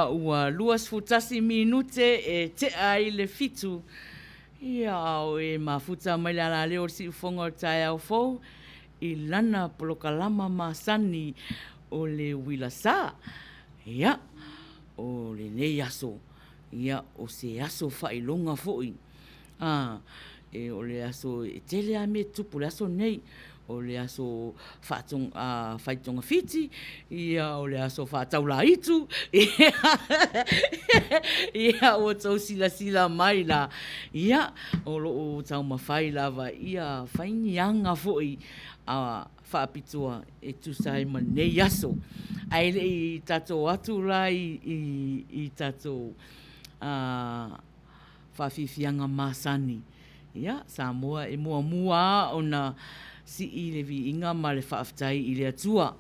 Ia, ua 21 minute e tea ai le fitu. Ia, a o e mafuta mai le alaleo o le siufofoga o le taeao fou i lana polokalama masani o le uila sa. Ia, o lenei aso, ia, o se aso faailoga foi. A, e o le aso e tele lava mea e tutupu i le aso lenei. O le aso faitogafiti, ia o le aso faataulaitu, ia ua outou silasila mai la, ia o lo o taumafai lava ia fai ni aga foi faapitoa e tusa ai ma lenei aso. Ae le i tatou o atu la i tatou faafiafiaga masani. Ia, Samoa e muamua lava ona sii le viiga ma le faafetai i le Atua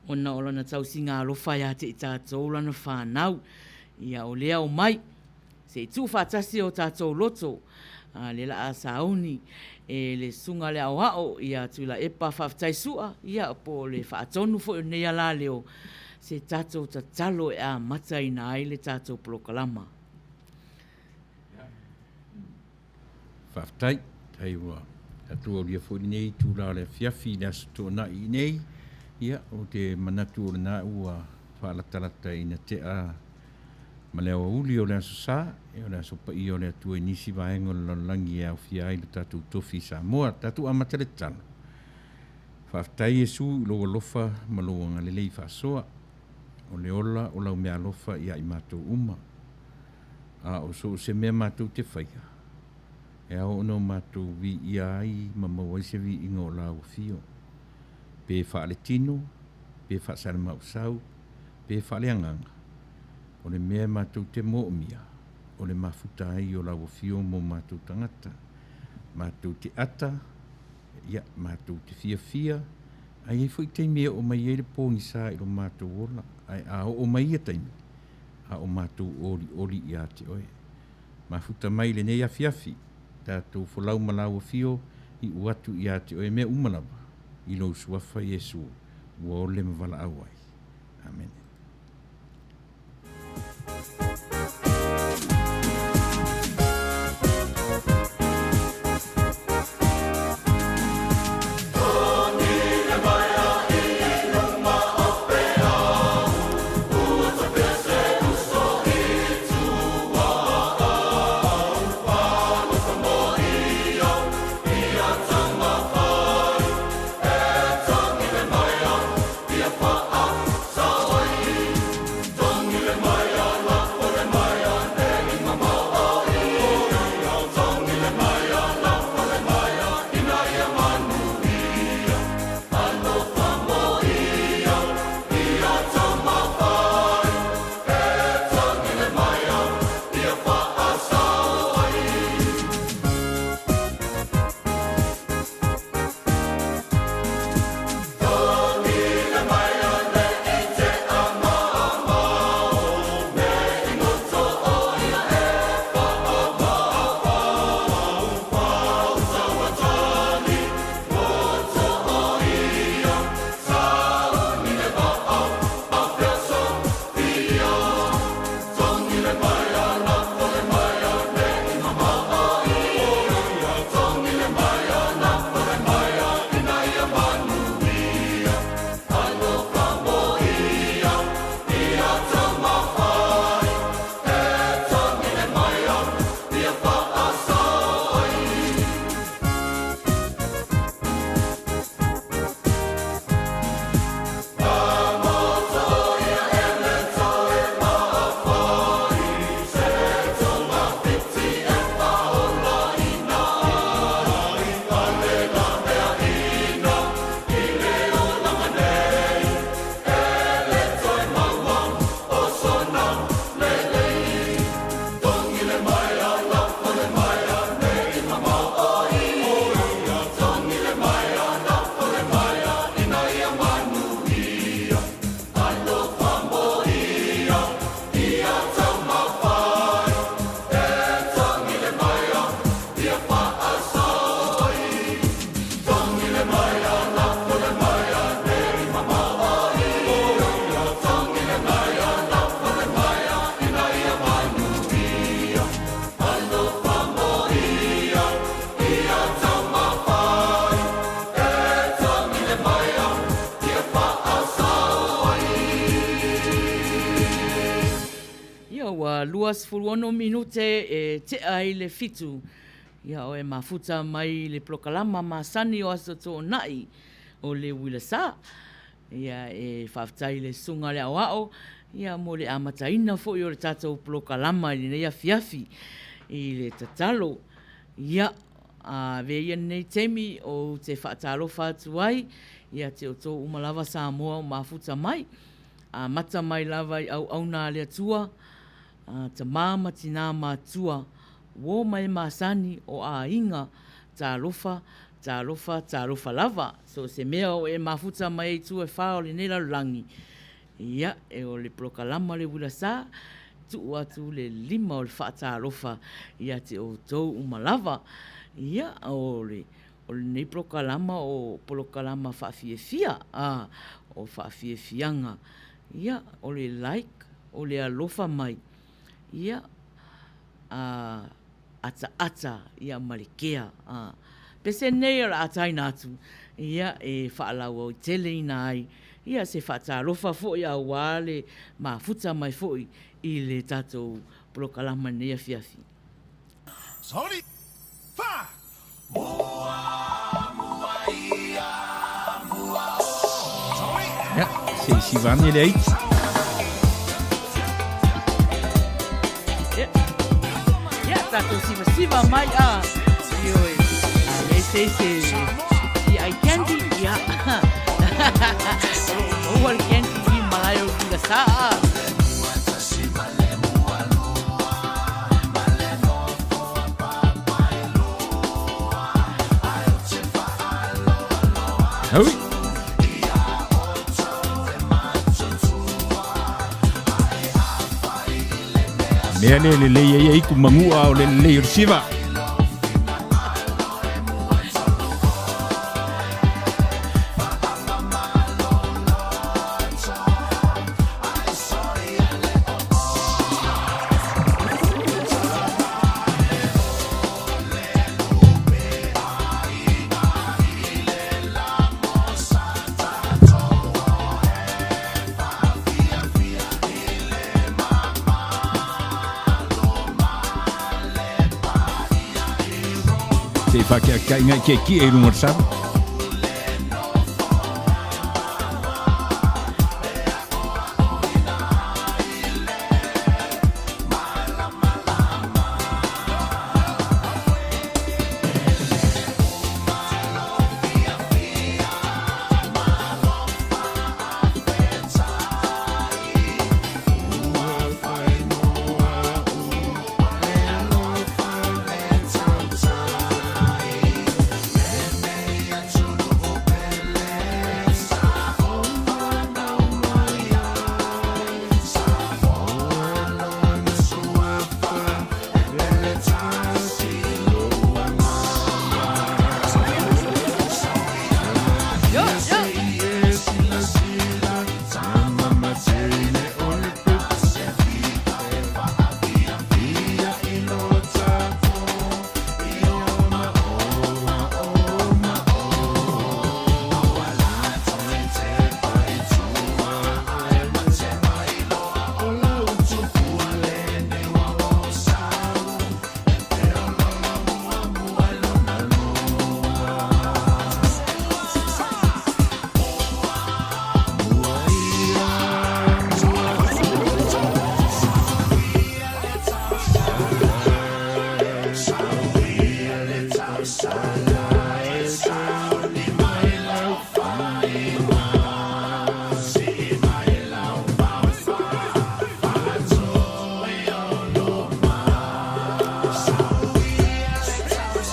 ona o Lana tausiga alofa ia te i tatou Lana fanau. Ia, o lea omai, se i tuufaatasi o tatou loto, a lea la a sauni e le Susuga i le Aoao ia Tuilaepa Faafetai Sua, ia, po o le faatonu foi o lenei alaleo, se tatou tatalo e amataina ai le tatou polokalama. Faafetai. Faafetai ua tatou aulia foi lenei itula o le afiafi i le Aso Toonai nei. Ia, ou te manatu o lena ua faalatalata ina tea ma le aoauli o le Aso Sa, ia o le Aso Paia o le Atua i nisi vaega o le lalolagi e aofia ai lo tatou tofi i Samoa. Tatou amata le tatalo. Faafetai Iesu i lou alofa ma lou agalelei faasoa. O le ola o lau meaalofa ia i matou uma. A o so o se mea matou te faia, e ao ona o matou viia ai ma maua ai se viiga o lau afio, pe faale-tino, pe faasalamausau, pe faaleagaga, o le mea matou te moomia, o le mafuta ai o lau afio mo matou tagata. Matou te ata, ia, matou te fiafia, ae i ai foi taimi e oo mai ai le pogisa i lo matou ola, ae a oo mai ia taimi, a o matou olioli ia te oe. Mafuta mai i lenei afiafi, tatou folau ma lau afio, iu atu ia te oe mea uma lava, i lou Suafa Iesu, ua ole ma valaau ai. Amene. 26 minute e tea ai le 7. Ia o e mafuta mai le polokalama masani o Aso Toonai o le Uila Sa. Ia e faafetai i le Susuga a le Aoao ia mo le amataina foi o le tatou polokalama i lenei afiafi i le tatalo. Ia, avea ia lenei taimi ou te faatalofa atu ai ia te outou uma lava Samoa o mafuta mai, amata mai lava i auauna a le Atua, tama ma tina matua, uo ma e masani o aiga, talofa, talofa, talofa lava. So o se mea o e mafuta mai ai i itu e fa o lenei lalolagi, ia, e o le polokalama le uila sa, tuu atu le lima o le faatalofa ia te outou uma lava. Ia, o le o lenei polokalama o polokalama faafiafia, a, o faafiafiaga. Ia, o le like, o le alofa mai, ia, a, ataata ia ma le kea. A, pese nei o le a ataina atu, ia, e faalauaiteleina ai ia se faatalofa foi aua le mafuta mai foi i le tatou polokalama i lenei afiafi. Sorry. Fa! Mua, mua ia, mua o. Sorry. Ia, se i siva ane le aiti. Ia, ia, tatou sivasiva mai a. Ioe. A le se se i ai candy, ia. O lo o maua le candy i malae o le sa a. Hui! Mea le lelei ai ai ku mangua o le lelei o le siva. Se i whakeakeainga i ke ki e runga o le sava. Yo, yo.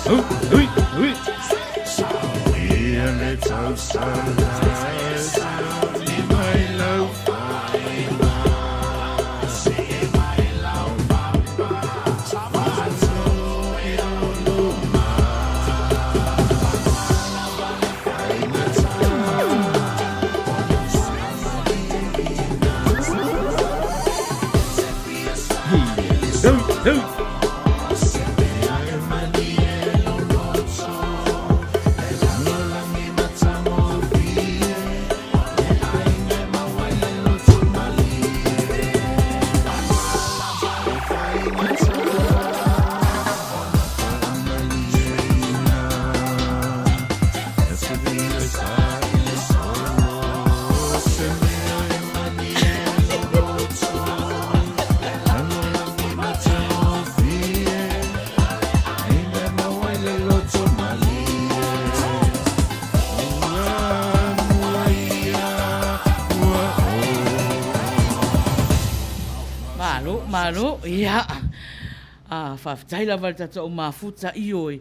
Hui, hui. Hui, hui. Malo, ia. A faafetai lava i le tatou mafuta, ioe.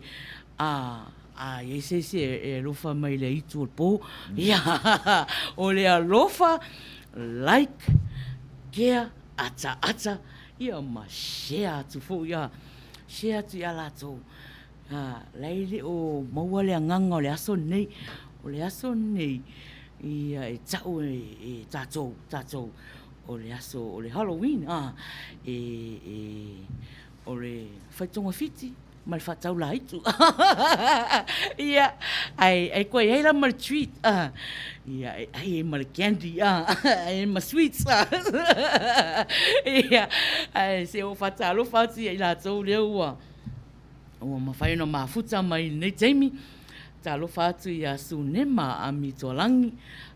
A a i ai se isi e alofa mai i le aitu o le po, ia, o le alofa, like, kea, ataata, ia ma share atu foi, a, share atu ia latou. A, la e le o maua le agaga o le aso lenei. O le aso lenei, ia, e tau e tatou, tatou, o le aso o le Halloween, a, e, e, o le fai togafiti ma le faataula aitu. Ia, ae, ae koe i ai la ma le treat, a, ia, e ai ai ma le candy, a, ai ai ma sweets, a. Ia, ae se i ou faatalofa atu ia i latou lea ua, ua mafai ona mafuta mai i lenei taimi. Talofa atu ia Sunema Amitualagi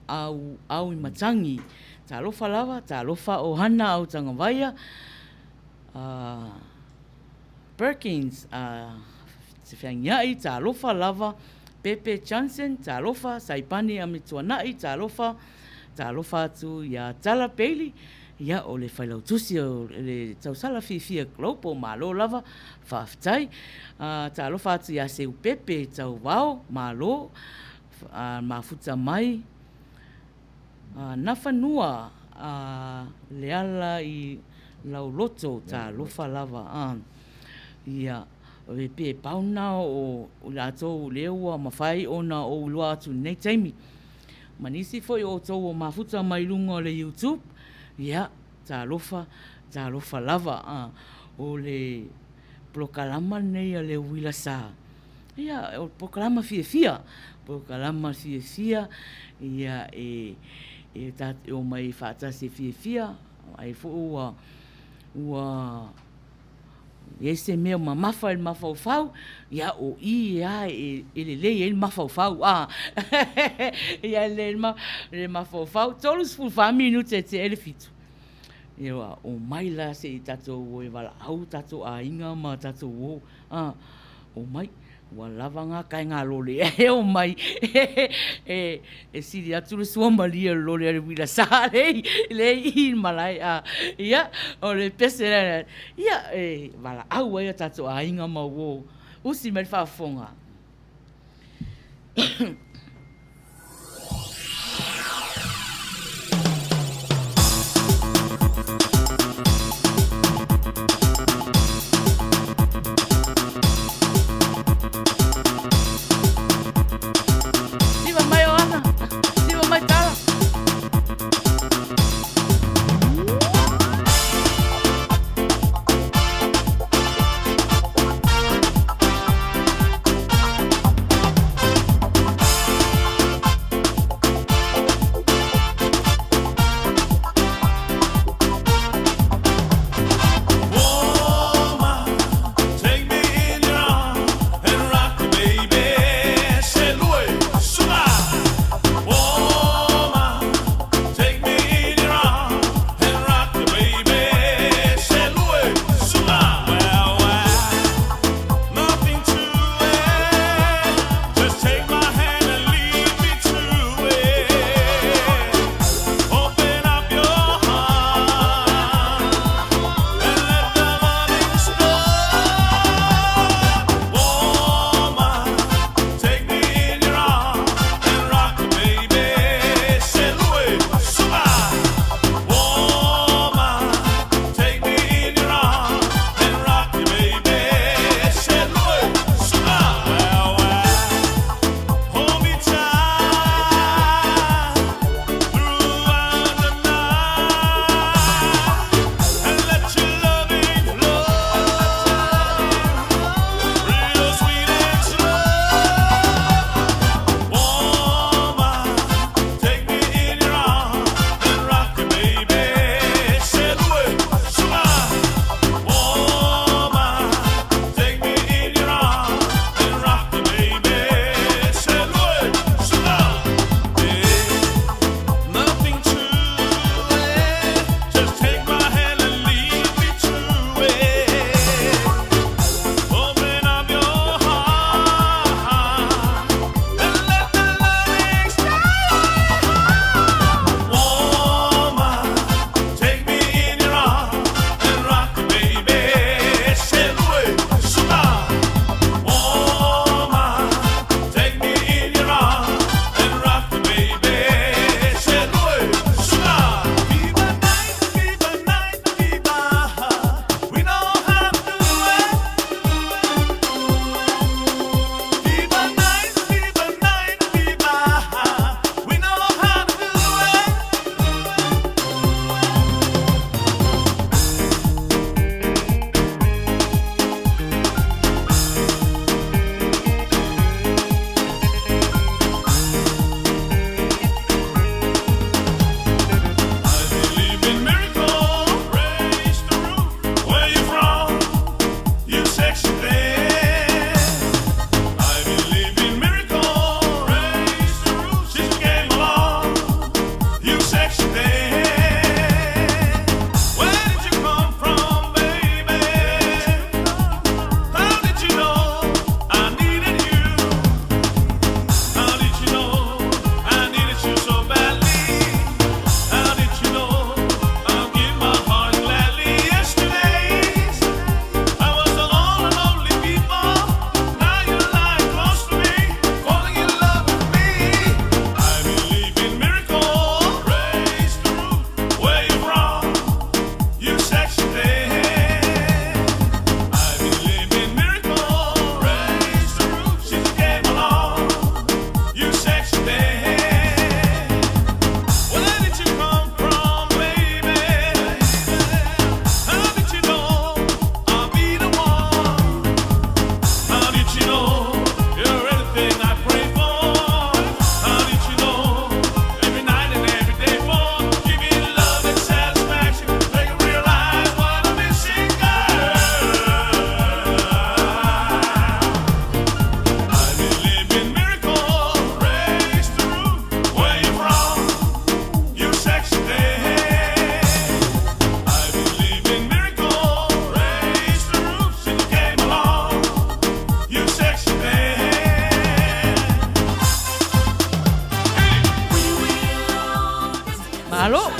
au Auimatagi. Talofa lava, talofa o Hana Autagavaia, Perkins Sefeagiai, talofa lava, Pepe Johnson, talofa, Saipani Amituanai, talofa, talofa atu ia Tala Bailey, Ia, o le Failautusi o le Tausala Fiafia Global, malo lava, faafetai. Talofa atu ia Seupepe Tauvao, malo, mafuta mai. Nafanua Leala i Lauloto, talofa lava. Ia, pe pau lena o latou lea ua mafai ona ou iloa atu i lenei taimi. Ma nisi foi o outou ua mafuta mai luga o le YouTube, ia, talofa, talofa lava. A, o le polokalama lenei a le Uila Sa, ia, o le polokalama fiafia, polokalama fiafia, ia, e, e ta te omai faatasi e fiafia, ai foi ua, ua I ai se mea mamafa i le mafaufau, ia o i lava e lelei ai le mafaufau. A ia lelei le mafaufau, 34 minute e tea ai le 7. Ia omai la se i tatou o e valaau o tatou aiga ma tatou uo. A, omai, ua lava na kaegalole e omai e sili atu le suamalie o le lole a le uila sa lea e i i le malae. A, ia, o le pese lea, ia, e valaau ai o tatou aiga ma uo. Usi mai le faafofoga. Siva mai Oana, siva mai Tala.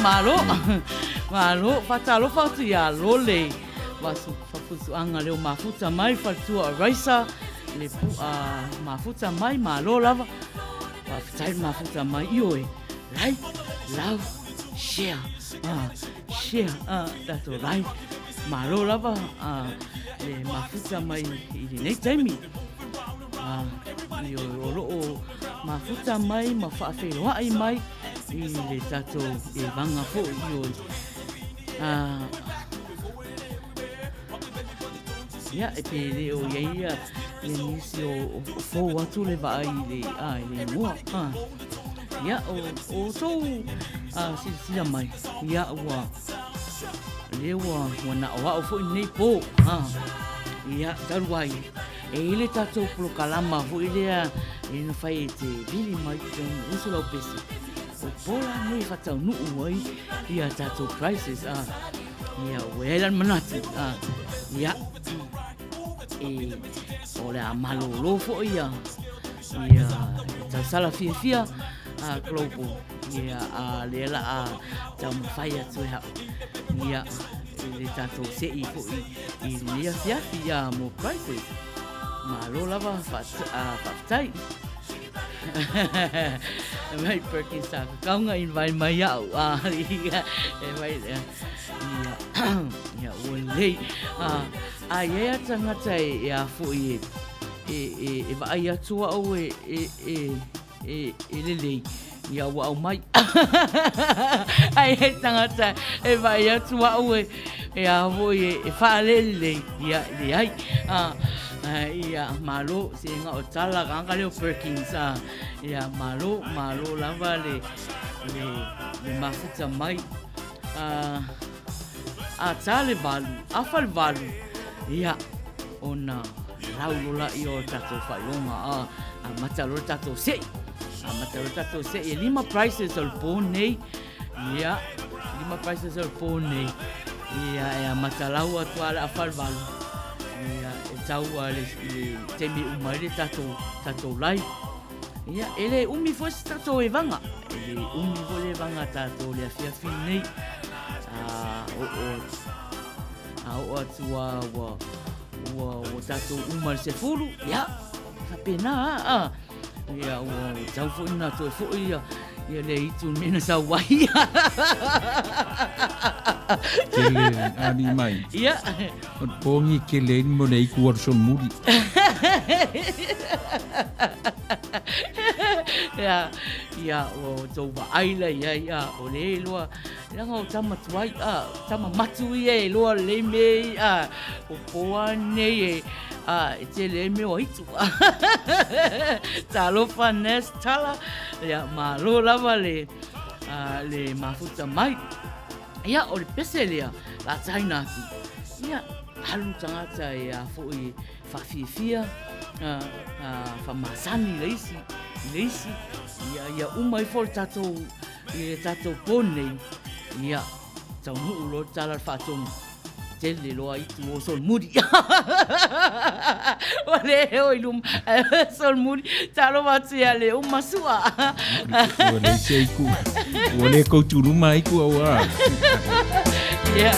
Malo, malo, faatalofa atu iā Lole Fafusuaga leo mafuta mai faletua o Raisa le pu'a mafuta mai, malo lava. Faafetai le mafuta mai, ioe, like, love, share, share, tatou like, malo lava le mafuta mai i lenei taimi. Ioe, o lo o mafuta mai ma faafeiloai mai i le tatou evaga foi, ioe. Ia, e pe le o i ai ia le nisi o fou atu le vaai i le, a, i le igoa. A. Ia, o, o tou a, silasila mai, ia, ua, lea ua, ua naʻoaʻo foi lenei pō. A. Ia, talu ai, e i ai le tatou polokalama foi lea e na fai e te vili mai totonu uso lau pese. O po la nei e faataunuu ai ia tatou prizes. A. Ia, ua i ai la le manatu, a, ia, e, o le a malōlō foi ia, ia tausala fiafia a Global, ia, a lea la a taumafai atu e hao, ia, i le tatou se'i foi i lenei afiafi, ia, mo prizes. Malo lava, faafetai. Mai Perkins sa kakaunga invite mai au. Ah, ia, e mai lea. Ia, ia, ua lelei. Ah, a i ai a tangata e, e a foi e, e, e, e vaai atu au e, e, e, e, e lelei. Ia, ua aumai. Ai e tangata e vaai atu au e, e a foi e, e whaalelei. Ia, leai. Ah, ia, malo, se nga o tala ka anga leo Perkins. Ah, ia, malo, malo lava le, le, le mafuta mai. Ah, a tā le valu, a fa le valu, ia, ona laulola ia o tatou faailoga, a, amata loa le tatou se'i, amata loa le tatou se'i, e lima prizes o le pō nei, ia, lima prizes o le pō nei, ia, e amata lau atu a le afa le valu, ia, e tau a le, le taimi e uma ai le tatou, tatou live. Ia, e le umi foi se tatou evaga. E le umi foi le evaga a tatou le afiafi nei. A oo, a oo atu a ua, ua, ua tatou uma le 10, ia, faapena a, a. Ia, ua tau foi na toe foi ia, ia le itu mea na sau ai. Tele ali mai. Ia. O le pongi tele ai mo le aiku alu solomuli. Ia, ia, ua tou vaai la i ai, a, o le iloa, leaga o tama tuai, a, tama matu ia e iloa lelei mea ia, a, o po lava lenei e, a, e tele ai mea o aitu. Talofa Ness Tala, ia, malo lava le, a, le mafuta mai. Ia, o le pese lea, la taina atu. Ia, alu tagata e a foi e faafiafia, a, a, faamasani i le isi, i le isi. Ia, ia uma ifo le tatou, i le tatou po nei, ia, taunuu loa le tala le faatonu. Tele loa itu o solomuli. Ua le o i luma. Solomuli, talofa atu ia le uma sua. Ua le se iku. Ua le kou tuluma iku au a. Ia,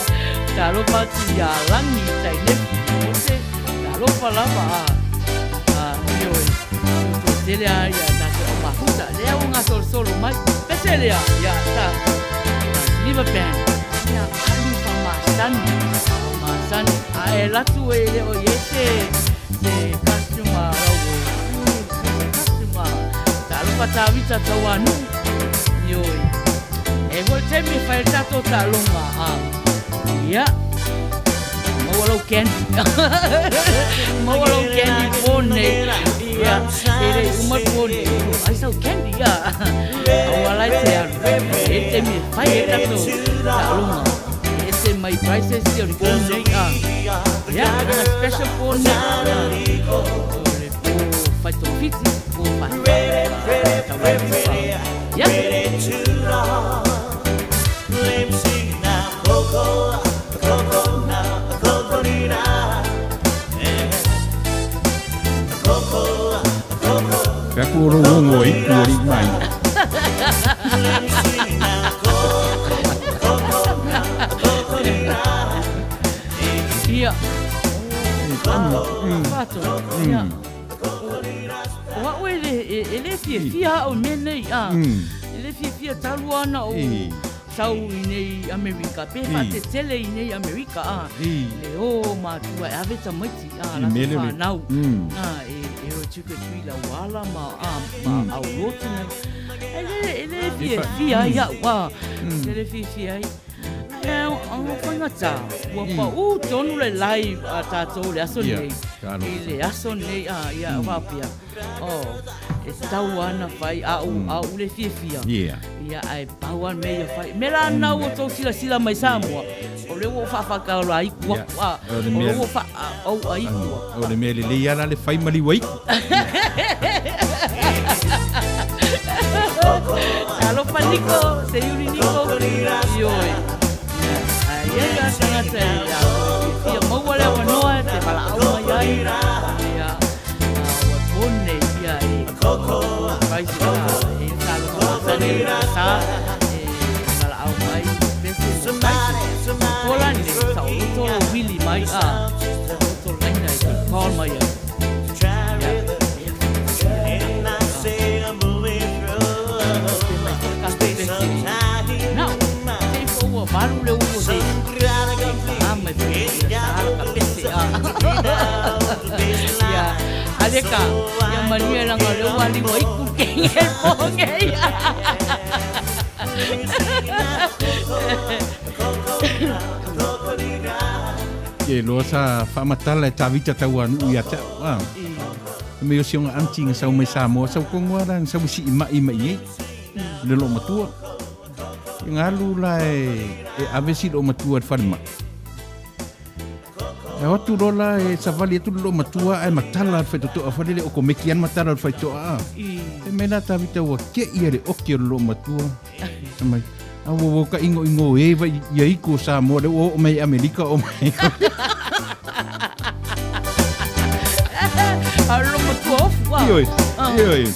talofa atu ia Lani Tainefu. Mose, talofa lava a. A, ioe. Tutu tele a ia tatou au mafuta. Lea ua gasolosolo mai. Pese lea, ia ta. Siliva Band. Ia, alu faamasani. Faamasani. A e alu atu e le o i ai se, se costume a rau o. Se costume a talofa Tavita Tauanuu. Ioe. E foi le taimi e fai ai le tatou taaloga a. Ia. Maua lau candy. Maua lau candy po nei. Ia. E le i uma le po nei. Ai sau candy ia. Aua la e te alu. E te taimi e fai ai tatou taaloga. E ese mai prizes ia o le po nei. Ia, lana special po nei. O le po fai togafiti, po fai. Tauaitu. Ia. Fea ku o lou ogo e ipu alii mai. Ia. Fato. Ia. O au e le, e, e le fiafia au i mea nei, a. E le fiafia talu ana o sau i nei Amerika, pe faatetele i nei Amerika, a. Le o matua e ave tamaiti, a, latou fanau, a, e, e o e trick or treat lau ala ma, a, ma au lotu nei. E le, e le fiafia ai au, a. E le fiafia ai. E, o faigata, ua paʻū tonu le live a tātou i le aso nei. I le aso nei, a, ia, faapea, oh, e tatau lava ona fai, a ou, a ou le fiafia. Ia, ae pau lava le mea ia fai. Me la lena ua outou silasila mai Samoa, o lea ua ou faafaataulaiku atu, a, o lea ua faaauaiku atu. O le mea lelei lava la le fai ma liuaiku. Talofa Niko, Seiuli Niko. Ioe. Ai ai la tagata e a fia maua le avanoa e te valaau mai ai. Ia, ua pone ia e Christ la e talofa masani le sa e valaau mai pese Christ. Pola nei sa o loto lo wili mai a sa o loto laina e te call mai ai. Aleka, ia manuia langa o lea ua liua iku kenge po ngei. Ke loa sa faamatala e Tavita Tauanu'u ia te a'u a. Fai mai o si ona aunty na sau mai Samoa sau kogoa la na sau e si'ima'i mai i ai le loomatua. Ia na alu la e e ave si loomatua i le falemai. E o atu loa la e savali atu le loomatua ae matala le faitoto'a fale le okomeki ana matala o le faito'a a. Fai mai la Tavita ua ke'i a le oki o le loomatua. Fai mai, a ua ua ka ʻinoʻino ē vai ia iku o Samoa lea ua oo mai i Amerika oo mai. A lo matua ofu a. Ioe, ioe.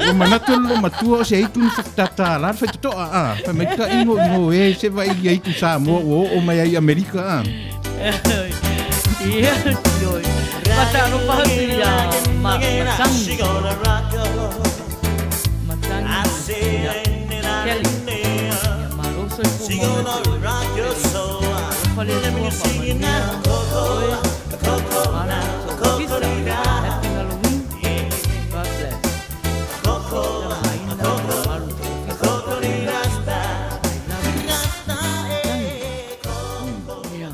Ua manatu le matua o se aitu ni whakatata la whai totoa a. Whai mai ka ingo ingo e se vai ia itu Samoa ua oo mai ai Amerika a. Ia, ioe. Fatalofa atu ia ma, Matangi. Matangi. Ia, Kelly. Ia, malo soifua mau ia te oe. Alofa le Atua faamanuia oe, malo tou ofisa. Happy Halloween. God bless. Tama aina, malo tou ofisa. I love you. Matangi. Ia.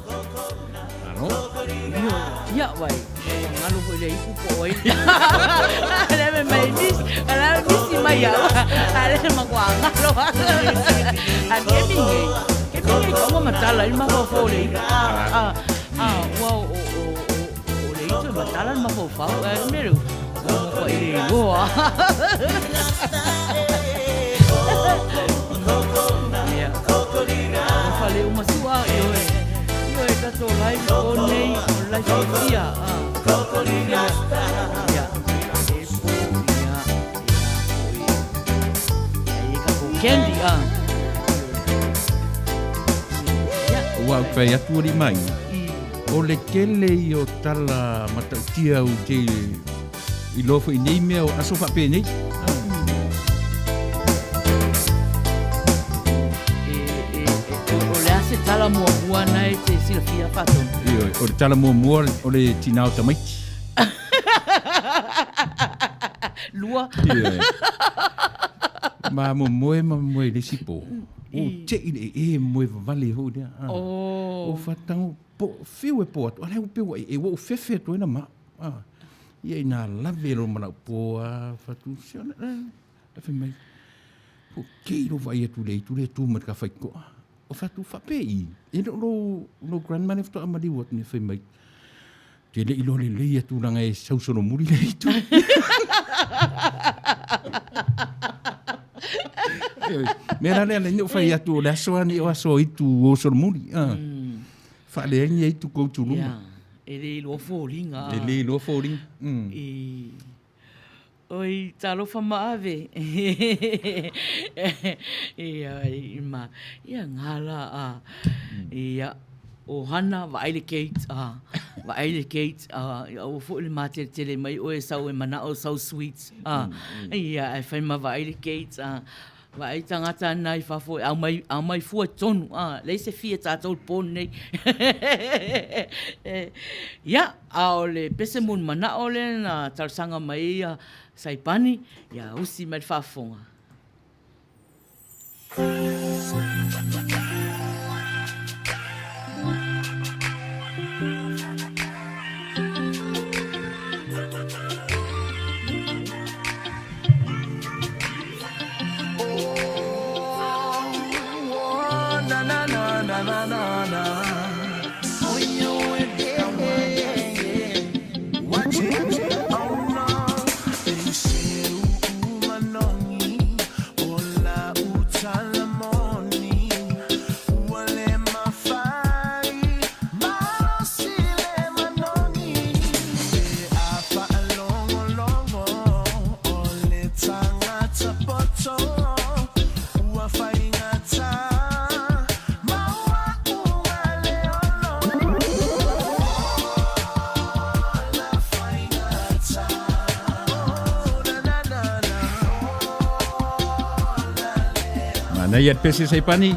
Malo. Ioe, ia vai. Ua galo foi le ipu po o ai. Le me mai misi, le misi mai au. A le makuā galo. A ke mingi, ke mingi ka ua matala i le mafaufau o le ipu. A, a, a, ua o, o, o, o le itu e matala le mafaufau. A le mea lea, ua makuaʻi le iloa. Ia. Alofa le uma sua, ioe. Ioe, tatou live o nei, o le live fiafia. Ah. Ia. Ia. E po, ia, ia, foi. Ia, ia ka ko candy, ah. Ia. Ua ou fai atu alii mai, o le tele ia o tala matautia ou te iloa foi i nei mea o aso faapenei. E, e, e, o le a se tala muamua na e te silafia Faatonu? Ioe, o le tala muamua o le tinā o tamaiti. Lua. Ioe. Ma momoe ma moe i le isi pō. O te'i le ee moe vavale foi lea. Oh. O faatago po, fiu e po atu, a lea ua pei ua ee, ua ou fefe atu ai na ma. Ah. Ia ina lave lo ma lau po a fatu se ona e fai mai. Po kei lo vai atu le itu le tu ma ka fai koa. O fatu fape i. E lo lo lo grandma le fatoa maliu atu ni fai mai. Te le ilo le lei atu langa e sau solo muri le itu. Mea la lea le ni fai atu o le aso ani o aso itu o solo muri. Ah. Faaleai ai tu kou tu luma. Yeah. E le iloa foliga. E le iloa foliga. Mm. I... Oi, talofa maave. Ia, i ma, ia ngā la a. Ia. O Hana, vaai le gate, ah, vaai le gate, ah, aua foi le mateletele mai oe e sau e manao sau sweets, ah, ia, ae fai ma vaai le gate, ah, vaai tagata na i fafo e aumai, aumai fua i totonu, ah, leai se fia tatou i le po lenei. Ia, a o le pese mo le manao lea na talosaga mai ai Saipani, ia usi mai le faafofoga. Manaia le pese Saipani.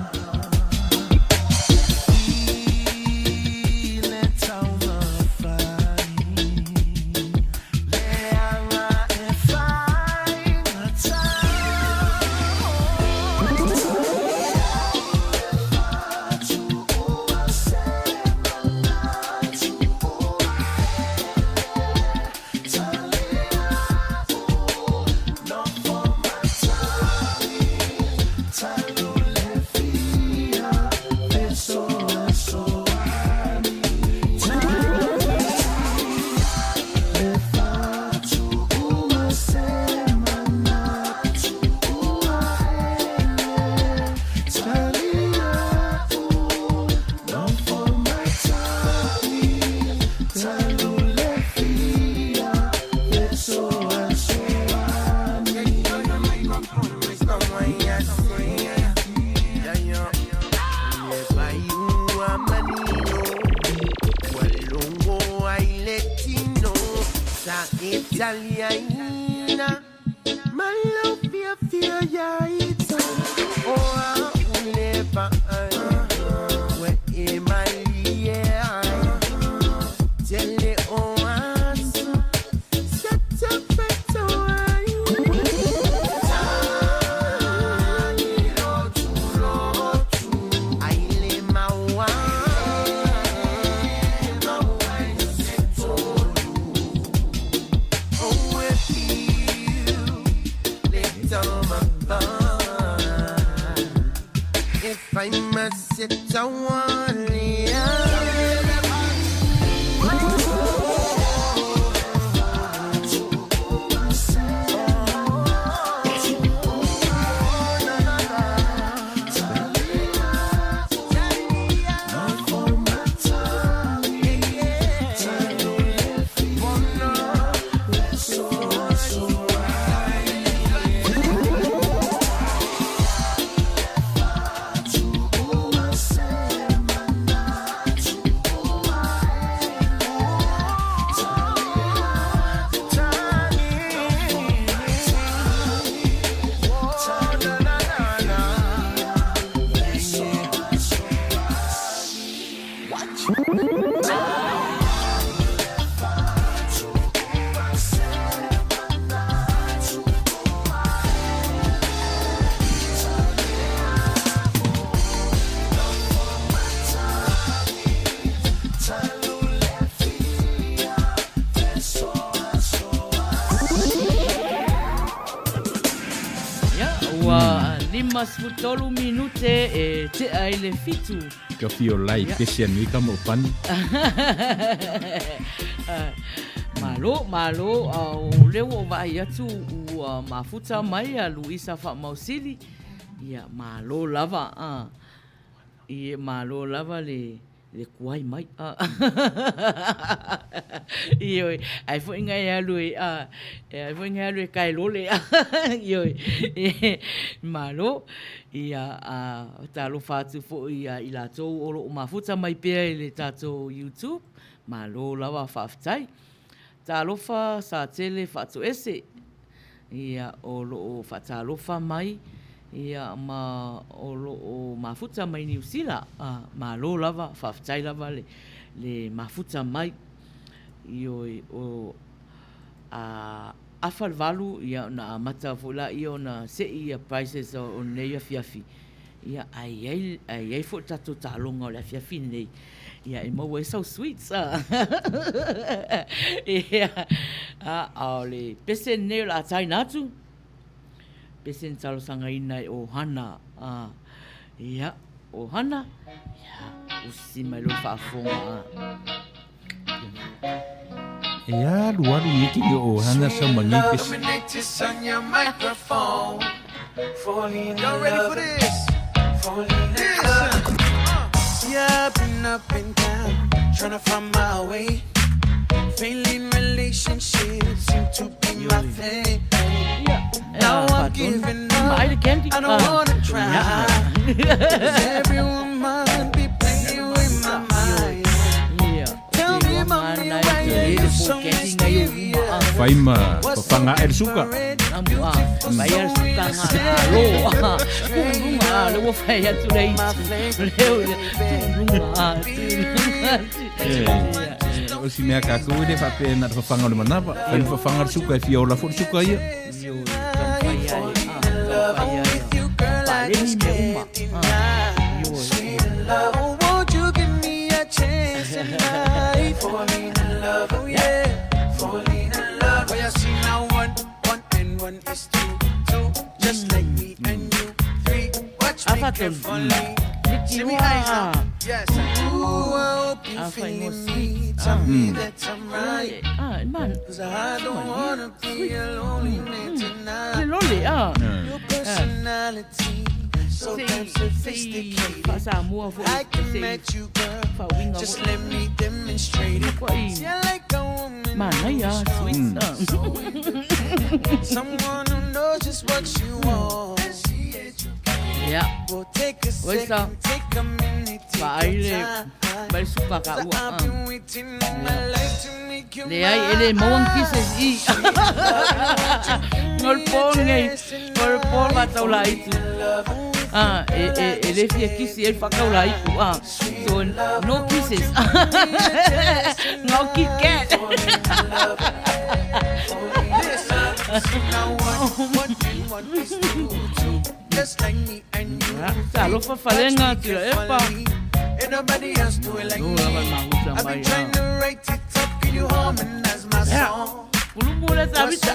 Ia, ua 53 minute e tea i le fitu. Ka fio lai pese anui ka mo pani. Malo, malo, o lea ua ou vaai atu ua mafuta mai a Luisa Faamausili. Ia, malo lava. Ia, malo lava le... le kuai mai. Ioe, ai foi ngai alu e, ai foi ngai alu e kae lole. Ioe, malo. Ia, a, talofa atu foi ia i latou o lo o mafuta mai pea i le tatou YouTube. Malo lava faafetai. Talofa Satele Faatoese, ia, o lo o faatalofa mai, ia, ma o lo o mafuta mai Niu Sila. Malo lava, faafetai lava le, le mafuta mai. Ioe, o, a afa le 8, ia, ona amata foi lea ona sei ia prices o lenei afiafi. Ia, ae i ai, ae i ai foi le tatou taaloga o le afiafi lenei, ia, e maua ai sau sweets. Ia, a, a o le pese lenei o le a taina atu, pese na talosagaina e Ohana. A, ia, Ohana, ia, usi mai loa le faafofoga. E alu alu nei te o hana sa ma nei pese. Fai ma fafaga ae le suka. O si mea kākou e le faapea na o le fafaga o le manava. Fai ma fafaga le suka e fia ola foi le suka ia. Leai, e le maua ni kisses i. O le po lenei, o le po le faataulaitu. Ah, e, e, e le fia kisi ai le faataulaitu. Ah, so no kisses. No Kit Kat. Talofa falega Tuilaepa. No lava le mahuta mai. Ia, pulumu le Tavita.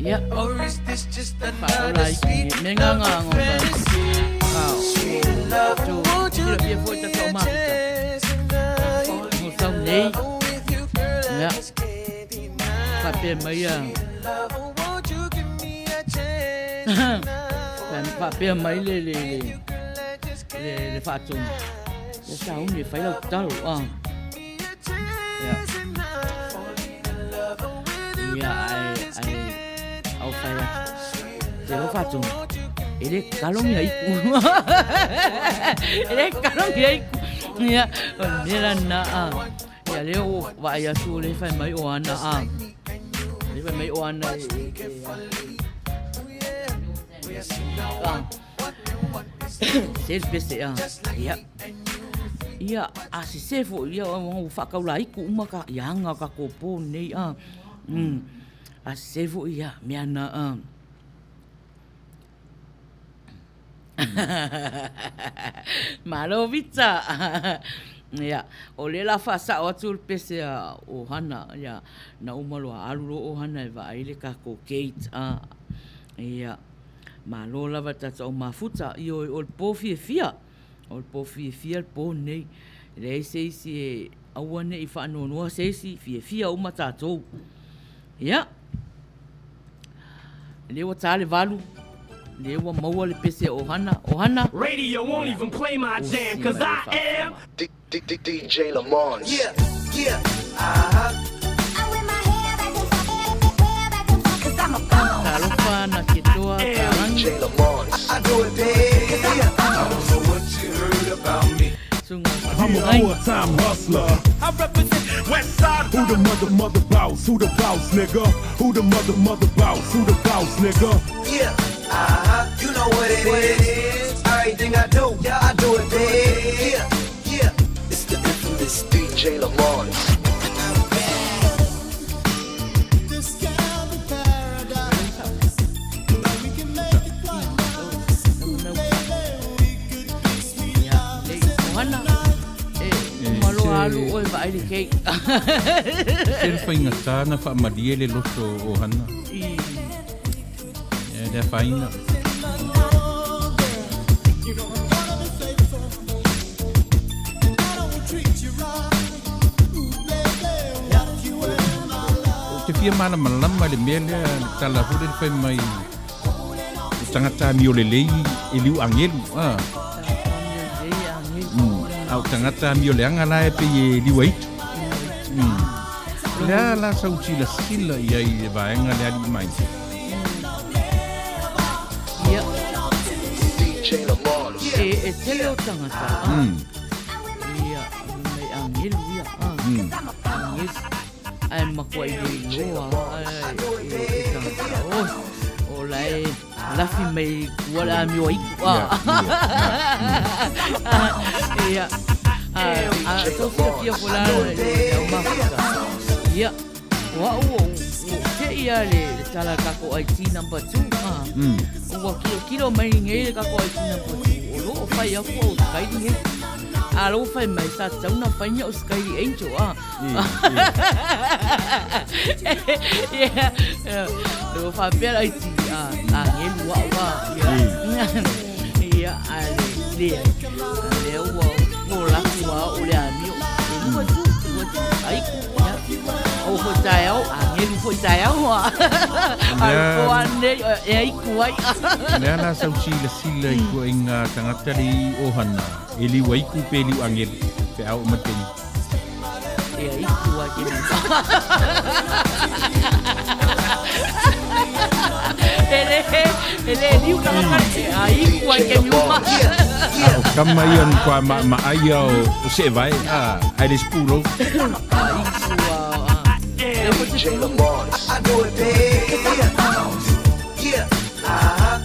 Ia, faaola ai ki me ngā ngā ngā ngā silafia foi tatou o mahuta. Mo sau nei. Ia, faapea mai a faapea mai le le le le le faatonu. Ia sauni e fai lau tatalo. Ah. Ia. Ia, ai, ai, au fai atu. Te lo faatonu. E le kalongi ai ku. E le kalongi ai ku. Ia, o le mea la na a. Ia lea ua vaai atu o lea e fai mai o ana a. Lea e fai mai o ana e, e, e, a. Se le pese a. Ia. Ia, a sese foi ia ua faakaulaiku uma ka ia aga o tatou po nei a. Mm. A sese foi ia mea na a. Malo Vita. Ia, o lea la faasao atu le pese a ʻOhana, ia, na uma loa alu loa ʻOhana e vaai le tatou gate, a, ia, malo lava le tatou au mafuta, ioe, o le po fiafia. O le po fiafia le po lenei. E leai se isi e aua ne i faanoanoa se isi, fiafia uma tatou. Ia, lea ua ta le 8, lea ua maua le pese a Ohana. Ohana! Radio won't even play my jam cause I am DJ Le Mans. Yeah, yeah, uh-huh. Talofa na ketoa tarangi. DJ Le Mans. I do it big. I don't know what you heard about me. Sunga I'm a faafegai. full-time hustler. I represent West Side. Who the mother mother boss? Who the boss, nigga? Who the mother mother boss? Who the boss, nigga? Yeah, uh-huh. You know what it is. Everything I do, yeah, I do it big. Yeah, yeah. It's the infamous DJ Le Mans. Ia, lei, Ohana, e uma loa alu oe vaai le cake. Se le faigata na faamalie le loto o Ohana. I. Ia, le afaina. Ou te fia malamalama i le mea lea, le tala foi lea na fai mai, o tagata amiolelei e liu agelu, a. A o tagata amioleaga la e pei e liu aitu. O le a la sau silasila i ai i le vaega lea alii mai? Ia. DJ Le Mans. E, e tele o tagata, a. Ia, mai agelu ia, a. Agelu. Ae makuai le iloa, a, e, e tagata. Oh, o la e lafi mai ua le amio aiku, a. Ia. A, a, tau silafia foi la le au mafuta. Ia. O au ua ou te i a le tala a le takou IT number 2, a. Ua kilokilo mai nei le takou IT number 2, o lo o fai aku au Skyli nei. A lo fai mai sa tatau na fai ni au Skyli Angel, a. Ia, ua faapea le IT, a, agelu au, a. Ia, a le leai. A lea ua lako a o le amio. E lua tu, lua tu, aiku, ia. O foi taeao, agelu foi taeao, a. A le po a nei, e aiku ai. O le a la sau silasila i tuaiga tagata le i ohana, e liu aiku pe liu agelu, pe a oo mai le taimi. E aiku a ke E le, e le liu tagata, e aiku ai ke miuma. A o kama ia na matua maʻamaʻa ia o seevae, a, ae le isi pulou. Aiku a, a. Lea foi se DJ Le pulou. Mans. I do it big. Yeah, uh-huh.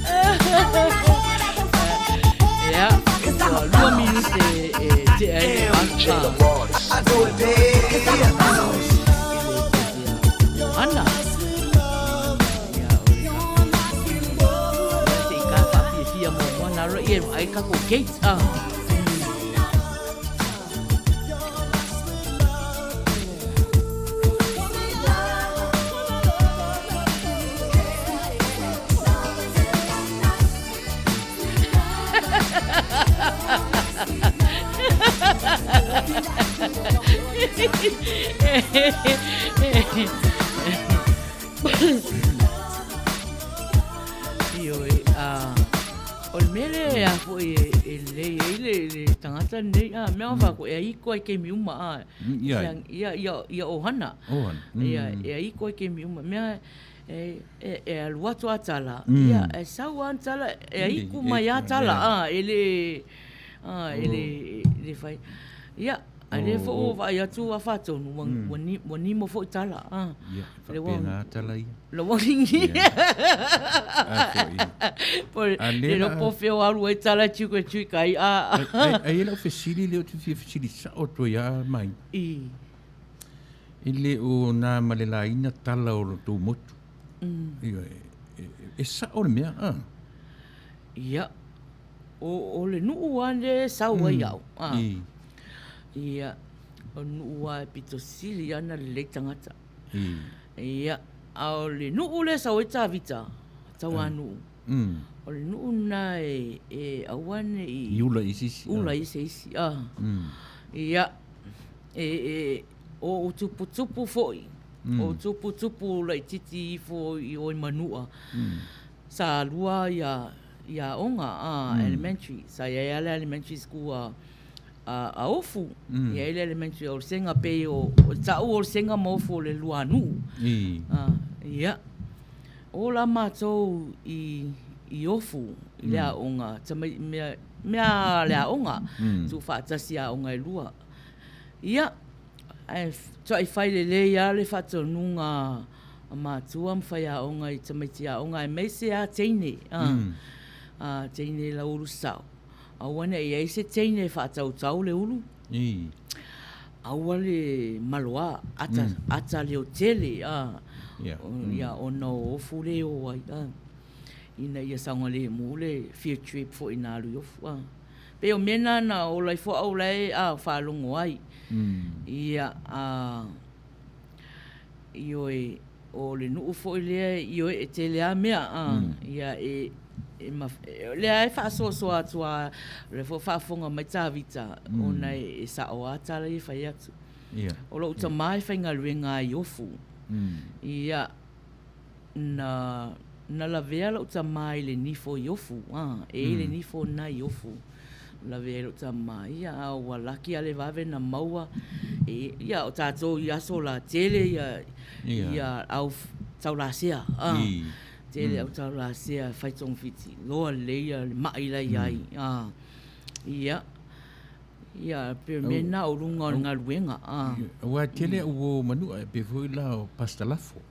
Ia, ua lua minute e tea ai le DJ Le valu. Mans. I do it big. I le pese a Ohana. Ia, o le tatou. Ia, se i ka faafiafia muamua na loa ia e vaai takou gate, a. Ioe, a, o le mea lea e a foi e, e lelei ai le, le tagata lenei, a, mea mm. whako, e ai koe ke mi uma, a, Ia, ia, ia, ia ohana. Ohana. Ia, e ai koe ke mi uma, mea, e, e, e alu atu a tala, ia, e sau a tala, e ai ku mai a tala, a, e le, a, e le, e le whai. Ia, a lea foi ua vaai atu a Faatonu, ua, ua, ni, ua nimo foi tala, a. Ia, Le ua- faapena tala ia. La ua ringi. A foi. Po, A le lea lo la- po feo alu ai tala tiu koe tui kai, a. Ai, ai e lau fesili lea ou te fia fesili sao atu ai a mai. I. E le o na ma le laina tala o lo tou motu. Ioe, e, e, e sao le mea, a. Ia. O, o le nuu a le sau ai au. A. I. Ia. O nuu a e pito sili ana lelei tagata. I. Ia. A o le nuu le sau ai Tavita. Tau a nuu. O le nuu lena e, e aua ne i... I ula i se isi. Ula i se isi, a. Ia, e, e, o ou tuputupu foi, o ou tuputupu laititi ifo i o i Manua, sa alua ia, ia aoga, a, elementary. Sa i ai lava le elementary school a, a, a Ofu, i ai le elementary a Olosega, pei o, o ta'u o Olosega ma Ofu o le lua nuu. A, ia. O la matou i i Ofu i le aoga tamai mea mea a le aoga tuufaatasi aoga e lua. Ia, ae tuai fai lelei lava le faatonuga a matua ma faiaoga i tamaiti aoga aemaise lava teine, a teine lau ulu sao. Aua ne i i ai se teine e faatautau le ulu. Aua le maloa, ata, ata leotele, a, ia, ona o ofu le o ai, a, ina ia saogalemu le field trip foi na alu i ofu, a. Pei o mea na na ola ifo au la e, a, faalogo ai. Ia, a, ioe, o le nuu foi lea, ioe, e tele lava mea, a, ia, e, e, o lea e faasoasoa atu lava, o lea foi e faafofoga mai Tavita, ona e sao lava tala ia e fai atu. O lou tama e faigaluega ai i Ofu, ia, na, na lavea lou tama i le nifo i Ofu, a, e i ai le nifo lena i Ofu. Lavea ai lou tama, ia, a ua laki lava le vave na maua, e, ia, o tatou i aso la tele ia, ia au taulasea, a. Tele au taulasea e fai togafiti loa lelei ia le mai la i ai. Ia, ia pei o le mea lena o luga o le galuega. Aua e tele au uo o Manua e pei foi la o Pastor Lafo.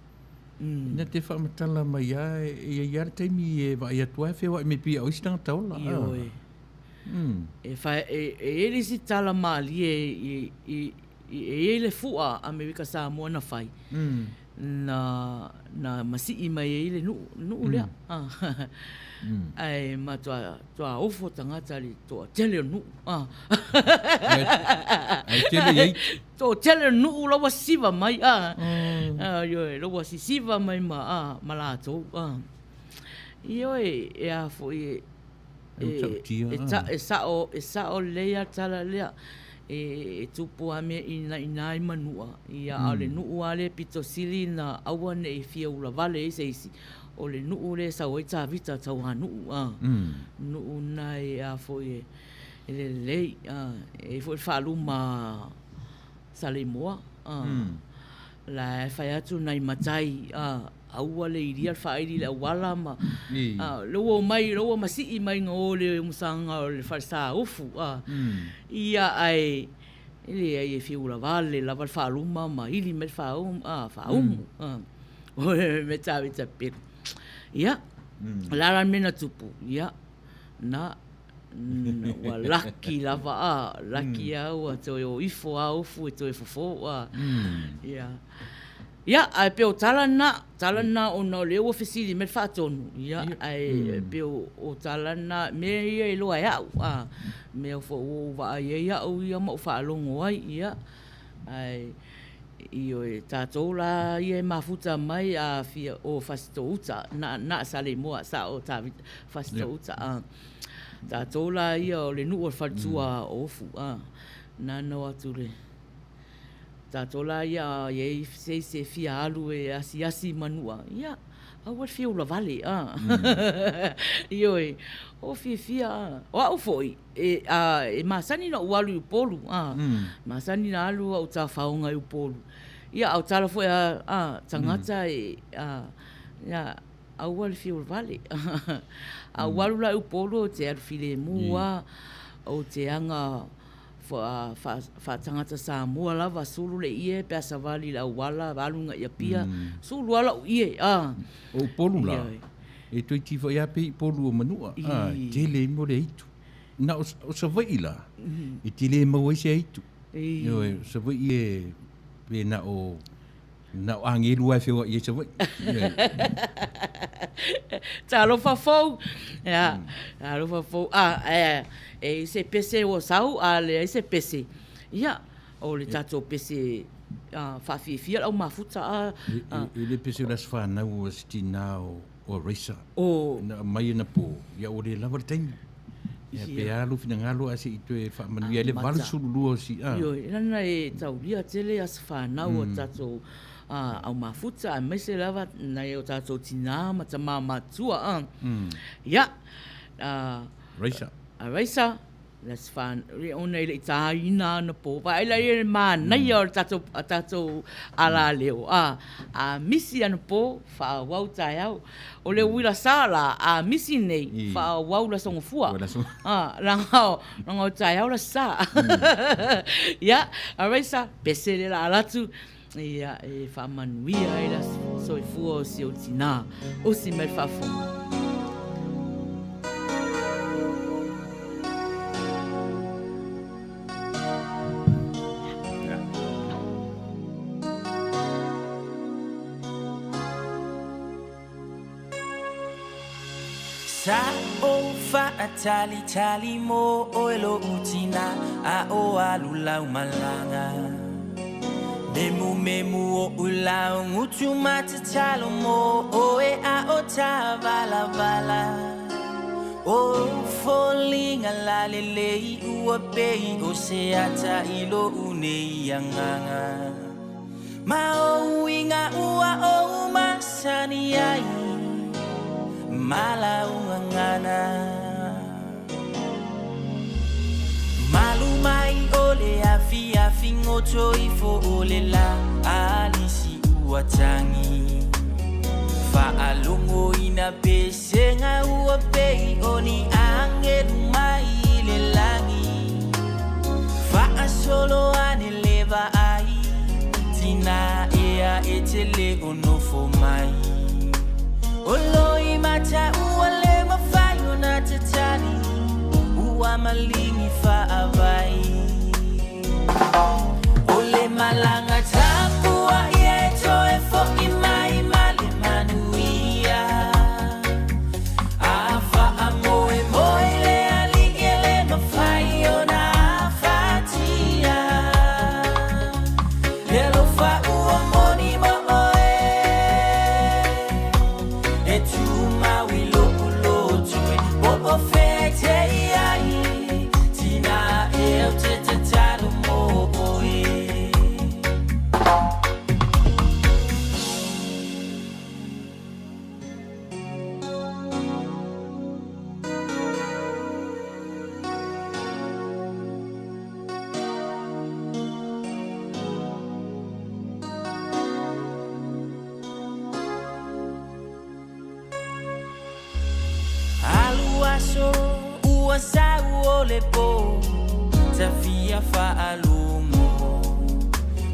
Ina te faamatala mai lava e i ai lava le taimi e vaai atu ai e feoai mai pei o isi tagata ola. Ioe. E fai, e i ai le isi tala malie i, i, e i ai le fua a Amerika Samoa na fai. Na na masii mai ai le nuu nuu lea. Ae matua toa ofo tagata i le toatele o le nuu. Ae tele i ai. Toatele o le nuu la ua sisiva mai. Ioe, la ua sisiva mai ma ma latou. Ioe, e a foi E sao, e sao lelei lava le tala lea. E tupu lava mea i ina i Manua, ia a o le nuu lava lea e pito sili ona aua ne i fia ulavale ai se isi, o le nuu lea e sau ai Tavita Tauanuu, a. Nuu lena e a foi e lelei, a. E i ai foi le faaluma a Saleimoa, a. La e fai atu nai matai, a. Aua le ilia le faaili i le auala ma lea ua omai, lea ua masii mai na o le umusaga o le falesa ufu a. Ia ae e leai e fia ula vale lava le faaluma ma ili mai le faaumu a faaumu a. O le mea Tavita pele. Ia, o le a la le mea na tupu? Ia, na ua laki lava a, laki lava ua toe o ifo lava ufu e toe fofo a. Ia. Ia, ae pei o tala na, tala na ona o lea ua fesili mai le faatonu, ia, ae pei o tala na, mea ia e iloa e au, a, mea foi ua ou vaai ai au ia ma ou faalogo ai, ia, ae, ioe, tatou la ia e mafuta mai a fia, o Fasitoo-uta, na, na Saleimoa, sao Tavita, Fasitoo-uta, a, tatou la ia o le nuu o le faletua o Ofu, a, na na o atu le. Tatou la ia a i ai se isi e fia alu e asiasi i Manua, ia, aua le fia ulavale, a. Ioe, o fiafia a. O au foi, e, a, e masani ona ou alu i Upolu, a. Masani ona alu au tafaoga i Upolu. Ia, a o tala foi a, a, tagata e, a, ia, aua le fia ulavale. A ou alu la i Upolu, ou te alu filemu lava, ou te aga faatagata Samoa lava, sulu le ie pe a savali i le auala, alu agai i Apia, sulu lava lau ie. O Upolu la, e toeitiiti foi lava pei Upolu o Manua, e tele ai mo le aitu. Na o Savaii la, e te le maua ai se aitu. Ioe, o Savaii e pe na o Na o agelu lava e feoai ai Savaii. Talofa fou. Ia, talofa fou. A, e, e i se pese ua sau, a leai se pese. Ia, o le tatou pese a, faafiafia le au mafuta a. E le pese o le aso fanau o se tina o. O Raisa. Na aumai anapo, ia ua le lava le taimi. Ia pe a lou finagalo ae se i toe faamanuia ai le 82 o si a. Ioe, leaga e taulia tele aso fanau a tatou au mafuta aemaise lava nai o tatou tina ma tama matutua a. Ia, Raisa. Raisa, ona e le i tāina anapo. Vaai la ia i le manaia o le tatou, a tatou alaleo, a, a misi anapo, faaauau taeao. O le uila sa la, a misi nei, faaauau le aso Gafua. A, leaga o, leaga o taeao le aso Sa. Ia, alright sa, pese le la alu atu, ia, e faamanuia ai le soifua o si ou tinā. Usi mai le faafofoga. Sa ou faatalitali mo oe lo'u tina a o alu lau malaga Memumemu o'u laugutu ma tatalo mo oe a o tāvalavala O foliga lalelei ua pei o se ata i lo'u nei agaga Ma o uiga ua ou masani ai ma lau gagana. Malu mai o le afiafi goto ifo o le la alisi ua tagi. Faalogo ina pesega ua pei o ni agelu mai i le lagi. Faasolo ane le vaai, tina ea e te le o nofo mai. O loimata ua le mafai ona tatali, ua maligi faavai. O le malaga tapuai e toe fo'i mai ma le manuia. A faamoemoe le Alii e le mafai ona afatia. Le alofa ua moni mo oe, e tumau i lou loto e po o fea e te i ai, tina e ou te tatalo mo oe. Alu aso ua sau o le po Ta fia faalogo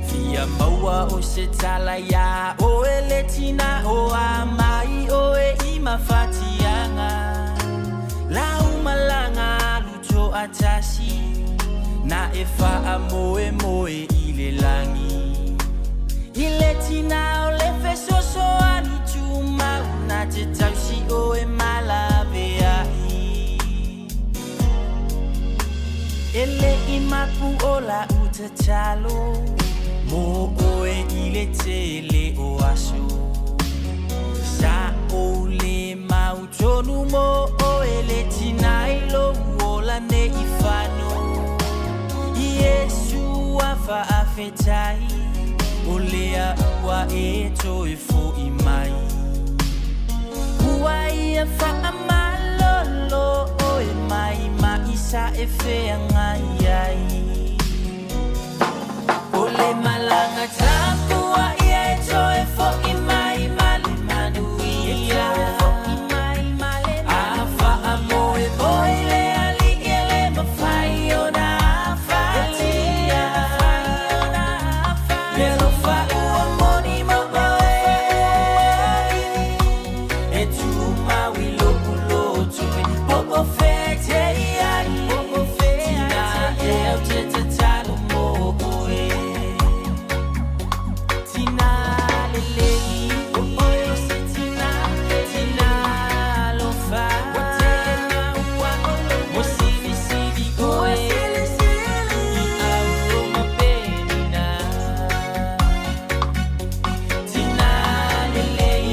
Fia maua o se tala iā oe le tina o a mai oe i mafatiaga Lau malaga alu toatasi Na e faamoemoe i le lagi I le tina o le fesoasoani tumau Na te tausi oe ma laveai E le i mapu o la'u tatalo Mo oe i le tele o aso Sa ou le mautonu mo oe le tina i lou ola nei fano Iesu a faafetai O lea ua e toe fo'i mai Ua ia faamalolo oe mai ma'i sa e feagai ai O le malaga tapuai e toe fo'i mai ma le manuia A faamoemoe le Alii e le mafai ona afatia Le alofa ua moni mo oe E tumau i lou loto e po o fea e te i ai Tina e ou te tatalo mo oe Tina lelei o oe o se tina Tina alofa Ua silisili oe I au o mapenina Tina lelei.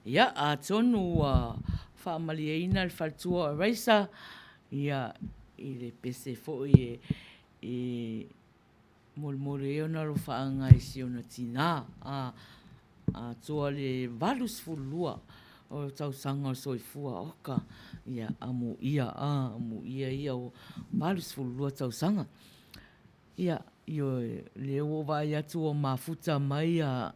Ia, atonu ua faamalieina le faletua o Raisa, ia, i le pese foi e, e molimoli ai ona alofaaga i si ona tinā, a, atoa le 82 o tausaga o le soifua, oka, ia, amuia, a, amuia ia o 82 tausaga. Ia, ioe, lea ua ou vaai atu ua mafuta mai ia,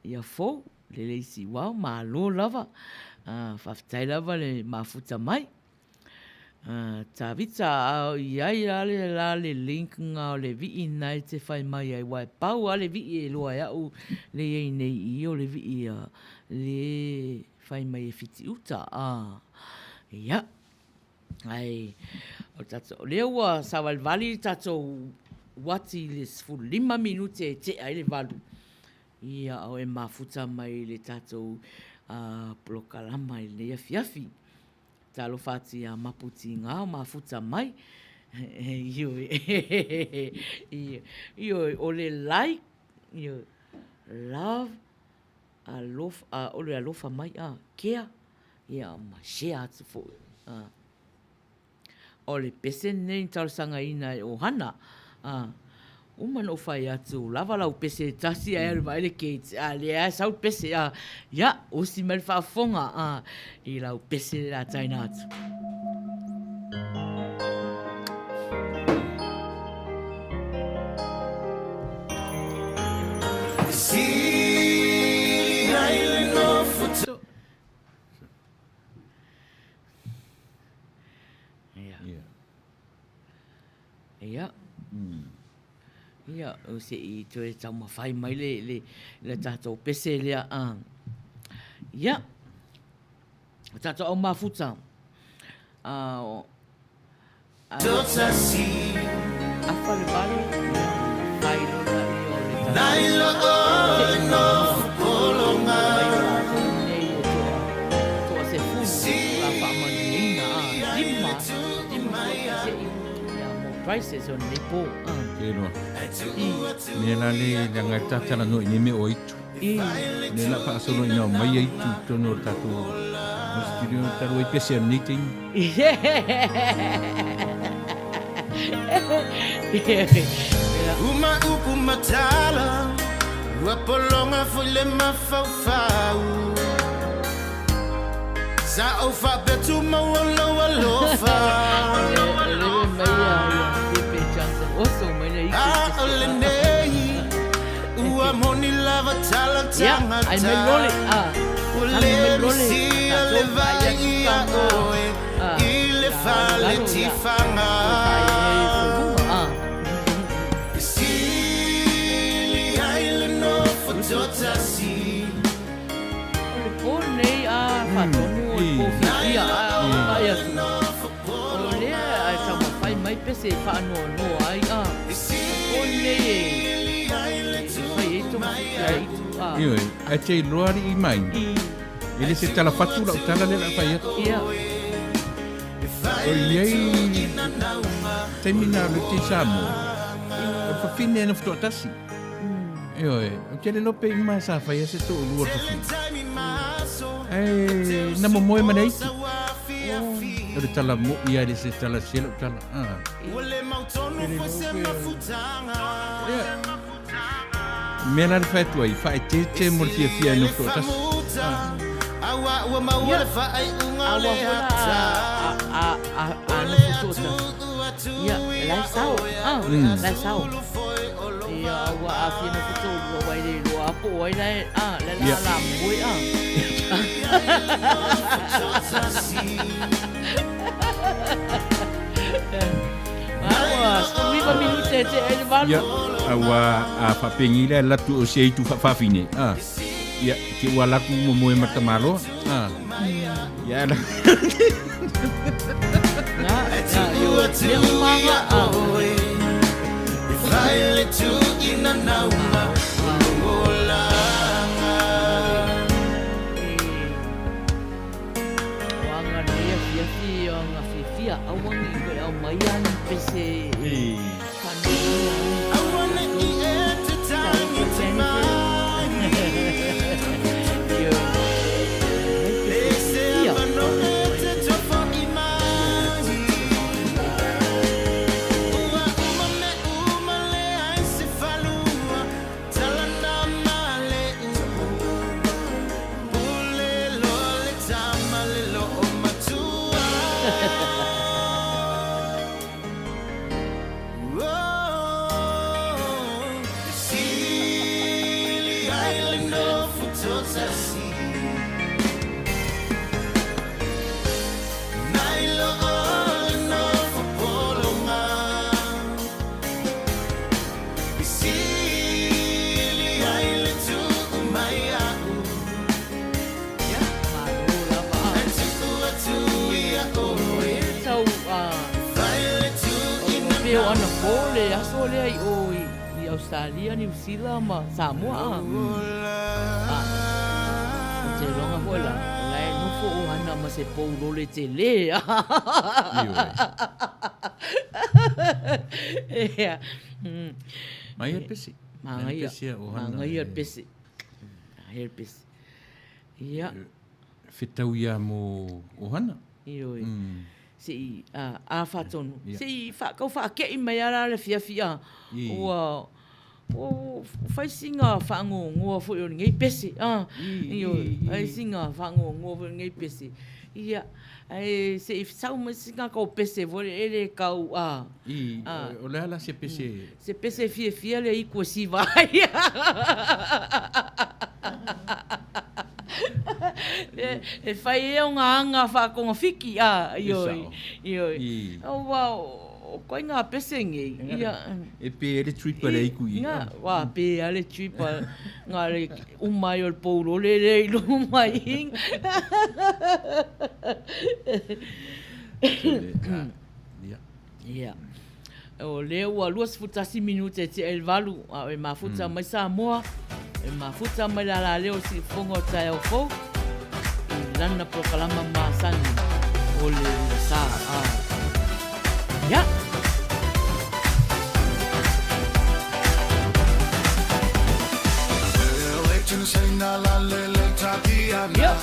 ia Fou, le le isi uao, malo lava. Uh, faafetai lava le mafuta mai. Uh, Tavita, a o i ai la le, la le link nga o le vii na e te fai mai ai, wa e pau a le vii e loa e au le iai nei i o le vii a le fai mai e fiti uta. Ah, ia. Ae, o tatou, o lea ua savalivali le tatou uati i le 15 minute e tea ai le 8. Ia, o e mafuta mai le tatou uh, polokalama i lenei afiafi. Talofa atu ia Mapu Tiga o mafuta mai. Ioe, ioe, o le like, ioe, love, alofa, o le alofa mai, a, kea, ia, ma share atu foi. A. O le pese lenei na talosagaina e ʻOhana. A, uma ona ou fai atu, lava lau pese e tasi ae alu vaai le Kate, a lea lava e sau le pese, a, ia, usi mai le faafofoga, a, i lau pese le la taina atu. Ia. Ia. Ia. Ia, o se i toe taumafai mai le, le, le tatou pese lea. A. Ia. O tatou au mafuta. A, o, a, afa le valo, ia, fai lola ia o le tatou. Nei e toa, toa se fulu, la faamanuiaina, a, lima, lima toa se i, ia, mo prices o nei po. A. Ke loa. Mea la le leaga e tatala noa i nei mea o aitu. I. Lea la faasolo ina omai aitu i totonu o le tatou studio talu ai pese a lenei taimi. Uma upu matala Ua pologa foi le mafaufau Sa ou faapea tumau o lou alofa A o lenei Ua moni lava tala tagata Ua le misia le vai ia oe I le fale tifaga E sili ai le nofo toatasi. O le po lenei a faatonu o le po fiafia a o vaai atu o lea e taumafai mai pese e faanoanoa ai a o le po lenei e fai ai togafiti a itu a. Ioe, ae te iloa alii mai. E le se tala fatu lau tala lea o le a fai atu. Ia. O i ai taimi na alu ai Samoa, o le fafine na futoatasi. Ioe, ou te le iloa pe uma sa faia se toalua o le fafine. Ae na momoe ma le aitu. O le tala mo'i lava e le se tala se lau tala. Ah. Ia. Mea la le fai atu ai, faaeteete mo le fiafia e nofo toatasi. Ah. Ia, a ua fola a, a, a, a nofo toatasi. Ia, la e sao. Ah, la e sao. Ia, ua a fia nofo toalua wai le iloa a po o ai la e, ah, la la la moe, ah. Ua, 19 minute e tea ai le valu. Ia, a ua a faapengi le alu atu o se aitu faafafine. Ah. Ia, ke ua alu atu momoe ma tamaloa. Ah. Ia, ala. Nga, nga, io, mea umanga, ah. O anga nei afiafi, o anga fiafia, aua ne i koe aumai a ni pese e whanau ai. le aso lea i o i Ausetalia, Niu Sila ma Samoa a. A, ou te iloga foi la, o la e nofo ʻohana ma se pou lole tele. Ioe. Ia. Manaia le pese. Manaia, manaia le pese. Manaia le pese. Ia. Fetau ia mo ʻohana. Ioe. Se i a faatonu. Se i kau faake'i mai lava la le afiafi a. Ua ua fai sina faanoanoa foi o lenei pese a. Ioe. Fai sina faanoanoa foi o lenei pese. Ia, ae se i sau mai sina kau pese foi lele kau a. I, o le a la se pese? Se pese fiafia le iku e siva ai. E fai e ona aga faatogafiki, a, ioe, ioe. Aua o koe ngā pese nei, ia. E pē ai le trip a le iku i. Nga, wā, pē ai le trip a ngā le uma ai o le pourole lea i luma i. Ia. O lea ua 21 minute e tea i le 8, a o e mafuta mai Samoa, e mafuta mai le alaleo o Siufofoga o Taeao Fou, i lana polokalama masani o le Uilasā. A. Ia. Ia.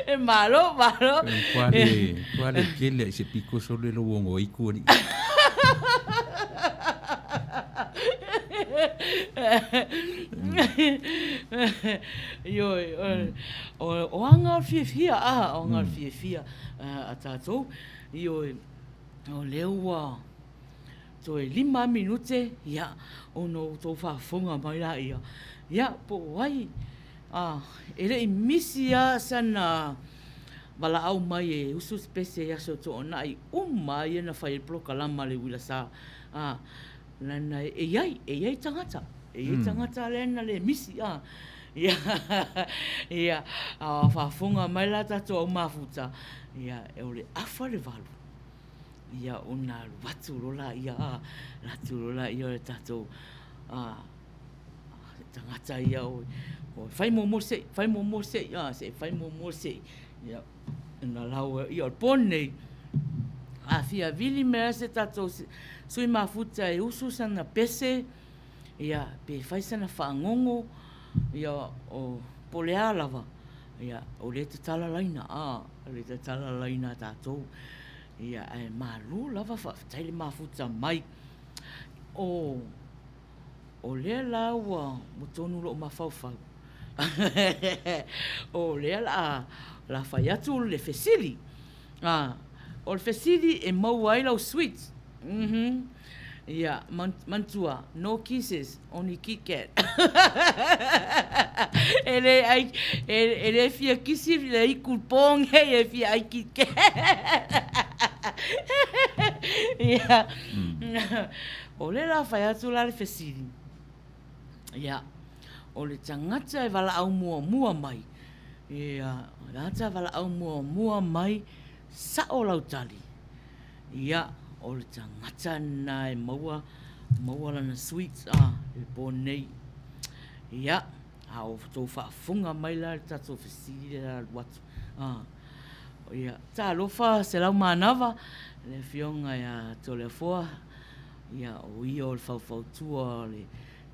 E malo, malo. Kua le, kua le tele ai se piko sole lo uongo iku ali. Ioe, o aga o le fiafia, a, o aga o le fiafia a tatou. Ioe, o lea ua toe 5 minute, ia, ona outou faafofoga mai laia, ia, po o ai, a, e le i misi lava sana valaau mai e usu se pese i Aso Toonai uma lava ia na fai ai le polokalama a le Uila Sa, a, lana e i ai, e i ai tagata, e i ai tagata lea na le misi, a, ia, ia, a faafofoga mai la tatou au mafuta, ia, o le afa le 8. Ia ona alu atu loa laia, a, alu atu loa laia o le tatou, a, tagata ia o, o fai muamua se i, fai muamua se i, a, se i fai muamua se i, ia, ona lau, ia o le po lenei, a fia vili mai lava se tatou sui mafuta e usu sana pese, ia, pe fai sana fagogo, ia, o, po o le a lava, ia, o lea e tatala laina, a, o lea e tatala laina a tatou. Ia, ae malo lava faafetai le mafuta mai. O, o lea la ua, ua tonu lou mafaufau. O lea la a, la fai atu le fesili. A, o le fesili e maua ai lau sweet. Uhum. Ia, manatua, no kisses, only Kit Kat. E le ai, e, e le fia kisi le iku pong hei e fia ai Kit Kat. Ia. O le la fai atu la le fesili. Ia, o le tagata e valaau muamua mai, ia, o le tagata e valaau muamua mai, sao lau tali. Ia, o le tagata lena e maua, maua lana sweets a, i le po nei. Ia, a o tou faafofoga mai la i le tatou fesili lea o le a alu atu. A, ia, talofa Selaumānava, le Afioga ia Toleafoa, ia, o ia o le faufautua o le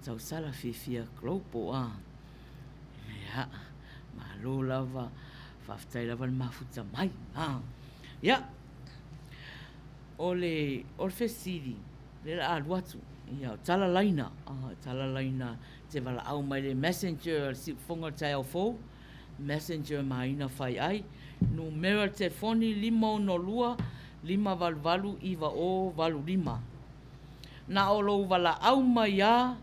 tausala fiafia global a. Ia, malo lava, faafetai lava le mafuta mai. A, ia. O le, o le fesili, lea o le a alu atu, ia, o tala laina, o tala laina te valaau mai le messenger a le siufofoga o le taeao fou, messenger ma Aina Faiai, numera o le telefoni 562 588 9085. Na o lou valaau mai a,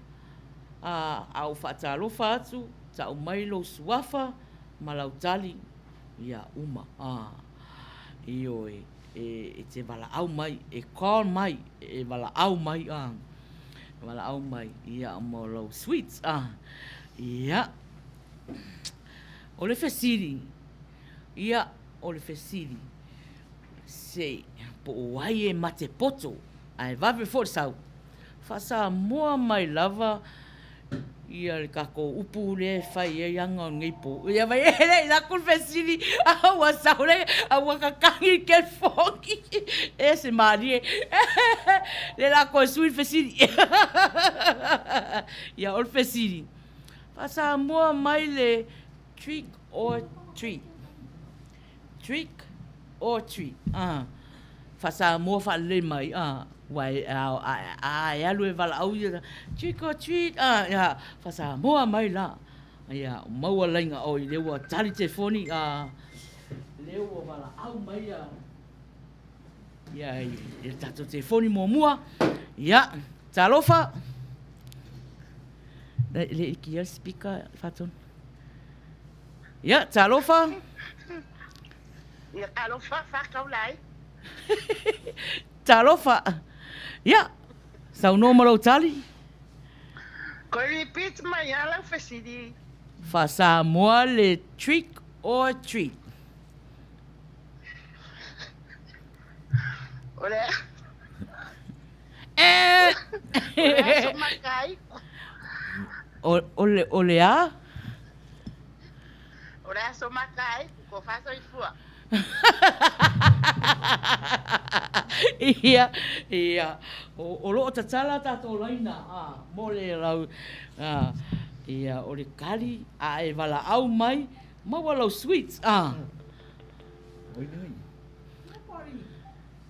a, a ou faatalofa atu, tau mai lou suafa ma lau tali, ia uma. A. Ioe, e te valaau mai, e call mai, e valaau mai, a, valaau mai, ia, mo lou sweets, a. Ia, o le fesili, ia, o le fesili, se, po o ai e mate poto, ae vave foi le sau. Faa-Samoa mai lava ia le tatou upu lea e fai ai aga o lenei po. Ia mai e le i laku le fesili, a ua sau le, a ua kakagi le telefoni. E se malie. Le la koe sui le fesili. Ia o le fesili. Faa-Samoa mai le trick or treat. Trick or treat. Ah. Faa-Samoa faalelei mai. Ah. Ua e, a, a, a, e alu e valaau ia, trick or treat. Ah, ia, faa-Samoa mai la. Ia, maua laiga oi, lea ua tali telefoni, ah, lea ua valaau mai ia, ia, i le tatou telefoni muamua. Ia, talofa. Le, le iki ia le speaker, Faatonu. Ia, talofa. Ia, talofa, faataula ai. Talofa. Ia, saunoa ma lou tali. Koe repeat mai a lau fesili. Faa-Samoa le trick or treat. O le Eh! O le aso makai. O, o, le, o le a? O le aso makai, ko whasoifua. Ia, ia. O, o loo tatala tatou laina, a, mo le lau, a, ia, o le kali, a e valaau mai, maua lau sweets, a.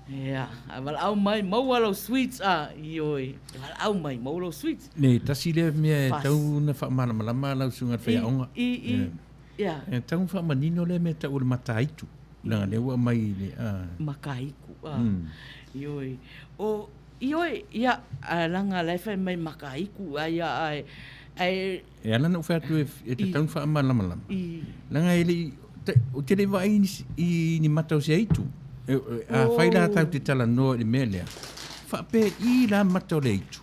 Ia, a valaau mai, maua lau sweets a, ioe, e valaau mai, maua lau sweets. Nei, tasi lea mea e tau ona faamalamalama lau susuga i le faiaoga. I, i, ia. E tau ona faamanino lea mea e tau o le mataitu, leaga lea ua aumai i le, a. Makaiku, a. Ioe. O, ioe, ia, a leaga la e fai mai makaiku, a ia, ae, ae. E ala ona ou fai atu e tatau ona faamalamalama, leaga e le i, ou te le i vaai i ni mata o se aitu. Afai la tatou te talanoa i le mea lea, faapei la mata o le aitu.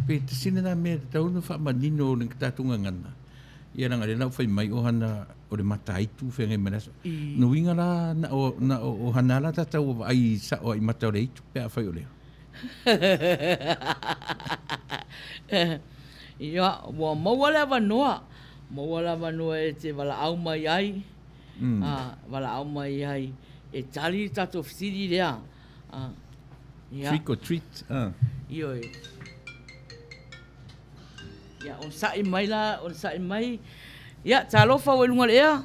Pe tasi lena mea e tatau ona faamanino i le tatou gagana, ia leaga o lea la ua fai mai o hana o le mata aitu feagai ma le aso. Lona uiga la, na o hana la tatou ua vaai sao ai i mata o le aitu pe afai o lea. Ia, ua maua le avanoa, maua le avanoa e te valaau mai ai, a, valaau mai ai e tali le tatou fesili lea. A, ia. Trick or treat, a. Ioe. Ia, onosai mai la, onosai mai. Ia, talofa ua i luga o le ea.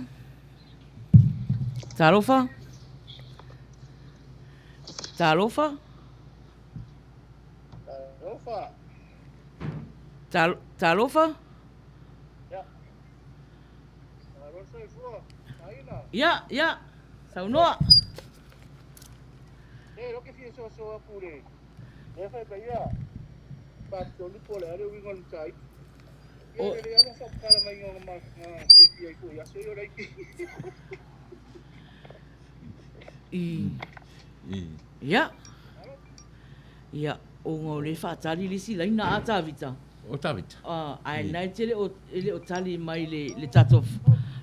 Talofa. Talofa. Talofa. Talofa. Ia. Malo le soifua. Aina. Ia, ia. Saunoa. E, lo ke fia soasoa atu le lea fai mai ia faatolu po o le a le uiga o le mataitu. Ia e lelei lava lou faapapala mai ona fiafia ai foi i aso ia o laiti. I. Ia. Ia, ona o lea e faatali le isi laina a Tavita. O Tavita. A, ae na e te le o, e le o tali mai le, le tatou,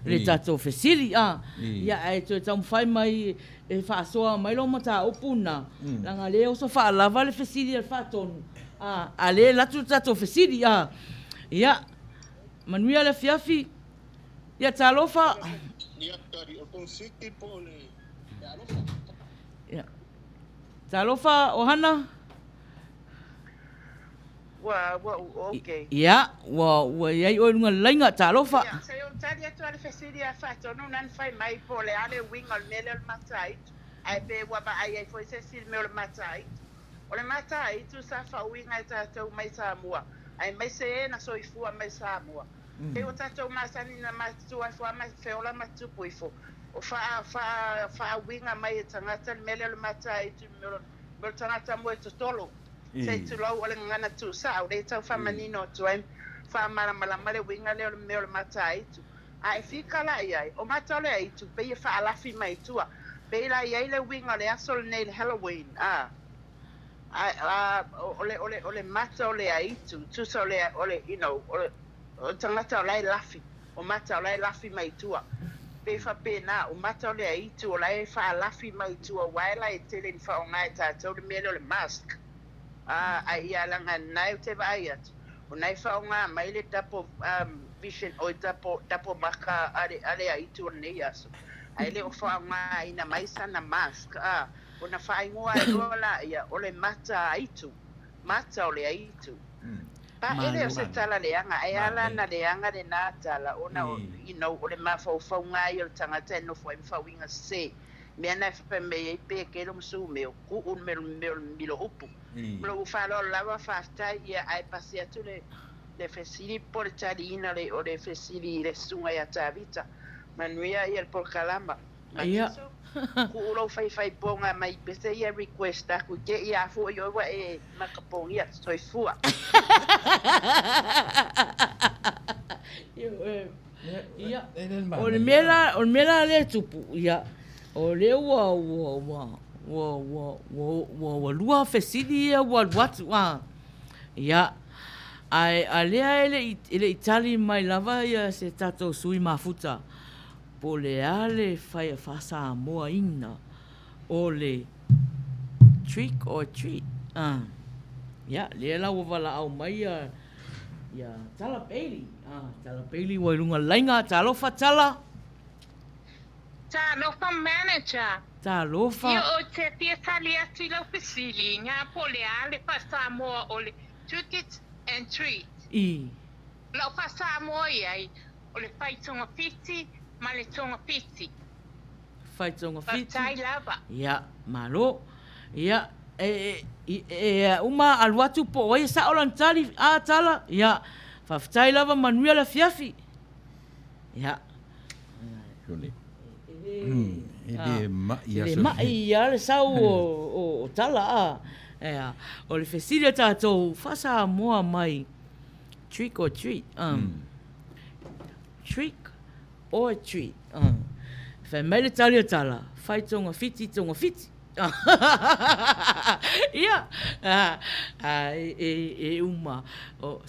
le tatou fesili, a. Ia, ae toe taumafai mai e faasoa mai lau mataupu na, leaga o lea e oso faalava le fesili a le Faatonu, a, a lea e alu atu le tatou fesili, a. Ia, manuia le afiafi. Ia, talofa. Ia, tali, o Kongsiki po o le alofa. Ia. Talofa, Ohana. Ua, ua, okay. Ia, ua, ua i ai oe i luga o le laina, talofa. Ia, se i ou tali atu lava i le fesili a Faatonu na na fai mai po o le a le uiga o le mea lea o le mataitu, ae pe ua vaai ai foi se isi i le mea o le mataitu. O le mataitu sa faauiga e tatou mai Samoa, aemaise e na soifua mai Samoa. Pei ua tatou masani na matutua ifo lava ma feola ma tupu ifo, o faa, faa, faauiga mai e tagata le mea lea o le mataitu i le mea o le tagata moe totolo. Se i tulou o le gagana tuusao lea e tau faamanino atu ai, faamalamalama le uiga lea o le mea o le mataitu. A e fika la i ai, o mata o le aitu pei e faalafi mai tua. Pei la i ai le uiga o le aso lenei le Halloween, a, a, a, o le, o le, o le mata o le aitu, tusa o le, o le, you know, o le, o le tagata o la e lafi, o mata o la e lafi mai tua. Pei faapena, o mata o le aitu o la e faalafi mai tua aua e la e tele ina faaaoga e tatou le mea lea o le mask. A, a ia leaga na ou te vaai atu, o na e faaaoga mai le double vision oi double, double maka a le, a le aitu o lenei aso, ae le o faaaogaina mai sana mask, a, ona faaigoa ai loa laia o le mata aitu, mata o le aitu. Pa e le o se tala leaga, ae ala ona leaga lena tala, ona o, you know, o le mafaufauga ia o le tagata e nofo ai ma faauiga sese. Mea na e fai mai ai pe kelo ma sumeo, kuu le mea o le milo upu. Ma lou faaaloalo lava, faafetai, ia, ae pasi atu le, le fesili po o le taliina o le, o le fesili i le susuga ia Tavita. Manuia ia le polokalama. Ia. Matiso, kuu lou faifaipoga mai pese ia request aku te i a foi oe ua e makapogia. Soifua. Ia, o le mea la, o le mea la lea e tupu, ia, o lea ua, ua, ua, ua, ua, ua, ua, ua lua fesili ia ua alu atu, a. Ia, ae, a lea e le i, e le i tali mai lava ia se tatou sui mafuta, Po o le a le faasamoaina o le trick or treat? Ah, ia, lea la ua valaau mai ia, ia Tala Bailey. Ah, Tala Bailey ua i luga o le laina. Talofa Tala! Talofa Manager. Talofa. Ia ou te fia tali atu i lau fesili, nga po o le a le faasamoa o le trick it and treat? I. Lau faasamoa i ai, O le fai togafiti ma le togafiti. Fai togafiti. Faafetai lava. Ia, malo. Ia, e, e, e uma alu atu po o ai e sao lana tali, a Tala? Ia, faafetai lava, manuia le afiafi. Ia. E le mai E le mai lava le sau o Tala, a. Ia, o le fesili a tatou, faa-Samoa mai, trick or treat? Trick or treat? Fai mai le tali a Tala, fai togafiti, togafiti. Ia, e uma,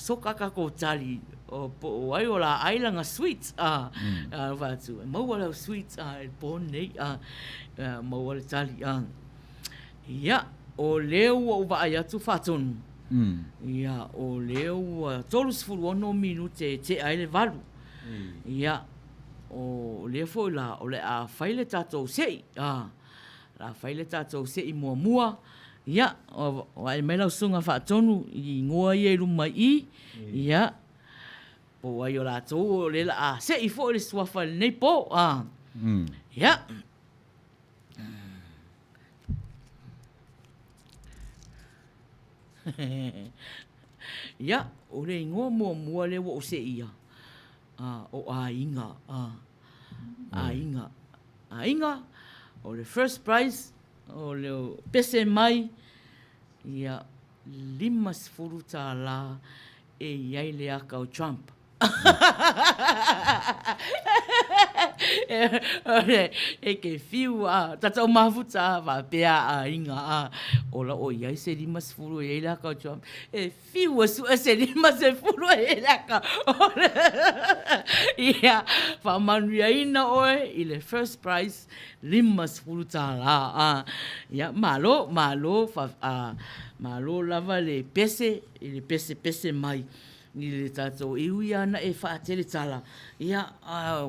soka kākou tali, po o ai o la ai lana sweets, a, fai atu, e maua lau sweets i le pō nei, maua le tali. Ia, o lea ua ou vaai atu faatonu, ia, o lea ua 36 minute e tea ai le 8. Ia, o lea foi la, o le a fai le tatou se'i. La fai le tatou se'i muamua, ia, vaai mai lau susuga faatonu i igoa ia i luma i i, ia, po o ai o latou o lea la a se'i foi le suafa i lenei po, a, ia. Ia, o le igoa muamua lea ua ou se'ia, o Aiga, Aiga. Aiga, o le first prize, o le pese mai, ia, $50 e i ai le aka o Trump. E ke fiu a tatou mafuta a faapea a aiga a ola o i ai se 50 e i ai le aka o Trump. E Fiu e sue se 50 e i ai le aka o le Ia, faamanuiaina oe i le first prize $50. A, ia, malo, malo, fa, a, malo lava le pese, i le pesepese mai i le tatou, e ui lava ina e faatele tala, ia, a,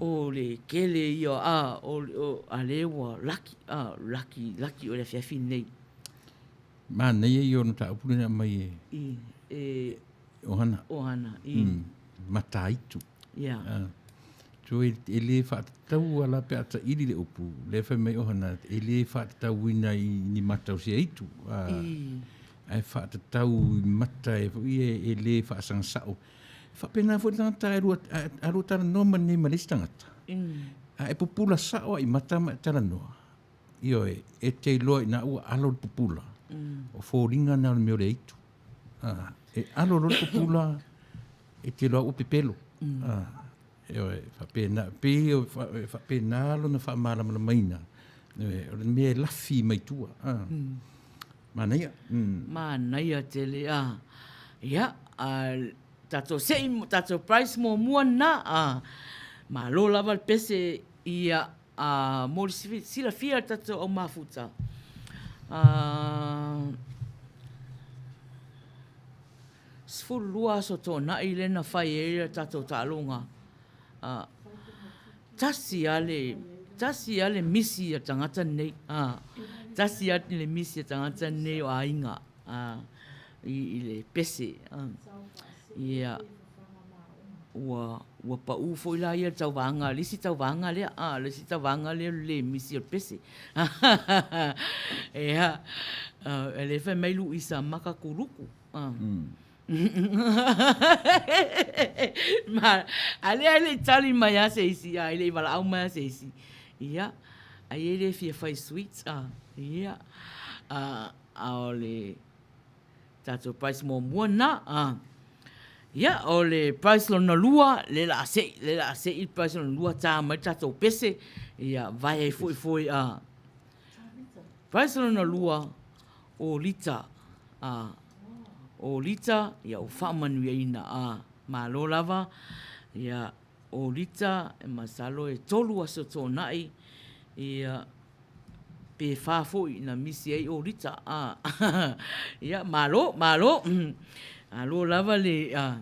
o le kele ia, a, o, o, a lea ua laki, a, laki, laki oe i le afiafi lenei. Manaia ia o le mataupu lea na aumai e. I, e. Ohana. Ohana, i. Mataitu. Ia. So e, e le faatatau la pe a taili le upu, lea fai mai Ohana, e le faatatauina i ni mata o se aitu. I. Ae faatatau i mata e foi e, e le faasagasao. E faapena foi le tagata a lua, a lua talanoa ma lenei ma le isi tagata. A e pupula sao lava i mata ma e talanoa. Ioe, e te iloa ina ua alo le pupula, o foliga na o le mea o le aitu. E alo loa le pupula, e te iloa ua pepelo. Ioe, faapena, pei e faapena lona faamalamalamaina, ioe, o le mea e lafi mai tua. Manaia. Manaia tele, a. Ia, a tatou sei, tatou prize muamua lena, a. Malo lava le pese, ia, A, mo le silafia e le tatou au mafuta, a, 12 aso tuanai lea na fai ai le tatou taaloga, a, tasi lava le, tasi lava le misi a le tagata lenei, a, tasi lava le misi a le tagata lenei o aiga, a, i le pese, a, ia. Ua, ua paʻū foi la ia i le tauvaga, le isi tauvaga lea, a, le isi tauvaga lea o le le misi o le pese. Ea, o lea e fai mai Luisa maka kuluku. A. Ma, a lea e le i tali mai lava se isi, a e le i valaau mai lava se isi. Ia, ai e le fia fai sweets, a, ia, a, a o le Tatou prize muamua lena. A. Ia, o le prize lona lua, lea la a se'i, lea la a se'i le prize lona lua, tā mai le tatou pese, ia, vae ai foi foi, a. Prize lona lua, o Lita, a. O Lita, ia, ua faamanuiaina, a. Malo lava, ia, o Lita, e masalo e tolu aso tuanai, ia, pe whā foi na misi ai o Rita. A, ia, malo, malo. Alo lava le, a,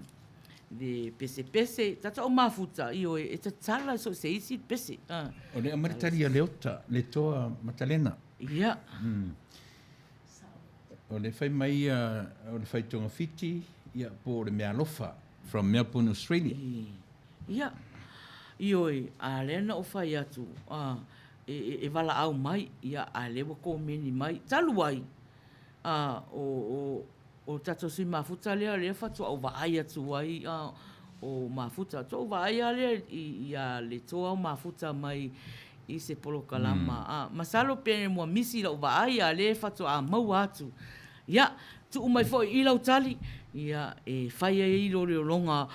le pesepese, tata o mafuta, ioe, e tatala so se isi pese. A. O le aumai le tali a Leota, le toa Matalena. Ia. O le fai mai ia, o le fai togafiti, ia, po o le meaalofa, from Melbourne, Australia. Ia. Ioe, a lea na ou fai atu, a. e, e, e valaau mai, ia, a lea ua komeni mai. Talu ai, a, o, o, o tatou sui mafuta lea, lea faatoa ou vaai atu ai, a, o mafuta. Tou vaai lava lea i, ia le toa o mafuta mai i se polokalama. Mm. A, masalo pe ua misi lau vaai, a lea faatoa maua atu. Ia, tuu mai foi i lau tali, ia, e fai ai iloilologa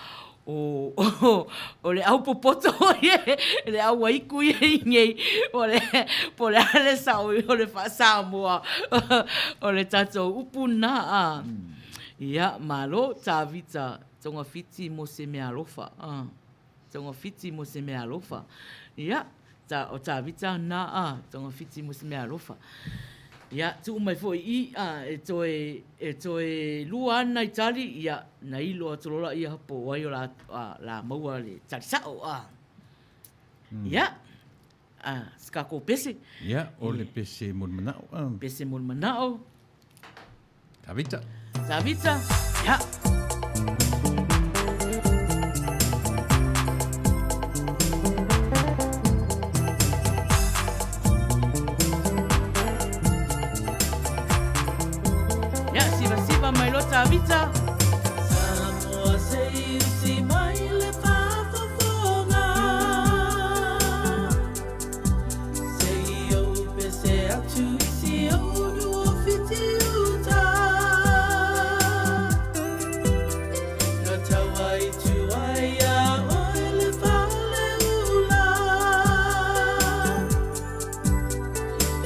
o, o le au popoto ia, le au aiku ia i nei, o le, po o le a le sao o le faa-Samoa o le tatou upu lena, a. Ia, malo, Tavita, togafiti mo se meaalofa, a. Togafiti mo se meaalofa. Ia, ta, o Tavita lena, a, togafiti mo se meaalofa. Ia, tuu mai foi i, a, e toe, e toe lua ana i tali, ia, na ilo atu loa laia po o ai o la, a, la maua le tali sa'o, a. Ia, a, se tatou pese. Ia, o le pese mo le mana'o, a. Pese mo le mana'o. Tavita. Tavita. Ia. Ia, siva siva mai lo Tavita. Samoa se i usi mai le faafofoga. Se i ou pese atu i si ou 27 uta. Na taua i tua ia oe le faleula.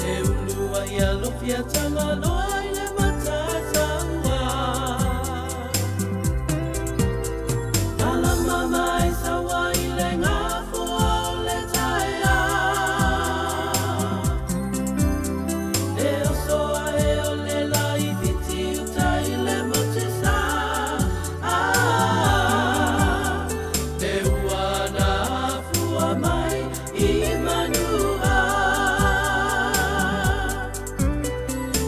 E ulu ai alofia Tagaloa i le matataua. Malama mai saua i le gafoa o le taeao. E oso ae o le la i Fiti uta i le motu sa. Ah, e ua ana afua mai i Manua.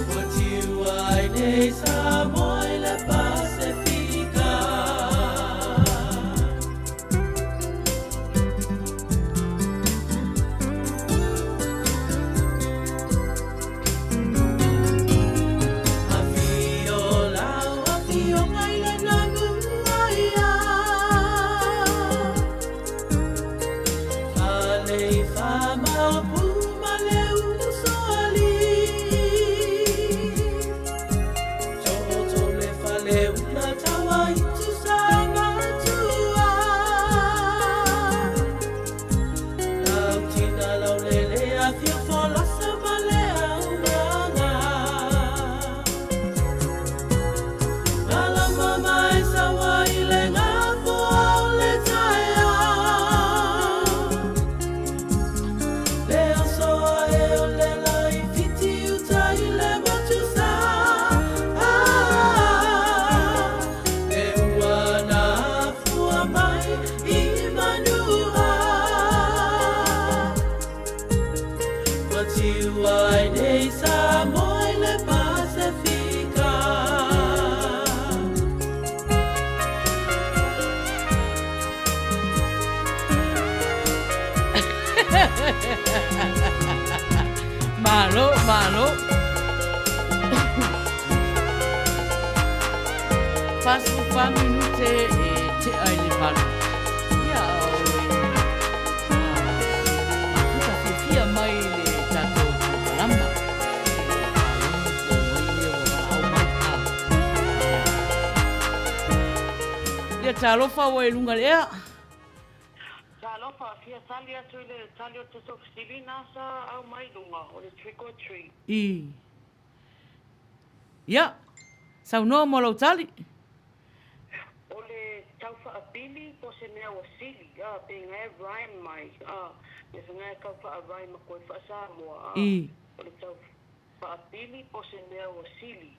Ua tiu ai nei Samoa i le Pasefika. Afio lau afioga i le Nanuaia. Faleifa maopu ma le usoalii. Toto le faleula taua i tusa matua. Lau tina lau lele afio folasa ma le augaga. Malama mai saua i le gafoa o le taeao. Le oso ae o le la i Fiti uta i le motu sa. Ah, e ua na afua mai i Manua. Ua tiu ai nei Samoa i le Pasefika. Malo, malo. 44 minute e tea i le valu. Ia, o e mafuta fiafia mai le tatou polokalama. E faalogo po o ai lea ua valaau mai. A. Ia, talofa ua e luga i le ea. Talofa, fia tali atu i le tali o te fesili na sa aumai i luga, o le trick or treat. I. Ia, saunoa mo lau tali. O le tau whaapili po se mea ua sili, a, pe ngae rhyme mai, a, me se ngae kau wha rhyme a koe wha-Samoa, a, I. o le tau whaapili po se mea ua sili.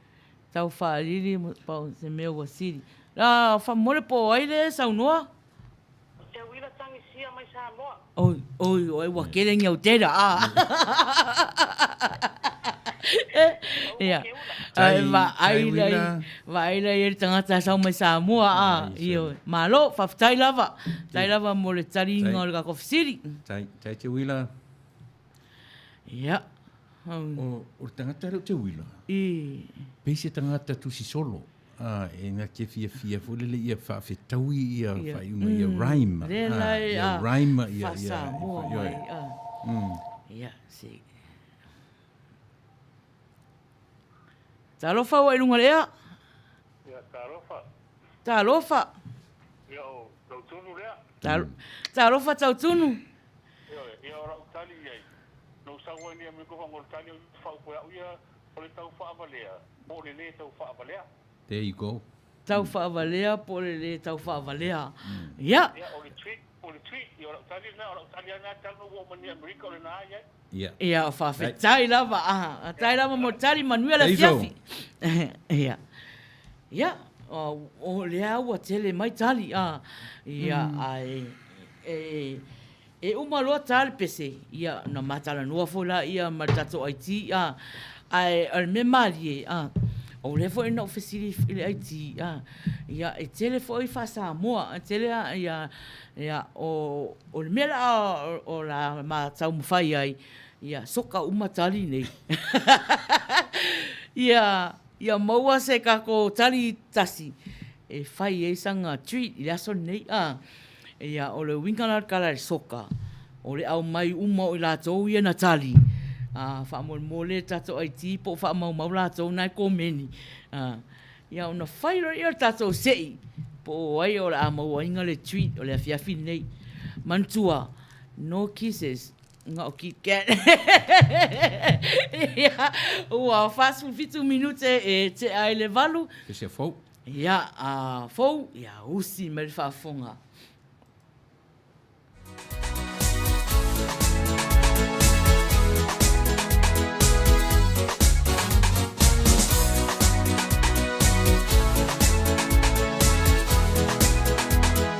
Tau whaalili po se mea ua sili. La, whamole po o ai le saunoa? Te uila tagisia mai Samoa. Oi, oi, oi, ua kele ni au tera, a. Ia. Tai, Vaai tai lai, uila. vaai lai e le tagata sau mai Samoa, a. Ioe. Malo, faafetai lava. Faafetai lava mo le taliga o le tatou fesili. Tai, tai te uila. Ia. O, o le tagata lea ou te uila. I. Pei se tagata tusi solo. A, e na te fiafia foi lele ia faafetaui ia yeah. faaiuga ia rhyme. Le la a, ia rhyme ia ia. Faa-Samoa mai. A. Ia, se. Talofa ua i luga o le ea. Ia, talofa. Talofa. Ia, o Tautunu lea. Talofa Tautunu. Ioe, ia o lau tali i ai, na ou sau ai nei Amerika faamoa o le tali o fau koe au ia, o le tau faavalea, po o le lē tau faavalea. There you go. Tau faavalea po o le lē tau faavalea. Ia. Ia, o le tweet, o le tweet, ia o lau tali lena, o lau tali lava lena talu na ou oo mai nei Amerika o lena i ai. Ia. Ia, faafetai lava, faafetai lava mo tali, manuia le afiafi. Ia. Ia, o lea ua tele mai tali, a, ia, ae, e, e uma loa ta le pese, ia, ona ma talanoa foi laia ma le tatou IT, a, ae o le mea malie, a, o lea foi na ou fesili i le IT, a, ia, e tele foi faa-Samoa, e tele a, ia, ia, o, o le mea la o la ma taumafai ai, ia, soka uma tali nei. Ia, Ia maua se kako tali tasi e fai ai sana treat i le aso lenei. A, ia, o le uiga la o le tala i le soka, o le aumai uma o i latou ia na tali, a, faamolemole le tatou IT po o faamaumau latou na e komeni, a, ia ona fai loa lea o le tatou sei po o ai o le a mauaina le treat o le afiafi lenei. Manatua, no kisses. Na o Kit Kat. Ia, ua 47 minute e tea ai le 8. Pese fou. Ia, a fou, ia usi mai le faafofoga.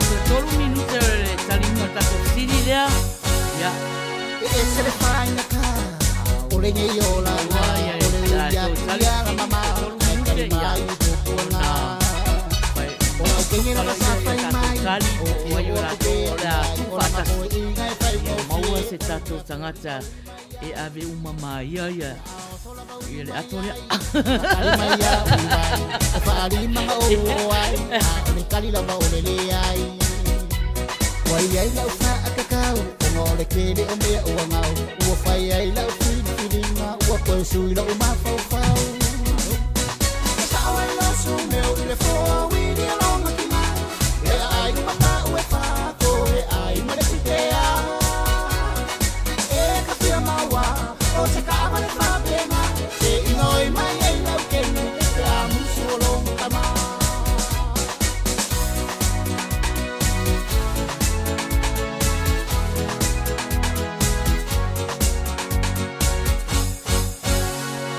Toe tolu minute o le taliga o le tatou fesili lea. Ia. E ese le faigata o lenei olaga, o le ui atu i ala mamao, ae tali mai i puapuaga. O lau teine lava sa fai mai, o ke oo atu pea i ai, o lana moeina e faigofie. Maua se tatou tagata e ave uma ma ia ia ia le ato lea. Tali mai au ai, e faalima ma o ai, a o le tali lava o le leai. Ua i ai lau faakakau, ona o le tele o mea ua gau, ua fai ai lau filifiliga, ua toe sui lou mafaufau. E sao ai lo sumeu i le foauili o lona tina, e aai uma pau e faatoe ai ma le pitea. E ka fia maua o se taavale faapena, se inoi mai ai lau kene pe a musu o lona tama.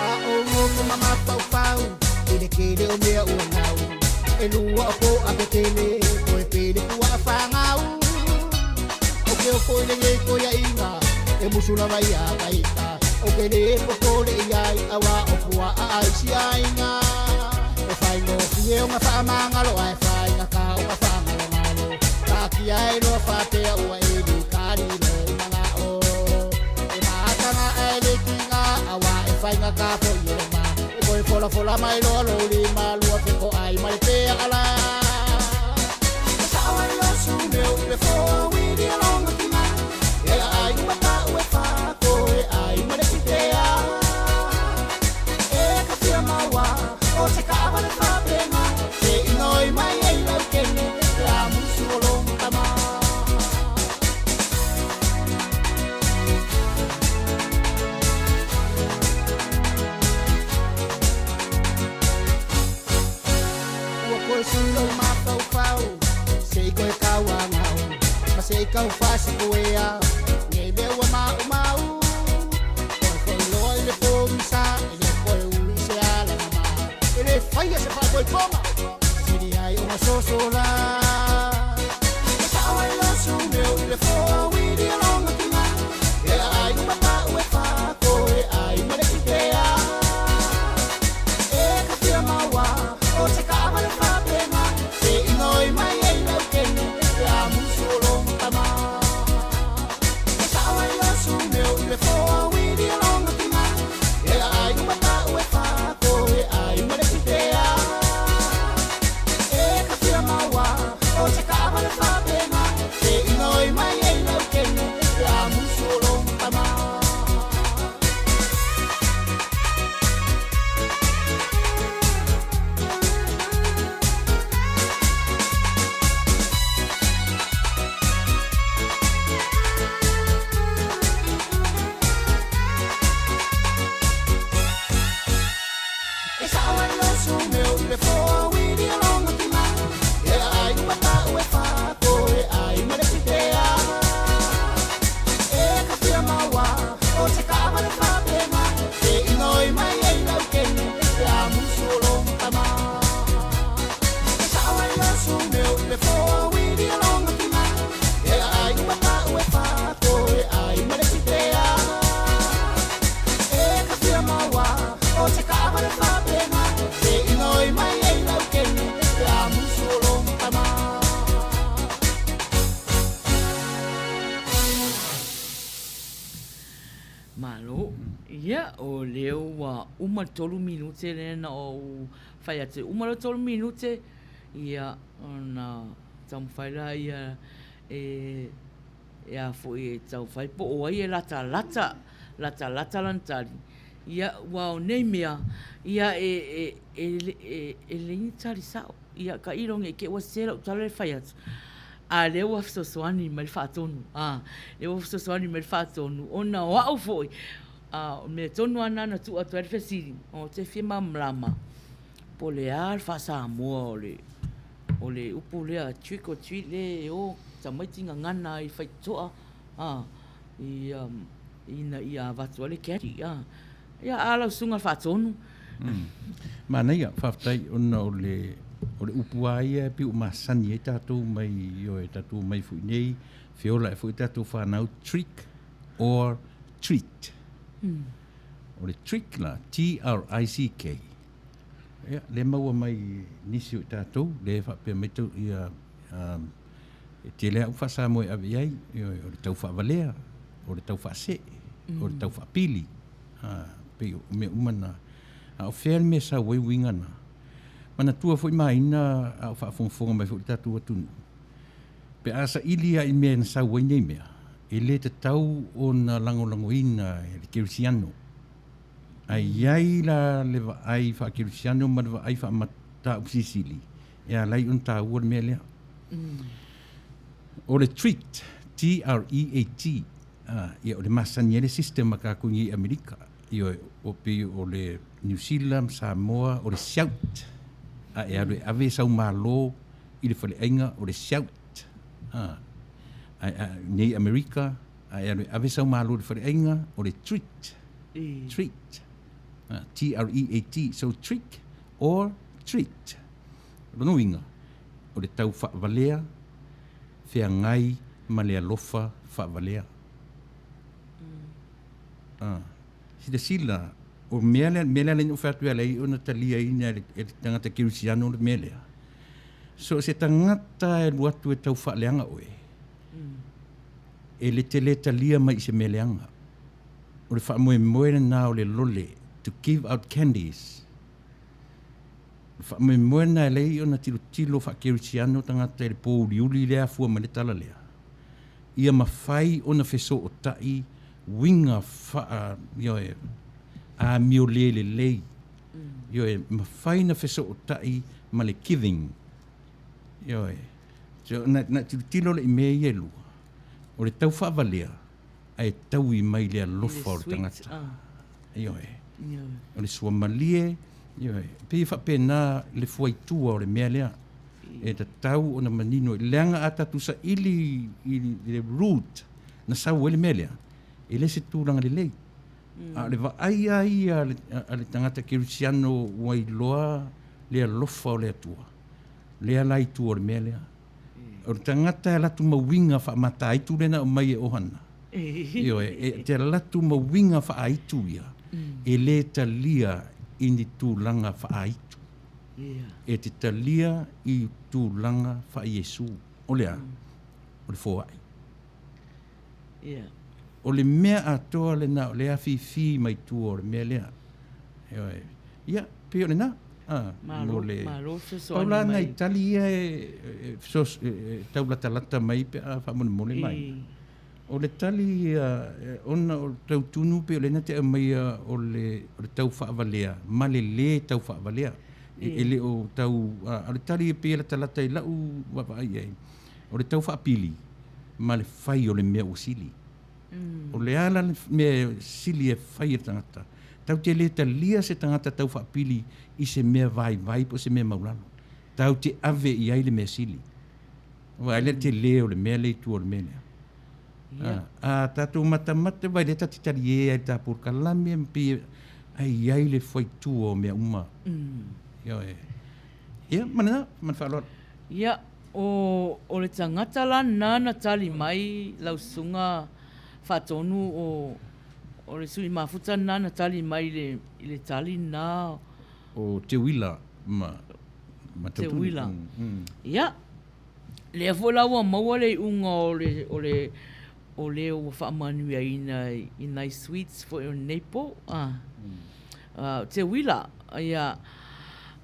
A o loto ma mafaufau i le tele o mea ua gau, e lua o po a petele, toe pele pua a fagau. O ke o foi lenei koiaiga, e musu lava ia taita, o ke le popole i ai, aua o pua a ai si aiga. E faigofie o faamagalo ae faigata o faagalogalo, taatia e loa faapea ua e likali lou manao. E mataga ae le tiga, aua e faigata foi o le ma, e koe folafola mai loa lou lima, lua fetoai ma le peaala. E sao ai lo sumeu i le foauili o lona tina, e aai uma pau e faatoe ai ma le pitea. E ka fia maua o se taavale faapena, se inoi mai ai lau kene pe a musu o lona tama. Ua koe sui lou mafaufau, se i koe tauagau, ma se i kau faasikuea, nei mea ua maumau. Koe foi loa i le pogisa, e le koe ui i se ala mama, e le faia se faafoefoga, sili ai ona sosola. E sao ai lo sumeu i le foauili o lona tina, e aai uma pau e faatoe ai ma le pitea. E ka fia maua o se taavale faapena, se inoi mai ai lau kene pe a musu o lona tama. E sao ai lo sumeu i le foauili o Ia, o lea ua uma le 3 minute lea na ou fai atu e uma loa le 3 minute, ia, ona taumafai lea e, e a foi e taumafai po o ai e latalata, latalata lana tali. Ia, aua o nei mea, ia e, e, e, e, e leai ni tali sao. Ia, tailo ne i te i ua sese lau tala le fai atu, a lea ua fesoasoani mai le faatonu, a, lea ua fesoasoani mai le faatonu, ona o au foi, a, o le mea tonu lava lena na tuu atu ai le fesili, ou te fia malamalama, po o le a le faa-Samoa o le, o le upu lea trick or treat lea e o tamaiti gagana ai i faitotoa, a, ia, ina ia avatu ai le candy, a. Ia, a lau susuga i le faatonu. Manaia, faafetai ona o le o le upu lava ia e pei ua masani ai tatou mai ioe tatou omai foi nei, feola ae foi tatou fanau trick or treat. O le trick la, T-R-I-C-K, ia, lea maua mai nisi o i tatou, lea e faapea mai tau, ia, um, e tele lava upu faa-Samoa e ave i ai, ioe, o le tau faavalea, o le tau faasee, o le tau faapili, a, pei o mea uma na. A o fea le mea e sau ai uiga na? Manatua foi maina a o faafogafoga mai foi le tatou atunuu, pe a saili lava i mea na sau ai nei mea, e le tatau ona lagolagoina e le kerisiano. Ae i ai la le vaai faakerisiano ma le vaai faamataupu silisili e ala ai ona taua le mea lea. O le treat, T-R-E-A-T, ia o le masani ai le system a tatou i nei i Amerika. Ioe, o pei o le Niu Sila ma Samoa, o le shout. A e alu e ave sau malo i le faleaiga, o le shout. A, a, a, nei i Amerika, a e alu e ave sau malo i le faleaiga, o le treat. Treat. T-R-E-A-T. So trick or treat. O lona uiga, o le tau faavalea, feagai ma le alofa faavalea. Ah, silasila, o mea lea, mea lea na ou fai atu e ala ai ona taliaina e le, e le tagata kerisiano le mea lea. So o se tagata e alu atu e tau faaleaga oe, e le te le talia mai i se mea leaga. O le faamoemoe lena o le lole, to give out candies. O le faamoemoe lena e leai ona tilotilo faakerisiano tagata i le pōuliuli lea afua mai le tala lea, ia mafai ona fesootai uiga faa, ioe, amio le lelei, ioe, mafai ona fesootai ma le giving, ioe. So, na, na tilotilo le i mea ia e lua, o le tau faavalea, ae taui mai le alofa o le tagata. Ioe. O le suamalie, ioe. E pei e faapena le fuaitua o le mea lea. E tatau ona manino, leaga a tatou saili i le root na sau ai le mea lea, e le se tulaga lelei. A o le vaai lava ia a le tagata kerisiano ua iloa le alofa o le Atua, lea la i tua o le mea lea. O le tagata e alu atu ma uiga faamataitu lea na aumai e Ohana. Ioe, e te alu atu ma uiga faaaitu ia, e le talia i ni tulaga faaaitu. E te talia i tulaga faa-Iesu. O le a? O le foai. O le mea atoa lena o le afifi mai tua o le mea lea. Ioe. Ia, pei o lena. Ah, Malo, mo le... malo Pau fesoasoani la nai mai. tali ia e, e, fesoas- e, e taulatalata mai pe a faamolemole mai. I, O le tali ia, e, ona o le tautunu pei o lena te aumaia o le, o le tau faavalea ma le lē tau faavalea. E, e le o tau, a, o le tali e pei e latalata i lau vaavaai i ai, o le tau faapili ma le fai o le mea ua sili. O le a la le mea e sili e fai e le tagata? Tatou te le talia se tagata tau faapili i se mea vaivai po o se mea maulalo. Tatou te ave i ai le mea sili. Vaai lea le tele o le mea lea i tua o le mea lea. Ia. A, a tatou matamata, vaai lea tatou te talie ai i le ta polokalame ma pei e i ai le fuaitua o mea uma. Ioe. Ia, ma lena, ma le faaaloalo. Ia, o, o le tagata la lena na tali mai lau susuga faatonu o, o le sui mafuta lena na tali mai i le, i le tali lena. O Teuila ma, ma Tautuni. Teuila. Ia, lea foi la ua maua le iuga o le, o le, o lea ua faamanuiaina i nai sweets foi o lenei po. O Teuila, ia,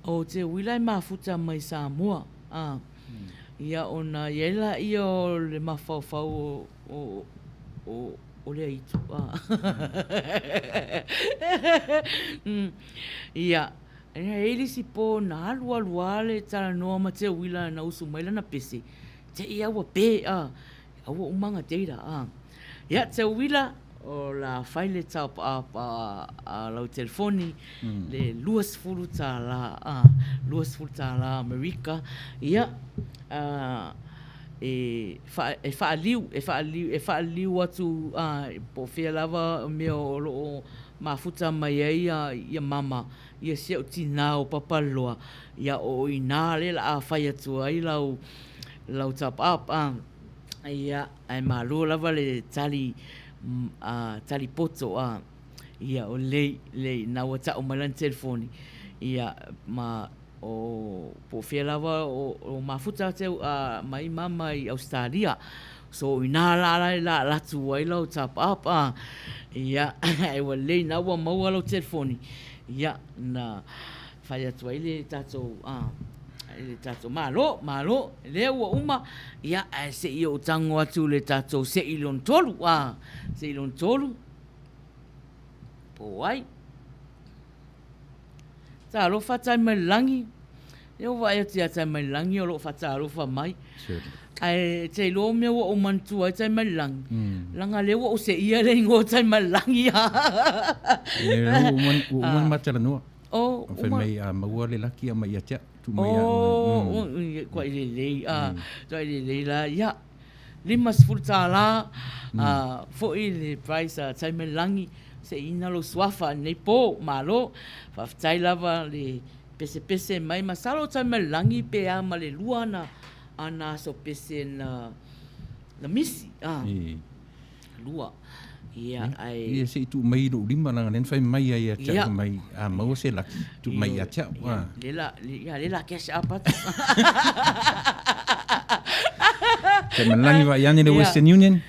o Teuila e mafuta mai Samoa. Ia, ona i ai laia o le mafaufau o lea itu. Ia, e i ai le isi po na alualu lava le talanoa ma Teuila na usu mai lana pese, te i lava ua pe, a ua uma ana data, a. Ia, Teuila, o le a fai le top up a lau telefoni, le $20, a, $20 Amerika, ia, e faaliu, e faaliu, e faaliu atu po o fea lava mea o lo o mafuta mai ai ia mama, ia si au tinā o Papaloa, ia o i inā lea o le a fai atu ai lau lau top up a. Ia, ae malo lava le tali tali poto a. Ia, o lelei, lelei, na ua tau mai lana telefoni, ia, ma o po o fea lava o mafuta atu mai mama i Ausetalia. So o ina la la e alu atu ai lau top up a. Ia, ae ua lelei na ua maua lau telefoni, ia, na fai atu ai le tatou le tatou malo, malo, lea ua uma, ia, ae se i ou tago atu i le tatou se'i lona tolu, a, se'i lona tolu, po o ai. Talofa Taimailangi, lea ua vaai atu ia Taimailangi o lo o faatalofa mai. Ae te iloa mea ua ou manatua ai Taimailangi, leaga lea ua ou seia le igoa o Taimailangi. Ua uma ona ma talanoa. Oh, uma. Fai mai a maua le laki aumai ia te au. Tuu mai ia au. Oh, tuai lelei, tuai lelei la. Ia, $50 foi le price a Taimailangi. Seiina lou suafa i lenei po. Malo. Faafetai lava le pesepese mai. Masalo o Taimailangi pe a ma le lua ana aso pese na misi. Lua. Ia, ae... Ia, se i tuu mai i lou lima, leaga o lea na fai mai ai ia te au, fai mai, a maua se laki, tuu mai ia te au. Ia, lea la, ia, lea la cash up atu. Taimailangi vaai ane le Western Union.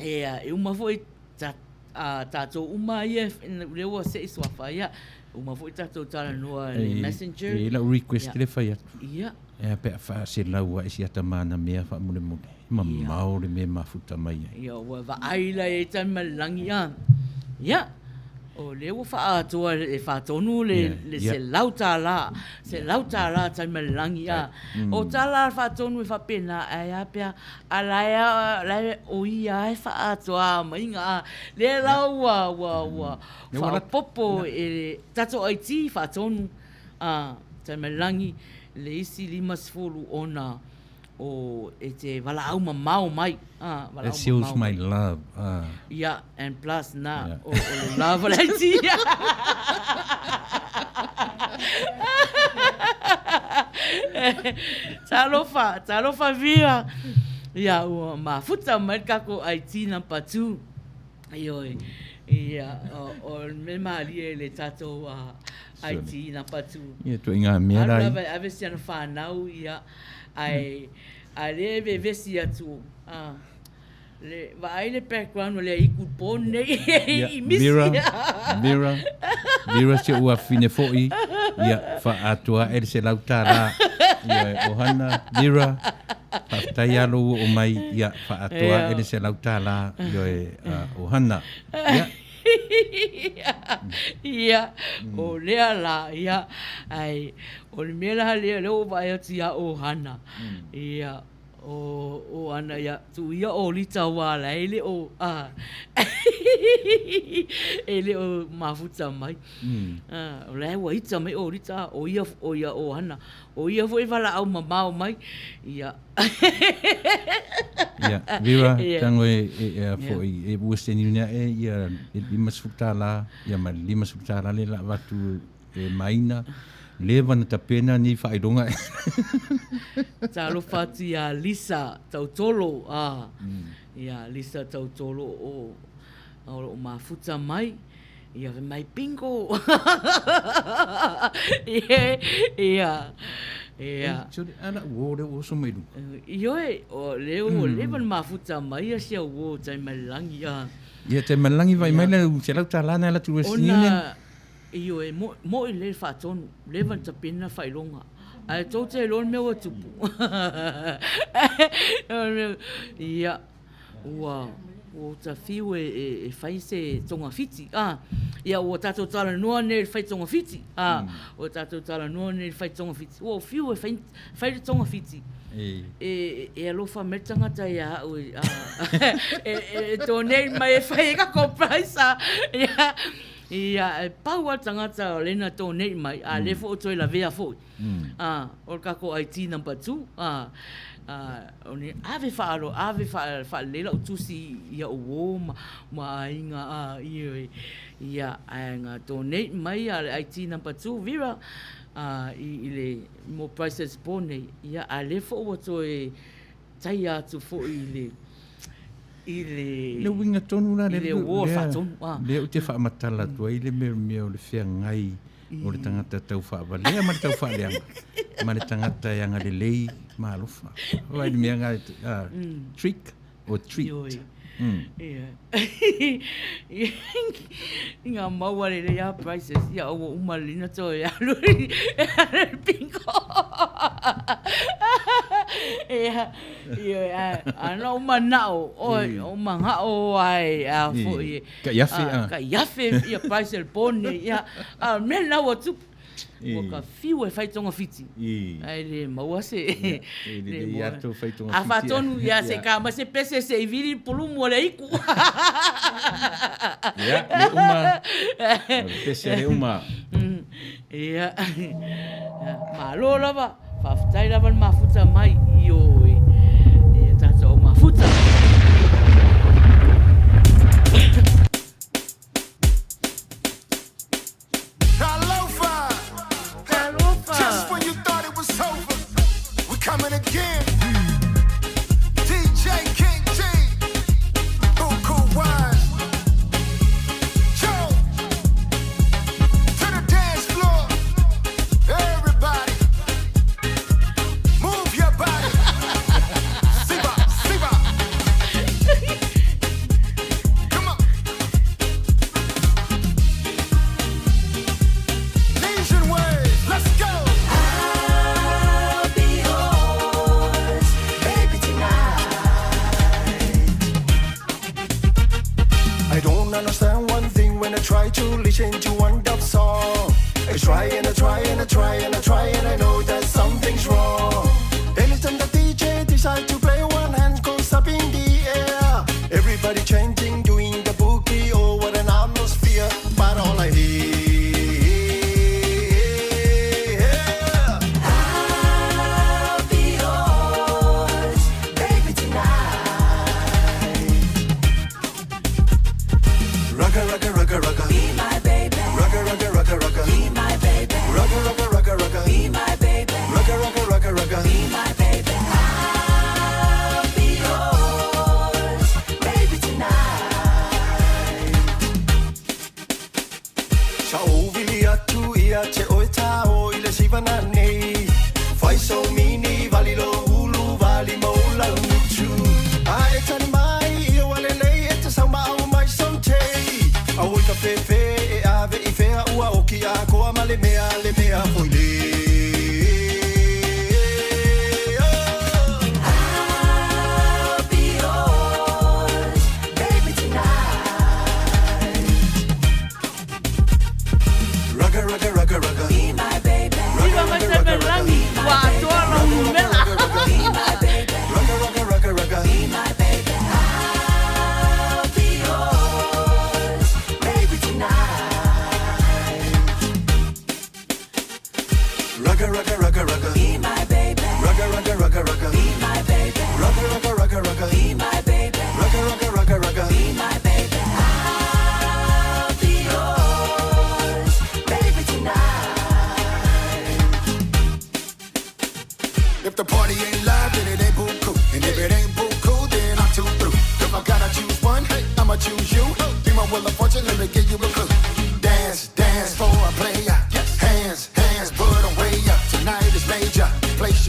Ia, e uma foi ta, a, tatou uma ia, lea ua sei suafa, ia, uma foi tatou talanoa i le Messenger. E i ai lau request lea e fai atu. Ia. E a pe a faaselau ae si ata mana mea faamolemole. E mamao le mea e mafuta mai ai. Ia, ua vaai la i ai Taimailangi a. Ia, o lea ua faaatoa e faatonu le $100, $100 Taimailangi a. O tala faatonu e faapena, ae a pe a, a la e a, la e, o ia e faaatoa maiga a. Lea la ua, ua, ua faaopoopo e le tatou IT faatonu a Taimailangi le isi 50 ona o e te valaau mamao mai a, valaau That shows mamao my mai. love. Ah. Ia, and plus na o, o le love o le IT. Talofa, talofa Vera. Ia, ua mafuta mai le tatou IT number 2. Ioe, ia, o le mea malie i le tatou IT number 2. Ia, ituaiga mea la Alu lava e ave si ana fanau, ia, ae, a lea e vevesi atu, a, le, vaai le background o le aiku i le po lenei, i misi. Vera, Vera, Vera si ou afafine foi, ia, faaatoa ae le $100. Ia, ohana, Vera, faafetai lava lou oo mai, ia, faaatoa ae le $100, ioe, ohana. Ia. Ia, o lea la, ia, ae, o le mea la lea, lea ua ou vaai atu ia Ohana, ia, o, o ana, ia, tuu ia o Lita aua la e le o, a, e le o mafuta mai. O la e ua ita mai o Lita, o ia, o ia Ohana, o ia foi e valaau mamao mai, ia. Ia, Vera, tago e, e, e a foi, e Western Union ae, ia, e $50, ia ma le $50 lea o le a avatu e Maina, leva na tapena nei faailoga. Talofa atu ia Lisa Tautolo, a, ia Lisa Tautolo o, o lo o mafuta mai. Ia fai mai, bingo! Ia, ia. Ia. Sorry, a lau uō lea ua oso mai luga. Ioe, o lea ua leva ona mafuta mai ia sia uō tai mai le lagi, a. Ia, tai mai le lagi vaai mai le $100 na e alu atu i Western Union. Ona, ioe, mo'i lelei le faatonu, leva ona tapena faailoga. Ae tou te iloa le mea ua tupu. Ia, ua ua ta fiu e, e, e fai se togafiti. Ah, ia, ua tatou talanoa nei i le fai togafiti. Ah, ua tatou talanoa nei i le fai togafiti. Ua ou fiu e fai, fai le togafiti. E. E, e alofa mai le tagata ia au e, ah, e, e, e donate mai e fai ai ka price. Ah, ia, ia, e pau lava le tagata o lena donate mai, a lea foi ua toe lavea foi. A, o le tatou IT number 2, a, a, o ni ave faalo, ave faalelei lau tusi i au uō ma, ma aiga, a, ioe, ia, ae na donate mai a le IT number 2, Vera, a, i, i le, mo prices po nei, ia, a lea foi ua toe taia atu foi i le, i le... Le uiga tonu la lea, lea, lea ou te faamatala atu ai le mea, mea o le feagai o le tagata tau faavalea ma le tau faaleaga ma le tagata e agalelei ma alofa. Vaai le mea nga, trick or treat. Ioe. Ia. I ngā maua lelei a prices, ia ua uma lelei na toe alu i le bingo. Ia, ioe, a, a na ou manao, oi, o manao ai, a foi e. Kai afe, a. Kai afe, ia price el pone, ia, a mea na ua tupu. Ua ka fiu e fai togafiti. Ae le maua se... E lelei lava tou fai togafiti. A faatonu ia se ka mai se pese se i vili pulumu o le iku. Ia, le uma. O le pese a le uma. Ia. Malo lava. Faafetai lava le mafuta mai. Ioe. Ia tatou mafuta. Talofa! Talofa! Just when you thought it was over, we coming again. DJ King G, Buku Wise. Joe, to the dance floor. Everybody, move your body. Siva, Siva. Come on. Nation waves, let's go. I'll be yours, baby, tonight. I don't understand one thing when I try to listen to one dub song. I try and I try and I try and I try and I know that something's wrong. Anytime the DJ decide to play, one hand goes up in the air. Everybody chanting, doing the boogie, oh what an atmosphere. But all I hear, I'll be yours, baby, tonight. Rugga, rugga, rugga, rugga. Be my baby. Rugga, rugga, rugga, rugga. Be my baby. Rugga, rugga, rugga, rugga. Be my baby. Rugga, rugga, rugga, rugga. Be my baby. I'll be yours, baby, tonight. Sa ovili atu ia te oe tao i le siva nei. Fai so mini vali lo ulu vali mo lau utu. A e tani mai i o alelei e te sau maau mai so te. A oi ka fefe e ave i fea ua oki a koa ma le mea le mea foi le. I'll be yours, baby, tonight. Rugga, rugga, rugga, rugga. Be my baby. Siva mai se melagi, ua atoa lau numera. Be my baby. Rugga, rugga, rugga, rugga. Be my baby. I'll be yours, baby, tonight. Rugga, rugga, rugga, rugga. Be my baby. Rugga, rugga, rugga, rugga. Be my baby. Rugga, rugga, rugga, rugga. Be my baby. Rugga, rugga, rugga, rugga. Be my baby. I'll be yours, baby, tonight. If the party ain't live, then it ain't buku. And if it ain't buku, then I'm too through. If I gotta choose one, I'ma choose you. Be my wheel of fortune, let me give you a clue. Dance, dance for a player. Hands, hands, put 'em way up. Tonight is major.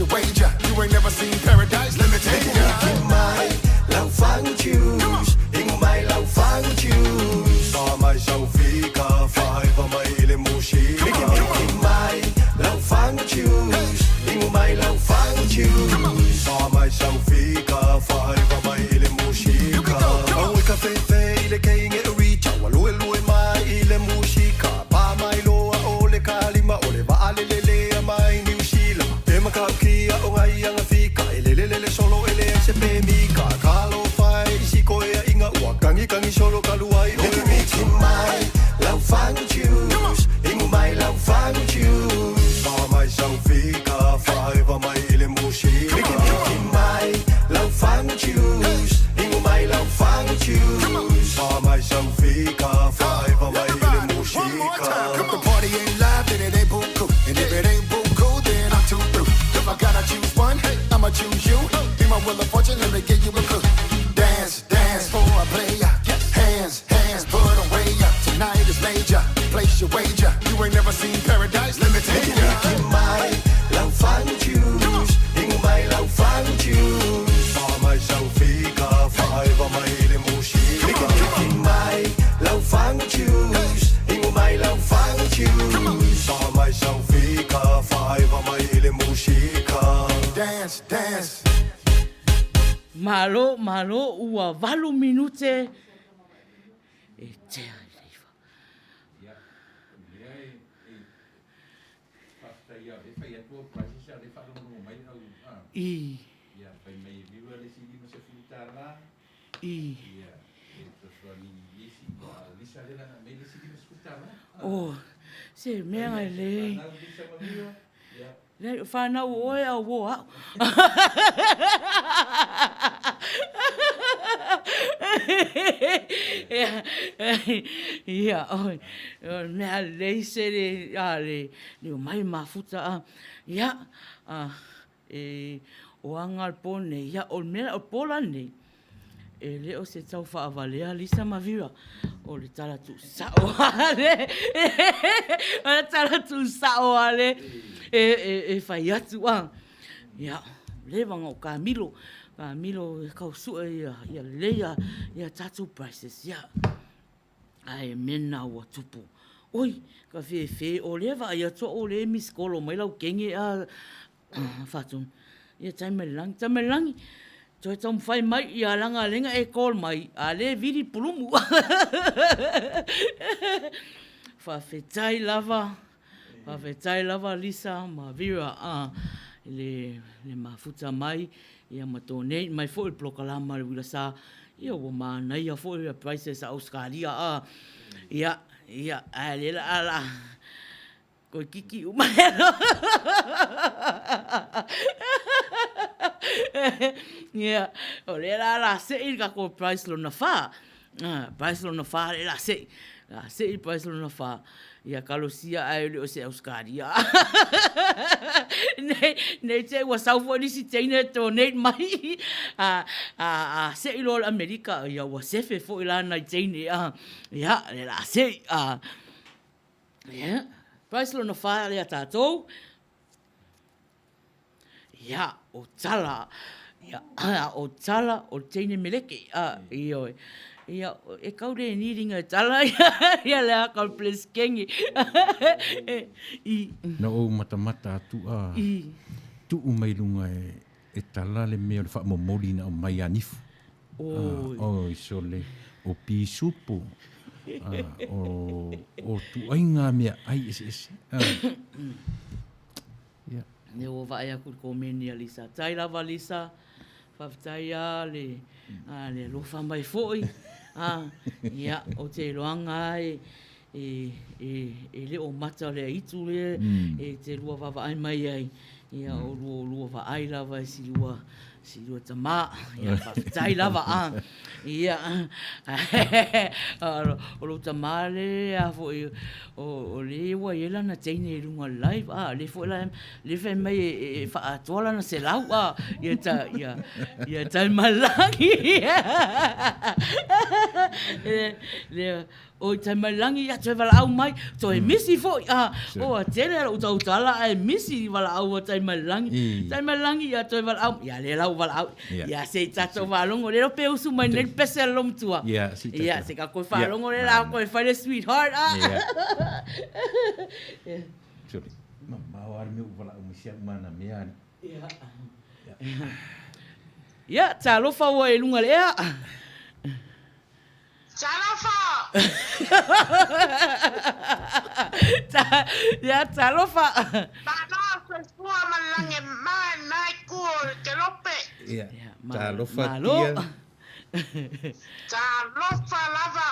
Place your wager. You ain't never seen paradise, let me take ya. Mai lau fagu choose Ingo mai lau fagu choose Sa mai sau fika Faiva mai ile mushika Miki mai lau fagu choose Ingo mai lau fagu choose Sa mai sau fika Faiva mai ile mushika Au e ka fefe ile keinge e richa Wa lue lue mai ile mushika Pa mai loa o le kalima O le vaa le lele a mai New Zealand E makau kia o ngai anga fika E lele lele solo ele ai se pe mika Kalo fai isi koe a inga ua Kangi kangi solo kaluai o le miki mai Lau fagu choose Ingu mai lau fagu choose Sa mai sau fika Faiva mai ile mushika Miki miki mai Lau fagu choose Ingu mai lau fagu choose Sa mai sau fika Faiva mai ile One more mushika time. If the party ain't live, then it ain't buku. And if it ain't buku, then I'm too through. If I gotta choose one, I'ma choose you. Be my wheel of fortune, let me give you a clue. Dance, dance for a player. Hands, hands, put 'em way up. Tonight is major. Place your wager. You ain't never seen paradise, let me take ya. Miki mai lau fagu choose Ingu mai lau fagu choose Sa mai sau fika Faiva mai ile mushika Miki miki mai lau fagu choose Ingu mai lau fagu choose Sa mai sau fika Faiva mai ile mushika Dance, dance. Malo, malo, ua valu minute e tea i le iva. Ia, lea e, e faafetai lava, e fai atu au prices a o lea e faalogologo mai au, a. I. Ia, fai mai e viva le isi $50. I. Ia, e fesoasoani i isi, ia, a o Lisa lea na aumai le isi $50. Oh, se mea ngai le. Fanau Lisa ma Viva, ia. Leai, o whanau o oe au o au. Ia, oi, mea lei se le, a le, le o mai mafuta a, ia, a, e, o anga le po nei, ia, o le mea, o le po la nei, E le o se tau faavalea Lisa ma Vera, o le tala tuusao a le, o le tala tuusao a le e, e, e fai atu a. Ia, leva ona o kamilo, kamilo e kau sue ia, ia lelei ia, ia tatou prices, ia. Ae mena ua tupu. Oi, ka fefe, o lea vaai atu au o lea e misikolo mai lau kenge a, Whatun. Ia tai mai langi, tai mai langi. Toe taumafai mai ia langa lenga e call mai, a le vili pulumu. Faafetai lava, faafetai lava Lisa ma Vera a le, le mafuta mai, ia ma tōnei mai foi le polokalama le uila sa, ia ua manaia foi ia prices a Auskalia a, ia, ia, ae le la la, Koe kiki uma Ia, o lea la la sei le tatou price lona fa. Ah, price lona fa le la sei. La sei price lona fa. Ia kalosia ae le o se Auskaria. Nei, nei te ua sau foi nisi teine donate mai. A, a, a sei loa le Amerika, ia ua sefe foi la nai teine. Ah, ia, le la sei. Ah, Ia, price lona wha lea tātou. Ia, o tala. Ia, o tala, o teine meleke. A, ioe. Ia, e kau re ni ringa e tala, ia le a kau bless kengi. I. Na ou matamata atu a I. tuu mai lunga e, e tala le mea o le faamomoli na aumai a nifu. Oi. Oi sole, o pisupu, o, o tuaiga meaai eseese. Ia. Ne ua vaai aku i le komeni a Lisa. Tai lava Lisa, faafetai a le, a le alofa mai foi. A, ia, o te iloaga e, e, e, e le o mata le aitu lea e te lua vaavaai mai ai. Ia, o lua, lua vaai lava e si lua, si lua tamā. Ia, faafetai lava a. Ia, o lou tamā le a foi, o, o le ua i ai lana teine i luga o le live, a, le foi la, le fai mai e, e faaatoa lana selau, a, ia ta, ia, ia Taimalagi. Le, le, Oi tai mai lagi ia toe valaau mai, toe misi foi a, ua tele lou tautala ae misi valaau a tai mai lagi. Tai mai lagi ia toe valaau, ia lea la ua valaau. Ia se i tatou faalogo le iloa pe usu mai nei le pese a le lomatua. Ia, si tatou. Ia se ka koe faalogo le la koe fai le sweetheart a. Ia. Sorry. Mamao lava le mea ua valaau mai si au ma ana mea alii. Ia. Ia, talofa ua e luga le ea. Talofa! Ia, talofa! Malo soifua ma le lagi e mae nai ku o le kelope. Ia, talofa tia. Talofa lava,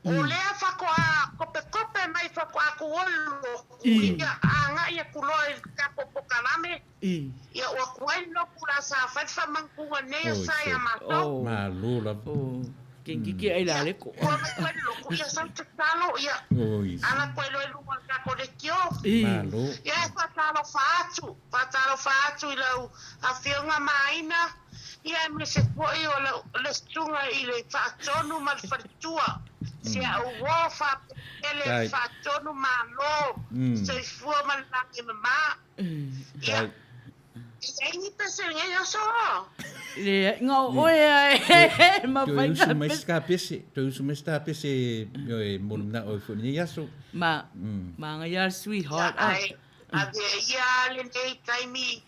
o lea faatoa kopekope mai faatoa ku olo ku ia agai aku loa i le tatou pokalame. Ia ua tuai loku la sa fai le faamantuga nei a sa ia matou. Malo lava. Kikiki ai la le ko. Ua mai tuai loku ia sa tatalo ia. Ala koe loa i luga o le tatou leitio. Malo. Ia e faatalofa atu, faatalofa atu i lau afioga Maina, ia aemaise foi o lau le susuga i le Faatonu ma le faletua. Si au uo faapele le Faatonu malo, soifua ma le lagi mama. Ia, e leai ni pese i lenei aso. Leai, nga o oe a e mafai Toe usu mai se ta pese, toe usu mai se ta pese e mo le manao ai foi i lenei aso. Ma, magaia le sweetheart a. Ia, avea ia lenei taimi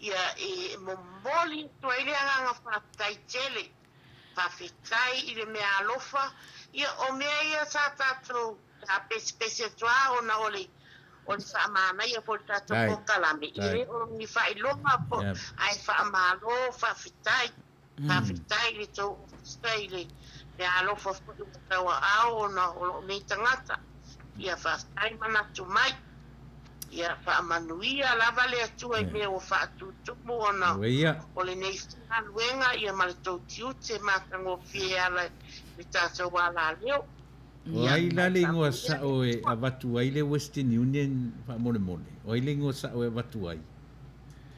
ia e momoli atu ai le agaga faafetai tele. Faafetai i le mea alofa, ia o mea ia sa tatou Sa pesepese atu lava ona o le o le faamanaia foi o le tatou polokalame, e le o ni faailoga po ae faamalo, faafetai, faafetai i le tou ofisa i le alofa foi ua tauaao ona o lou nei tagata. Ia faafetai manatu mai. Ia faamanuia lava le Atua i mea ua faatutumu ona o lenei galuega ia ma le tou tiute matagofie e ala i le tatou alaleo. O ai la le igoa sao e avatu ai le Western Union faamolemole? O ai le igoa sao e avatu ai?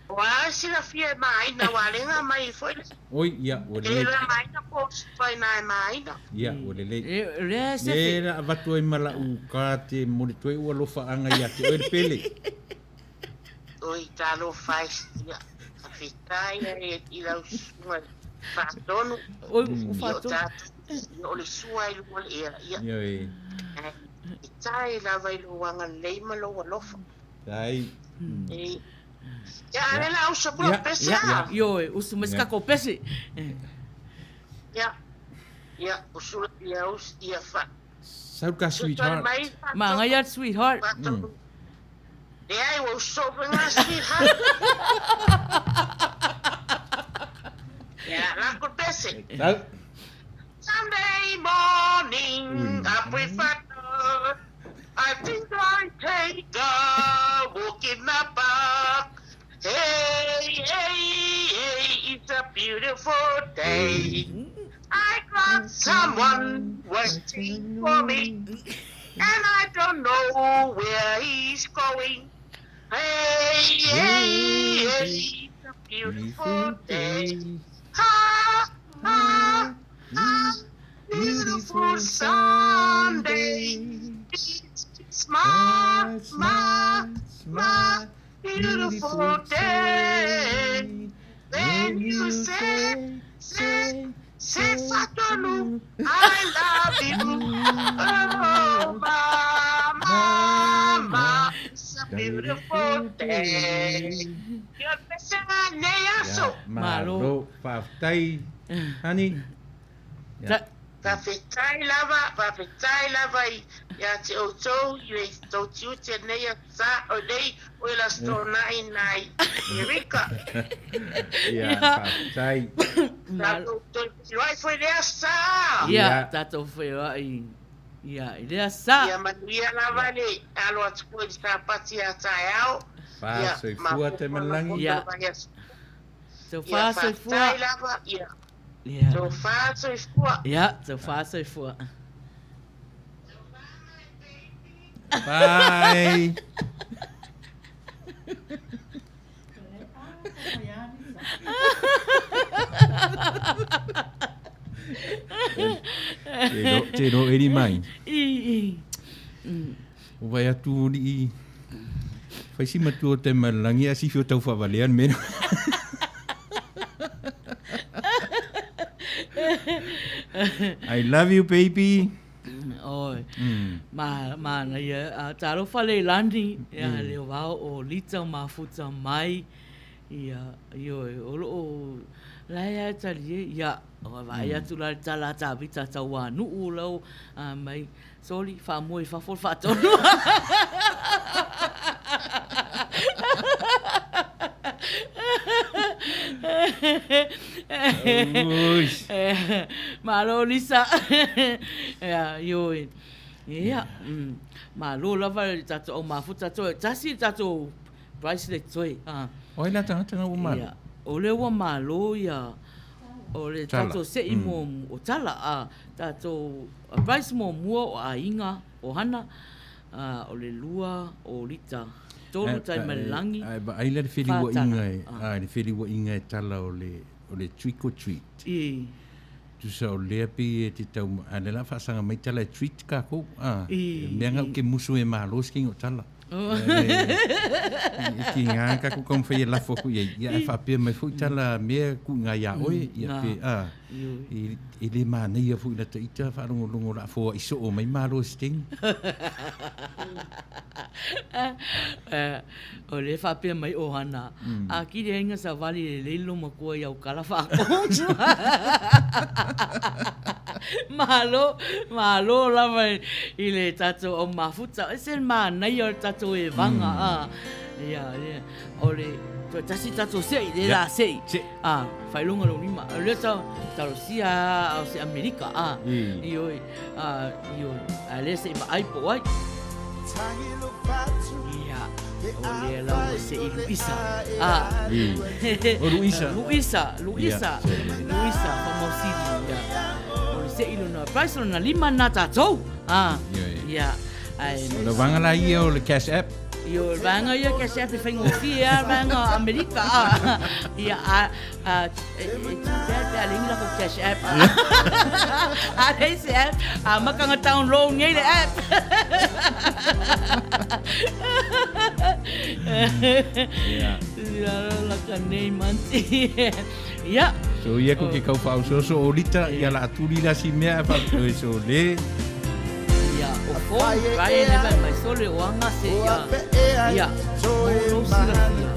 O a silafia e Maina ua alega mai foi le. Oi, ia, ua lelei. E la Maina po o sipa ina e Maina. Ia, ua lelei. E la avatu ai ma lau card e momoli atu ai ua alofaaga ia te oe le pele. Oi, talofa e sia. Faafetai ai i lau susuga i Faatonu. Oi, o Faatonu. Ia, o le sua i luga o le ea. Ia. Ioe. Faafetai lava i lou agalelei ma lou alofa. Faafetai. E. Ia, a le la usu atu lau pese a. Ioe, usu mai se tatou pese. Ia, ia, usu, ia, usu, ia, fa. Sau ka sweetheart. Magaia sweetheart. Leai, ua uso foi ngā sweetheart. Ia, la ko pese. Sau. Sunday morning, I prefer to, I think I take a walk in the park. Hey, hey, hey, it's a beautiful day. I got someone waiting for me, and I don't know where he's going. Hey, hey, hey, it's a beautiful day. Ha, ha, ha, beautiful Sunday. It's my, my, my beautiful day. Then you say, say, say, Fatonu, I love you. Oh, my, my, my, it's a beautiful day. Ia pesega nei aso. Malo, faafetai, honey. Ta- Faafetai lava, faafetai lava i ia te outou i le tou tiute nei sa o nei o le Aso Toonai nai Amerika. Ia, faafetai. Tatou toe feiloai foi lea sa. Ia, tatou feiloai ia i lea sa. Ia manuia lava le alo atu foi i le Sapati a taeao. Fa soifua Taimalelagi. Ia. Soifua soifua. Ia, faafetai lava, ia. Ia. Soifua soifua. Ia, soifua soifua. Bye. Te ro eri mai. I. Vaai atu alii fai si matua o Taimalelagi ae sifi o tau faavalea le mea lea. I love you baby. Oi. Ma manaia a talofa Leilani ia le vao o Lita mafuta mai ia ioe o loo la e a talie ia vaai atu la le tala a Tavita Tauanuu lau mai Soli, faamoe i fafo le faatonu. Malo Lisa. Ia, ioe. Ia, malo lava le tatou au mafuta toe. Tasi le tatou bracelet toe. O ai la tagata na ua malo? Ia, o lea ua malo ia o le tatou sei mo o Tala, a tatou Price muamua o Aiga o Hana, a o le lua o Lita, tolu Taimalelagi, Ae vaai la le feliuaiga e, a le feliuaiga e tala o le o le trick or treat. I. Tusa o lea pei e te tau, a lea la faasaga mai tala e treat kākou, a. I. Mea nga ou ke musu e malo se keiga o tala. E tiga ka ku taumafai e lafo atu i ai, ia ae faapea mai foi tala mea tuuina ia oe, ia pe a, e le manaia foi lata ita faalogologo o le a foai soo mai malo i se taimi. O lea e faapea mai ʻOhana, a kili ai na savali lelei lo matua i au kala faatonu. Malo, malo lava i le tatou au mafuta. E se manaia o le tatou evaga. Mm. Ia, ia, o le toe tasi tatou se'i, le la se'i. A, failoga lou lima. O lea tau, talosia a o se Amerika. A, ioe, a, ioe. A lea se'i vaai po o ai. Ia, o lea lau se'i Luisa. A. O Luisa. Luisa, Luisa. Luisa, Famausili. Ia. O le se'i lona, price lona lima na tatou. A. Ia. Ai. O le vaega la ia o le Cash App. Ia, o le vaega ia Cash App e faigofie lava le vaega Amerika. A. Ia, a, a, e, e too bad pe a leai ni latou Cash App. A leai se app, amata ona download nei le app. Ia. Ia, laka nei manti. Ia. So ia ko ke kau whaososo o Rita, ia la aturi la si mea e wha, so le. Ia, o fo, Brian e vai mai sole o anga se ia. Ia, mo lou silafia.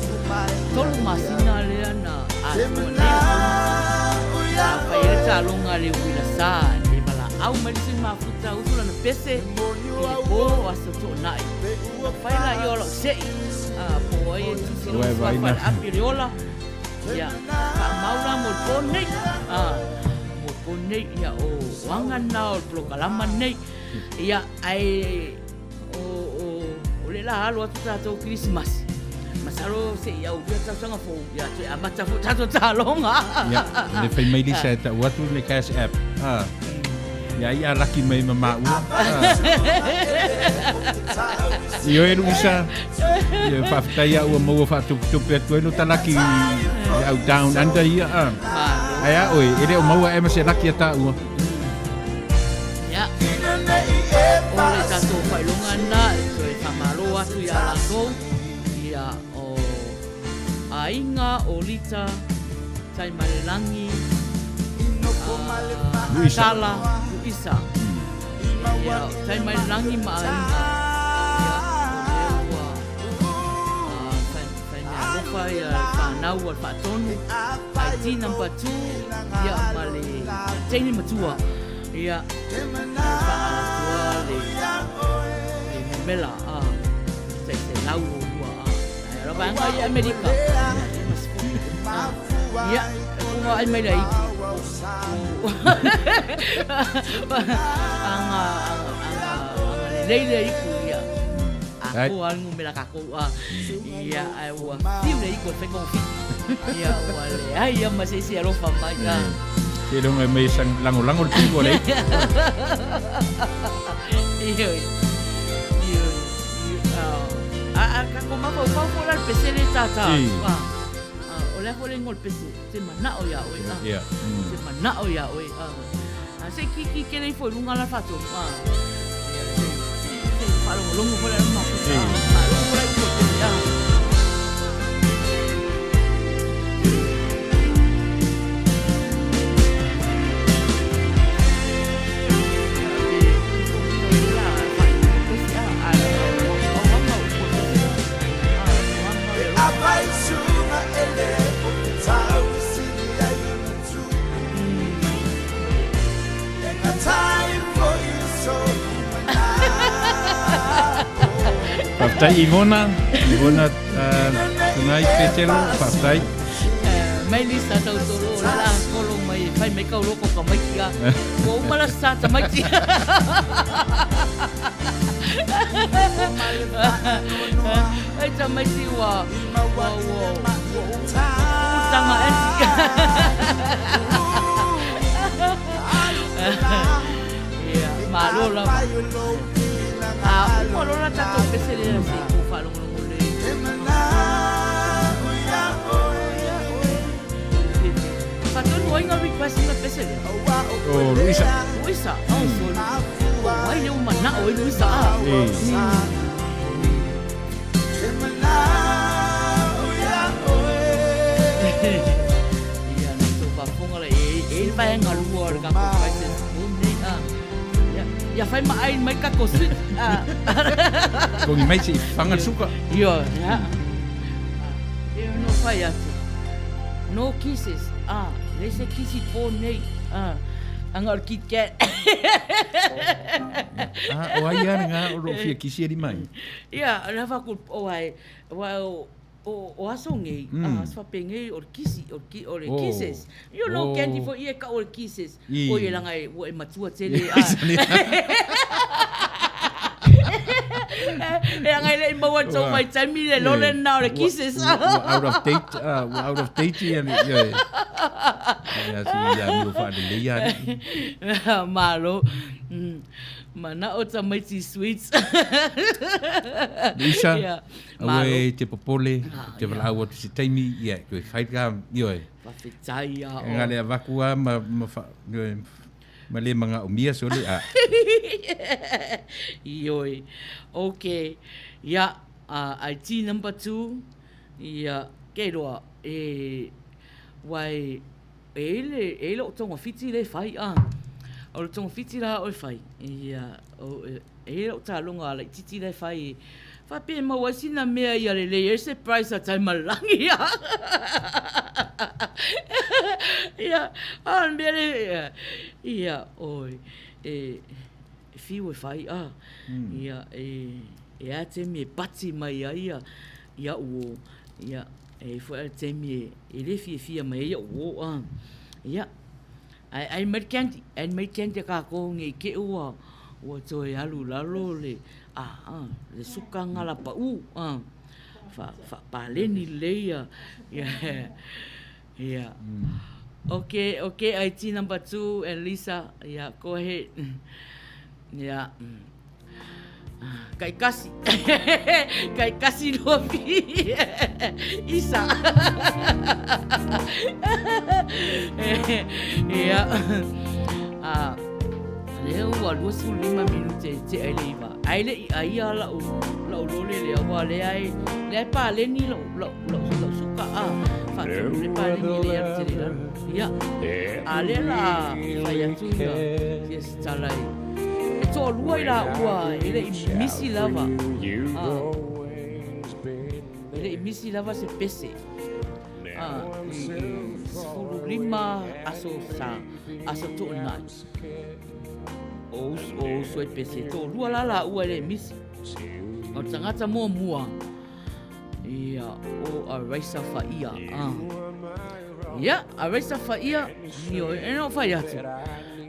Tolu masina lea na atoa nei o tolu masina. Sa fai ai le taaloga a le uila sa e valaau mai le sui mafuta usu lana pese i le po o Aso Toonai. Na fai laia o lau se'i, a po o ai e tusi lou suafa i le api o le ola. Ia, faamau la mo le po nei. A, mo le po nei, ia, o aga na o le polokalama nei. Ia, ae, o, o, o le la alo atu tatou Kerisimasi. Masalo se i aulia tausaga fou, ia, toe amata foi tatou taaloga. Ia, le fai mai Lisa e tau atu le Cash App. A, ia ai a laki mai ma maua. Ioe Luisa, ia faafetai a ua maua faatupitupe atu ai lo ta laki i au down under ia a. Ai a oe, e le o maua e ma se laki a tāua. Ia, o le tatou faailoga lena e toe faamalo atu iā latou, ia o Aiga o Lita, Taimalelagi, Luisa. Tala, Luisa. Ia, o Taimalelagi ma Aiga, ia, o lea ua fai, fai mea alofa ia le fanau a le faatonu, ID number 2, ia, ma le teine matua, ia, e faaatoa le, le memela, a, tai 102, a, ae o la vaega i Amerika, ia, 50, a, ia, e kuga ai mai le aitu, anga, anga, anga lelei le aitu, ia, a koa le numera kākou, a, ia, ae ua fiu le aitu e fai kogofiti, ia, ua leai lava ma se isi e alofa mai, a. Seiloga e mai e lagolago le pulu a le aitu. Ioe, ioe, a, a kākou mafaufau foi la le pese lea e tātā atu, a. O le a foi le igoa o le pese? Te manao iā oe, a. Yeah. Te manao iā oe, a. A se i kiki kele ifo i luga la faatonu, a. Ia, se, se, se Faalogologo foi le mafuta. Faalogo la i ko te ah. Faafetai Ivona, Ivona Tunai Petelo, faafetai. Mai lisa tau tolo o la kolo mai fai mai kau loko ka mai kia. Ua uma la sa ta mai tia. Ai ta mai ti ua ua ua ua tanga e. Ia, malo lava. A uma lola tatou pese lea se i kou faalogologo lelei. Faatonu ai ngā request na pese lea. O Luisa. Luisa, oh sorry. O ai lea ua manao ai Luisa a. Ia, na tou faafofoga la e e le vaega lua o le kakou crisis o nei a. Ia, ia fai ma ai mai kakou sweet. A. Togi mai se i fanga le suka. Ia, ia. E no fai atu. No kisses. Ah, leai se kisi po nei. Ah, anga o le Kit Kat. Ah, o ai a ngā o lo fia kisi ari mai. Ia, la fa ku o ai, wa o o aso ngei, mm. aso faapengei o le kisi, o le, o le oh. kisses. You know, oh. candy for ia ka o le kisses. O ia langa e, ua e matua tele. E anga e le i maua tau mai taimi le lole na o le kisses. Ua out of date, ua out of date ia le, ia e. Ia si ia mi o whaalelei ia ni. Malo. Manao tamaiti sweets. Luisa, yeah. Aua e te popole, ah, te valaau atu se taimi, ia, koe whai ka, ioe. Whawhetai a o. Ngā lea vakua ma, ma, wha, ioe, ma le manga o mia sole a. Ioe. Okay. Ia, IT number 2, ia, kei roa, e, wai, E i le, e i lou togafiti lea e fai, a. O le togafiti la oe fai, ia, o, e i lou taloga laititi la e fai, faapea e maua ai sina mea ia lelei ai se price a Taimalelagi, a. Ia, a o le mea lea, ia, oi, e, e fiu e fai, a. Ia, e, e a taimi e pati mai ai ia, iaʻu o, ia, e i foi a le taimi e, E le fiafia mai ai iaʻu uō a. Ia, ae ʻai mai le candy, ʻai mai le candy a kākou nei i keʻu ua, ua toe alu i lalo le, a, a, le suka gala paʻū, a, fa, faapaleni lelei ia, ia, ia. Okay, okay, IT number 2 and Lisa, ia, go ahead. Ia. Kaikasi. Kaikasi lofi. Isa. Ia. Ah, lea ua 25 minute e tea i le 9. Ai le i aia lau, lau lole lea, ua lea e, lea e paleni lau, lau, lau, lau suka a. Faatonu le paleni le alu tele lalo. Ia. A lea la fai atu ia, ia se tala i, E toalua i laua e le i misi lava. E le i misi lava se pese. I 15 aso sa aso toonai. O uso, o uso e pese. Toalua la laua e le i misi. O le tagata muamua. Ia, o Araisa Faia. Ia, Araisa Faia, ioe, e no whai atu.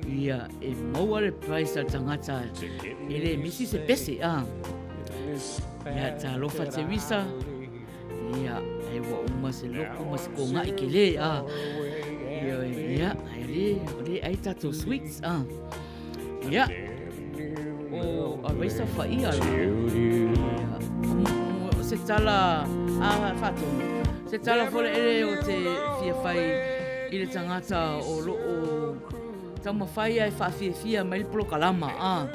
Ia, e maua le price a le tagata e le misi se pese, a. Ia, talofa Teresa. Ia, e ua uma se loko ma se kongaʻi kele, a. Ioe, ia, e le, o le ai tatou sweets, a. Ia, o Araisa Faia la. Ia, o se tala, a faatonu, se tala fole ele o te fia fai i le tagata o loo taumafai ai e faafiafia mai le polokalama, a.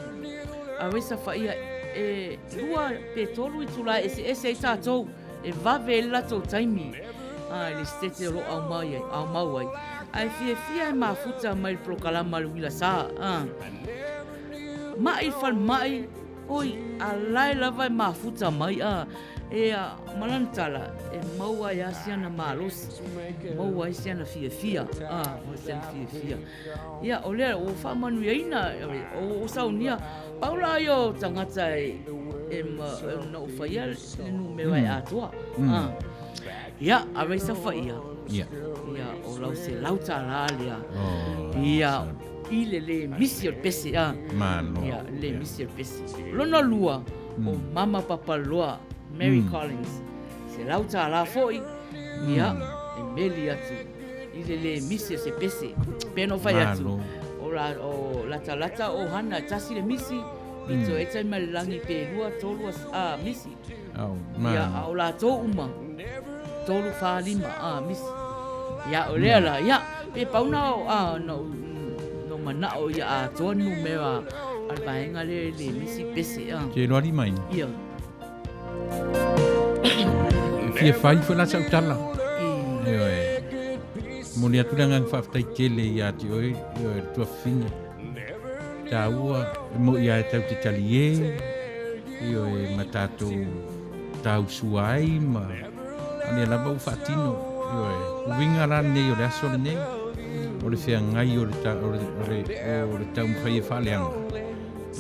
Araisa Faia, e lua pe tolu itulā e eseese ai tatou, e vave ai le latou taimi a i le sitete o lo o aumai ai, aumau ai. Ae fiafia e mafuta mai le polokalama a le uila sa, a. Maʻi i le falemai, oi, a la e lava e mafuta mai, a. E a, ma lana tala, e maua ai lava si ana malosi, maua ai si ana fiafia, a, maua si ana fiafia. Ia, o lea, ua faamanuiaina, o saunia, pau la ia o tagata e, e ma, na ou faia le numera e atoa. A. Ia, a raisa faia. Ia. Ia, o lau $100 lea. Ia, i le lē misi o le pese, a. Malo. Ia, le misi o le pese. Lona lua, o Mama Papaloa, Mary Collins, $100 foi, ia, e meli atu i le lē misi o se pese. Pei ona ou fai atu, o la, o latalata o hana e tasi le misi, pito e tai mai le lagi pe lua, tolu a, misi. Ia, a o latou uma, tolu, fa, lima, a, misi. Ia, o lea la, ia, pe pau na o, a, na ou, na ou manao ia atoa le numera a le vaega lea e le misi pese, a. Te iloa lima ina. Ia. E fia fai foi la sau tala. Ioe. Momoli atu le agaga faafetai tele ia te oe, ioe, le tuafafine. Taua, e moi lava e tau te taliē, ioe, ma tatou tausua ai ma a lea lava ua faatino, ioe. O uiga la lenei o le aso lenei, o le feagai o le, o le, o le, o le taumafai e faaleaga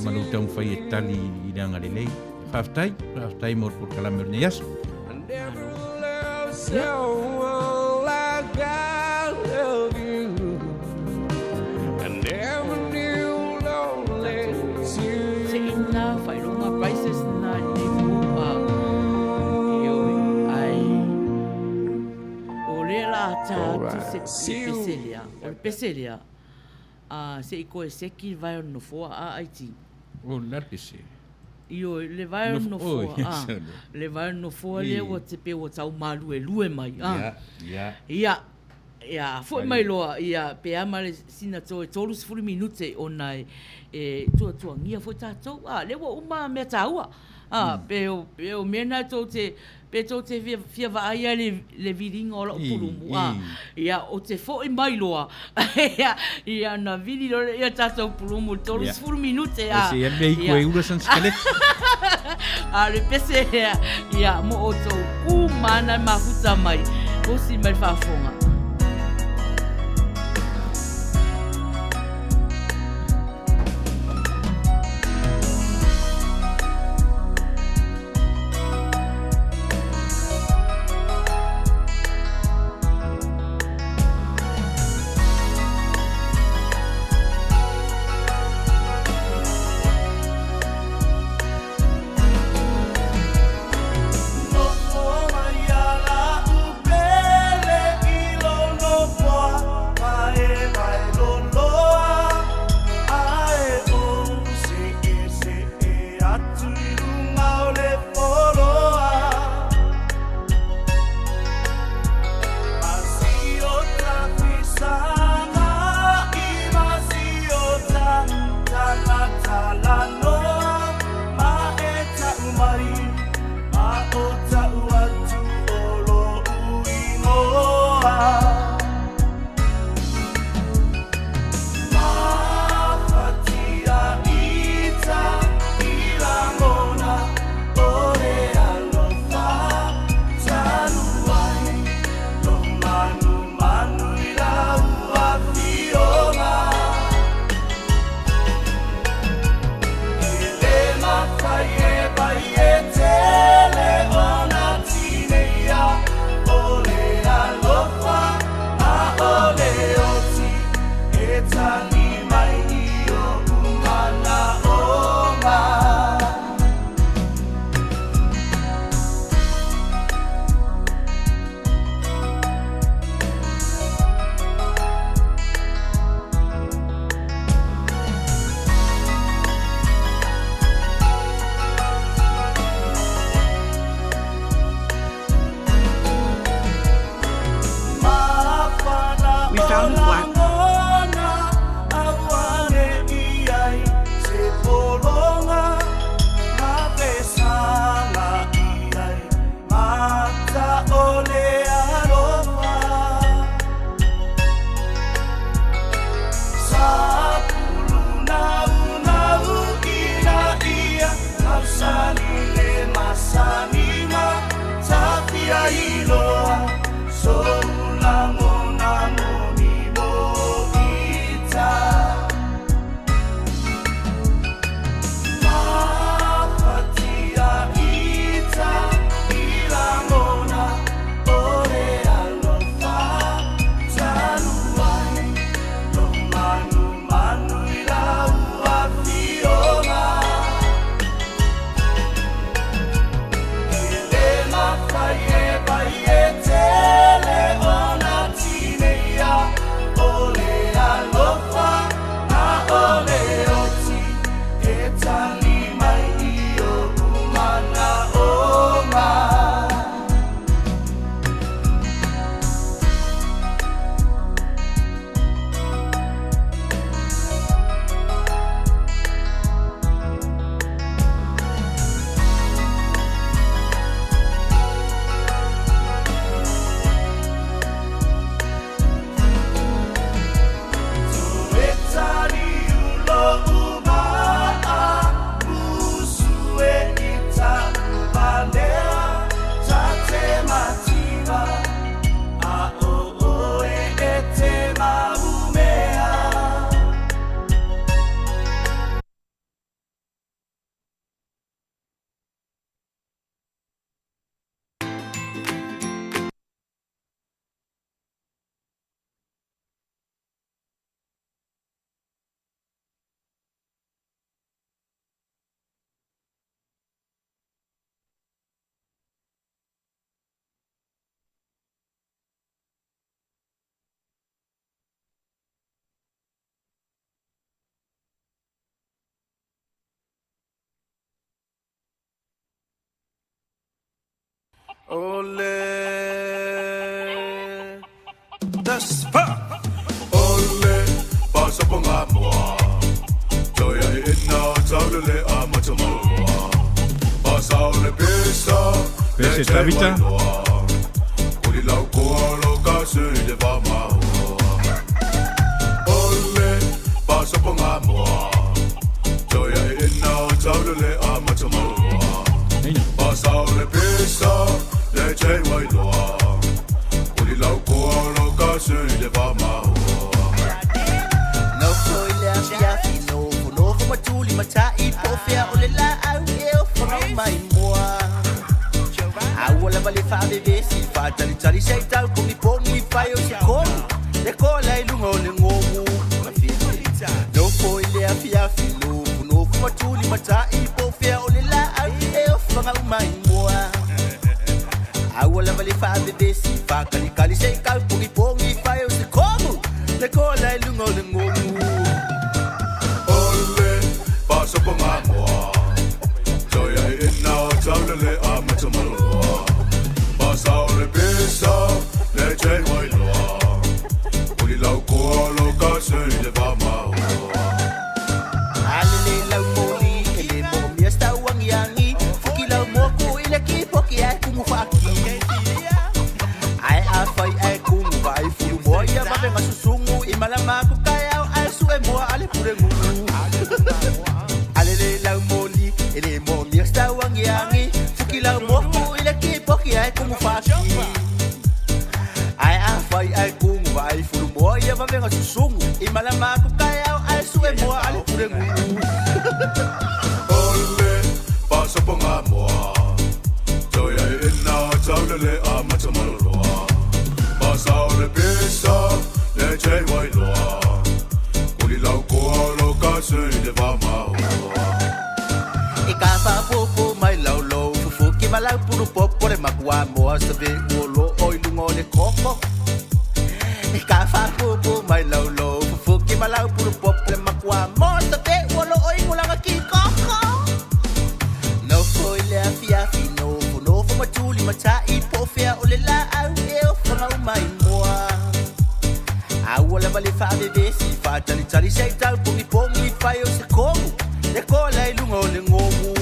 ma lou taumafai e tali i le agalelei. Faafetai, faafetai mo le polokalame o lenei aso. Seʻina faailoga prizes na i lenei po a ioe ai o lea la ta atu se pese lea o le pese lea a se i koe seki le vae o le nofoa a IT. O le a le pese? Ioe, le vae o le nofoa, a, le vae o le nofoa lea ua te pei ua tau maluelue mai, a. Ia, ia. Ia, ia, foi mai loa, ia, pe a ma le sina toe 30 minute ona e, e tuatuagia foi tatou, a, lea ua uma mea taua, a, pe o, pe o mea na e tou te, Pe tou te fia vaai ai i le viliga o lau pulumu, a, ia, ou te foi mai loa, ia, ia, ona vili loa lea o tatou pulumu i le 30 minute, a. Se i alu lea i koe ula sana sikaleti. A o le pese lea, ia, mo outou uma lava na mafuta mai, osi mai le faafofoga. Ole Tasfa Ole Pasoponga moa Toia e ina taulele a matamaloa Pasaole pesa Pese Tavita. Kuli lau koa lo ka se i le vamaoa Ole Pasoponga moa Toia e ina taulele a matamaloa Pasaole pesa le te wailoa Kuli lau koa lo ka se i le vamaoa Nofo i le afiafi, nofonofo ma tuli matai, po o fea o le laau e ofaga uma i moa. A ua lava le faavevesi, faatalitali se i tau pogipogi, fai o se komu, le kola i luga o le gogu. Nofo i le afiafi, nofonofo ma tuli matai, po o fea o le laau e ofaga uma i moa. A ua lava le faavevesi, faakalikali se i tau pogipogi, fai o se komu, le kola i luga o le gogu. Ole Pasoponga moa Toia e ina taulele a matamaloa Pasaole pesa le te wailoa Kuli lau koa lo ka se i le vamaoa Alele lau moli, e le moomia se tauagiagi, fuki lau moku i le kipoki ae kumu faaki. Ae afai ae kumu vaai fulu moa ia vavega susugu i malama aku taeao ae sue moa a le pulegugu. Alele lau moli, e le moomia se tauagiagi, fuki lau moku i le kipoki ae kumu faaki. Ae afai ae kumu vaai fulu moa ia vavega susugu i malama aku taeao ae sue moa a le pulegugu. Ole Pasoponga moa Toia e ina taulele a matamaloa Pasaole pesa le te wailoa Kuli lau koa lo ka se i le vamaoa E ka faafoofo mai lau lou fufuki ma lau pulu popo le makua moa sa ve ua lo o i luga o le koko. E ka faafoofo mai lau lou fufuki ma lau pulu popo le makua moa sa ve ua lo o i gulaga ki koko. Nofo i le afiafi, nofonofo ma tuli matai, po o fea o le laau e ofaga uma i moa. A ua lava le faavevesi, faatalitali se i tau pogipogi, fai o se komu, le kola i luga o le gogu.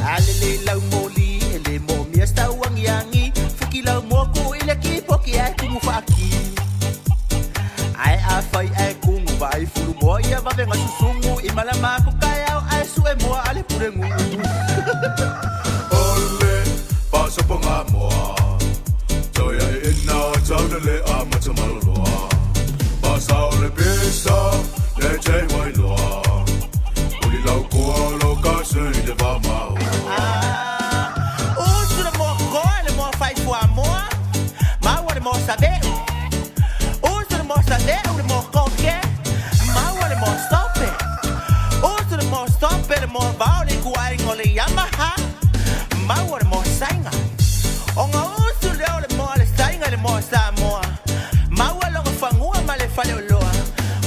Alele lau moli, e le moomia se tauagiagi, fuki lau moku i le kipoki ae kumu faaki. Ae afai ae kumu vaai fulu moa ia vavega susugu i malama aku taeao ae sue moa a le pulegugu. Ole Pasoponga moa Toia e ina taulele a matamaloa Pasaole pesa le te wailoa Kuli lau koa lo ka se i le vamaoa Usu le moa koa le moa fai fuamoa, maua le moa saveu. Usu le moa saveu le moa koke, maua le moa sope. Usu le moa sope le moa vao le ikuaiga o le Yamaha, maua le moa saiga. Ona usu lea o le moa le saiga i le moa Samoa, maua lona fagua ma le faleoloa.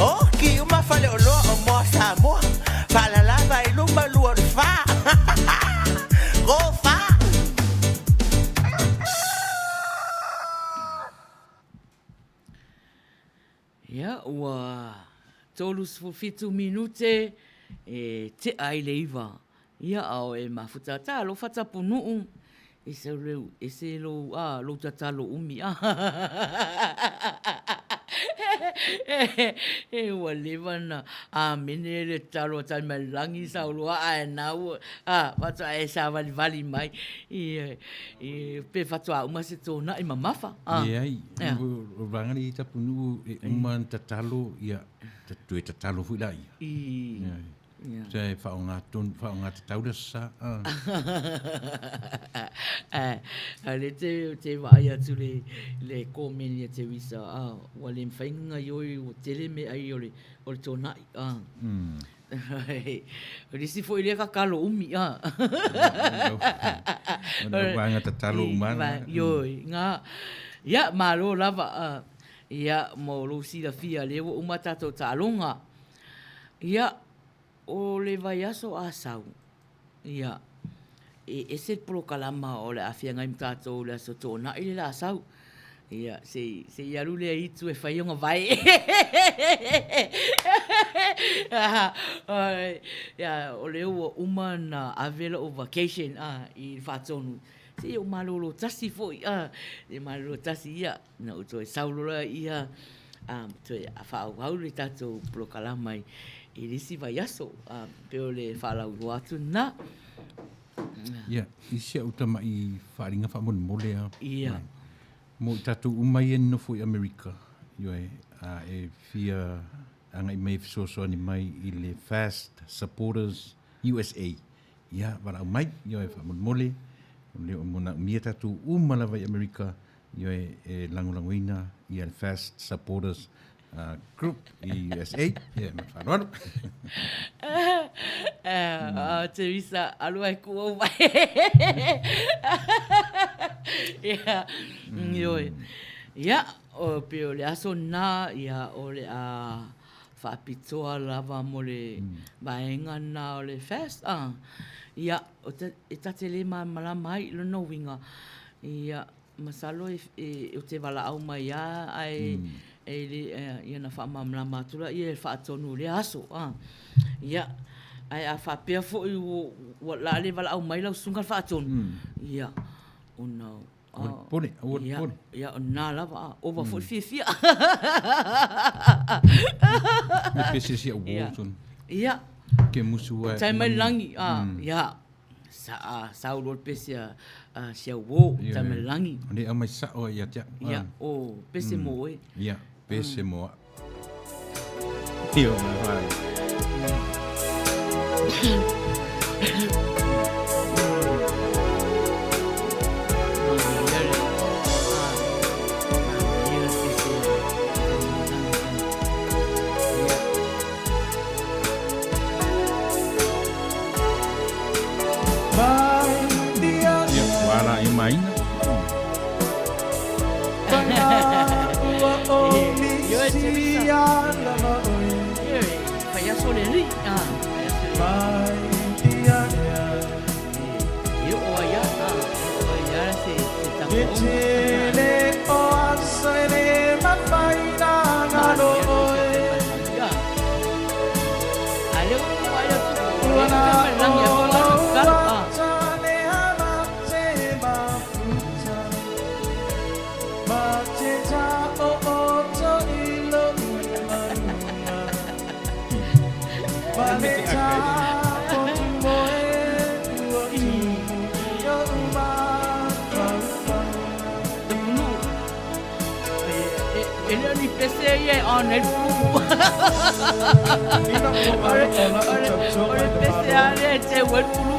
Oki uma faleoloa o moa Samoa, faalalava i luma lua o le fa. Go fa! Ia, ua 37 minute e tea ai le iva. Ia, a o e mafuta talofa Tapunuu, ese lou, ese lou, a, lou tatalo umi, a. E ua leva na amene le tatalo a Taimailelangi sauloa ae na ua, a, faatoa e savalivali mai i, i, pe faatoa uma se tonaʻi mamafa. A. Leai, o le vaega lenei Tapunuu e uma ona tatalo, ia, toe tatalo foi laia. I. Ia. Sa e faaaoga tonu, faaaoga tatau le aso Sa. Ae, a o lea te, te vaai atu le, le komeni a Teresa, a, ua le mafai ona gaioi ua tele meaai o le, o le tonaʻi, a. O le isi foi lea tatalo umi, a. O le vaega tatalo uma lava. Ioe, nga. Ia, malo lava, a, ia, mo lou silafia, lea ua uma tatou taaloga. Ia, o le vaiaso Asau, ia, e ese le polokalama o le a feagai ma tatou i le Aso Toonai le la sau. Ia, se i, se i alu lea itu e fai ona vae. Ia, o lea ua uma ona ave lou vacation a, i le faatonu. Se i ou malolo tasi foi a, se i malolo tasi, ia, ona ou toe sau loa lea, a, toe faaauau le tatou polokalama i le isi vaiaso. A, pei o le faalauiloa atu lena. Ia, i si au tama'i faaaliga faamolemole lava. Ia. Mo i tatou uma ia e nonofo i Amerika, ioe, a e fia agai mai e fesoasoani mai i le Fast Supporters USA, ia, valaau mai, ioe, faamolemole, o lea ua manaomia tatou uma lava i Amerika, ioe, e lagolagoina ia le Fast Supporters Group i USA. Ia, ma le faaaloalo. Teresa, alu ai ku ou vai. Ia, ioe. Ia, o pe o le aso na, ia, o le a faapitoa lava mo le vaega na o le fast. Ah, ia, o te, e ta te le malamalama ai i lona uiga, ia, Masalo e ou te valaau mai lava ae e le ia ona faamalamalama atu lea e faatonu i lea aso. Ia, ae a faapea foi ua o le a le valaau mai lau susuga le faatonu, ia, ona Aua le popole, aua le popole. Ia, o lena lava, ova foi le fiafia. Le pese si au uo tonu. Ia. Ke musu ai. Tai mai le lagi, ia. Sa sau loa le pese a si au uo, tai mai le lagi. O le aumai sao ai ia te au. Ia, o pese mo oe. Ia, pese mo au. Ia, o mai. Ia, ua ala e maina. E le o ni pese ia e on ai pulu. O le pese a lea e teu ai pulu.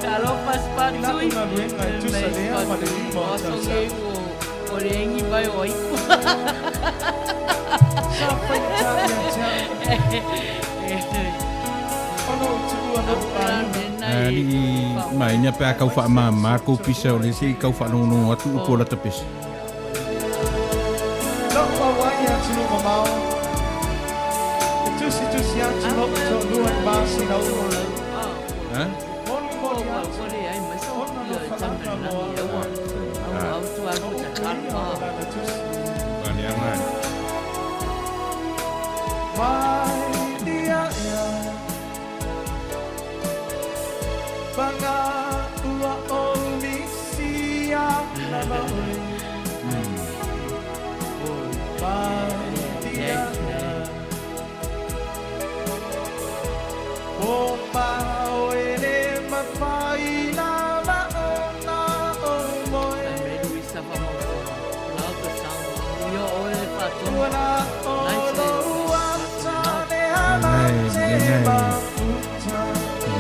Talofa Spatui. Mai Spatui. O le engi vai o aiku. Alii maina pe a kau faamama kou pisa o le se i kau faalogologo atu upu o lata pese. Ha?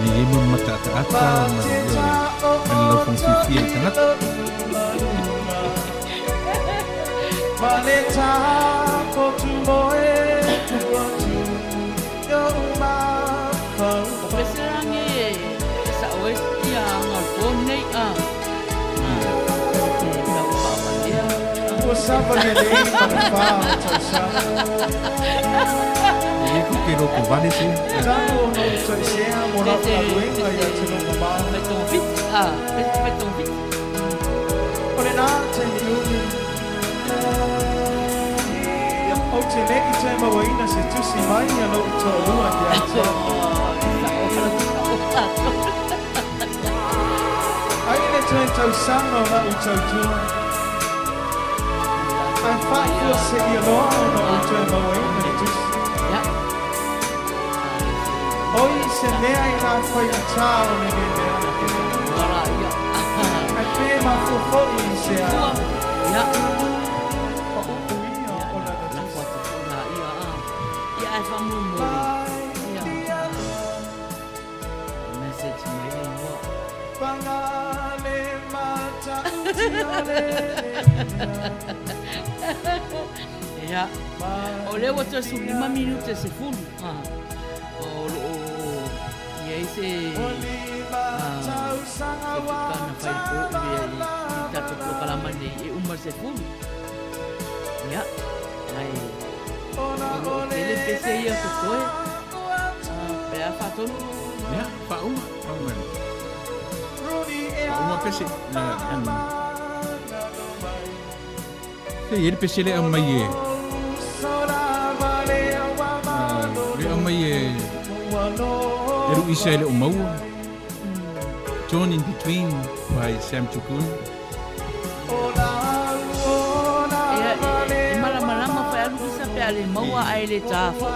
Nei e mo mataataata ma le laufono fiafia i tagata. O Peserangi e sao ai ia anga o le po nei a. E tau whaamalea. Ke loko vale se. Talu ona ou taisea mo lau galuega i atunuu mamao. O lena taimi umi, ou te le i toe mauaina se tusi mai a lou toalua ia te au. Ai le toe tausaga o lau tautua, ae faafua seia loa ona ou toe mauaina le tusi. Oi se mea i la faigata o lenei mea, ae pe mafua foi i se a pa upu ia o lana tusi. Ia, o lea ua toe 15 minute 10. O lo o i ai se se tuka na fai po i i tatou polokalama nei e uma le 10. Ia, ae o lo o tele pese ia totoe. Pe a faatonu? Ia, faauma, faauma. Faauma pese. Se i ai le pese lea aumai e le aumai e e Luisa e le o maua. Torn in Between by Sam Tukun. Ia, e malamalama foi a Luisa pe a le maua ae le tā foi.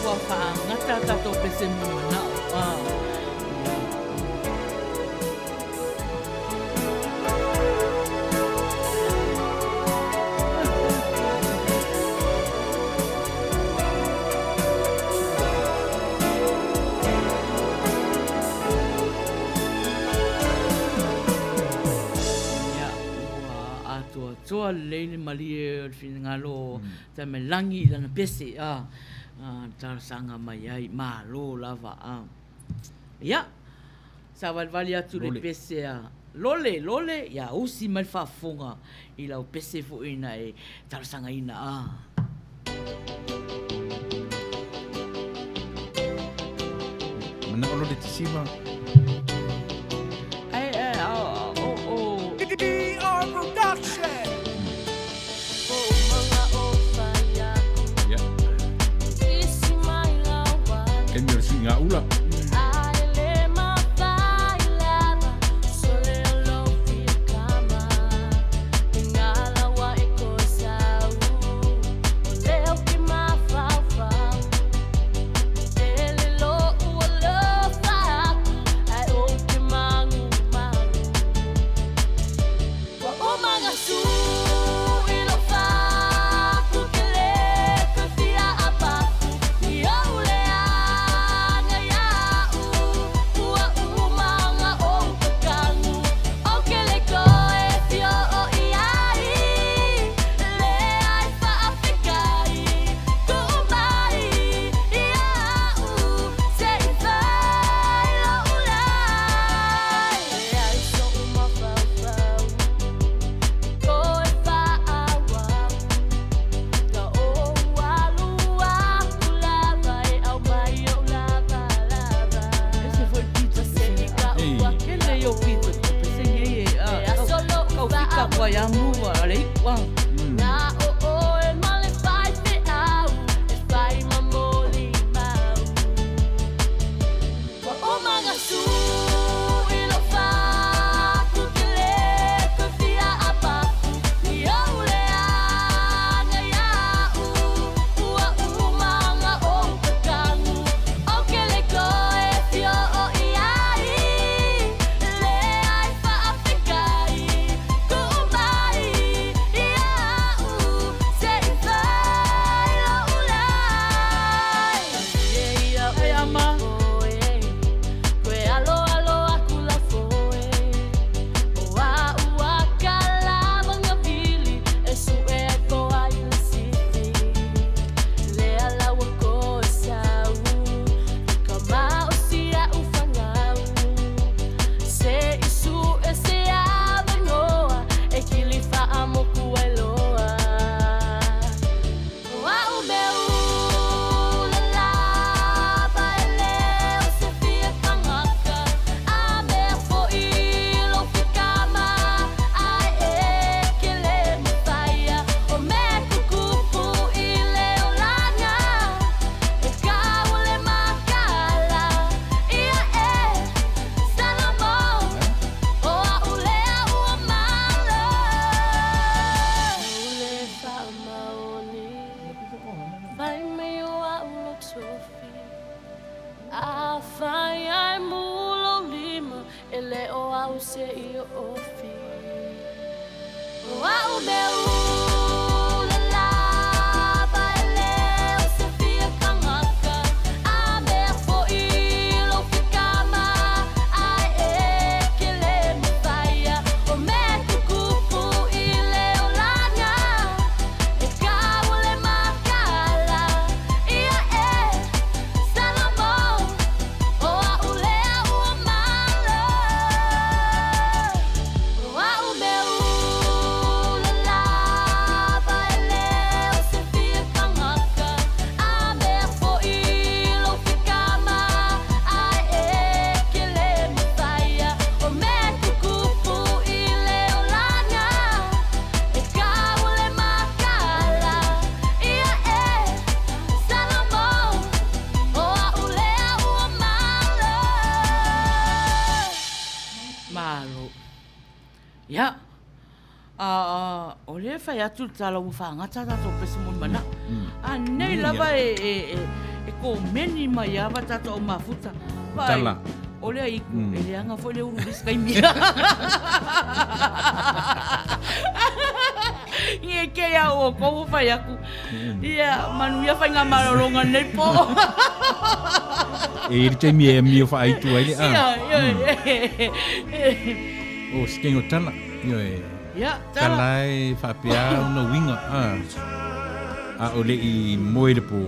Ua whaangata tatou pese mo manao. Ia, ua atoatoa lelei le malie o le finagalo o Taimailangi i lana pese, a, talosaga mai ai, malo lava, a. Ia, savalivali atu le pese a Lole, Lole, ia usi mai le faafofoga i lau pese foi na e talosagaina, a. Manao Lole Tisiva. Ai, ai, o, o, o. DR Production. Ia. Taimi o le suiga ula. Ese foi pito Ei. Ke le yo pito o pesenge e a kau fika kua ia mua a le iku a. au se i ofi. O a'u mea ula lava e le o se fia kangaka, a mea fo'i lou fikama, ae e ke le mafaia o mea tukupu i le olaga, e kau le makala ia e Salomon, o a'u lea ua malo. O a'u mea ula lava e le o se fia kangaka, a mea fo'i lou fikama, ae e ke le mafaia o mea tukupu i le olaga, e kau le makala ia e Salomon, o a'u lea ua malo. Malo. Ia. A, o lea e fai atu le tala ua faagata tatou pese mo le manao. A nei lava e, e, e, e komeni mai lava tatou au mafuta. Vaai, Tala. o lea iku, e leaga foi le ulu i le isi taimi. Nge ke ia o kou o fai aku. Ia, manuia faigamalologa lenei po. E i le taimi e amio faaaitu ai le a. Ia, ia, O se keng o tala. Ioe. Ia, tala. Tala e faapea ona uiga a. A o le i moe le po.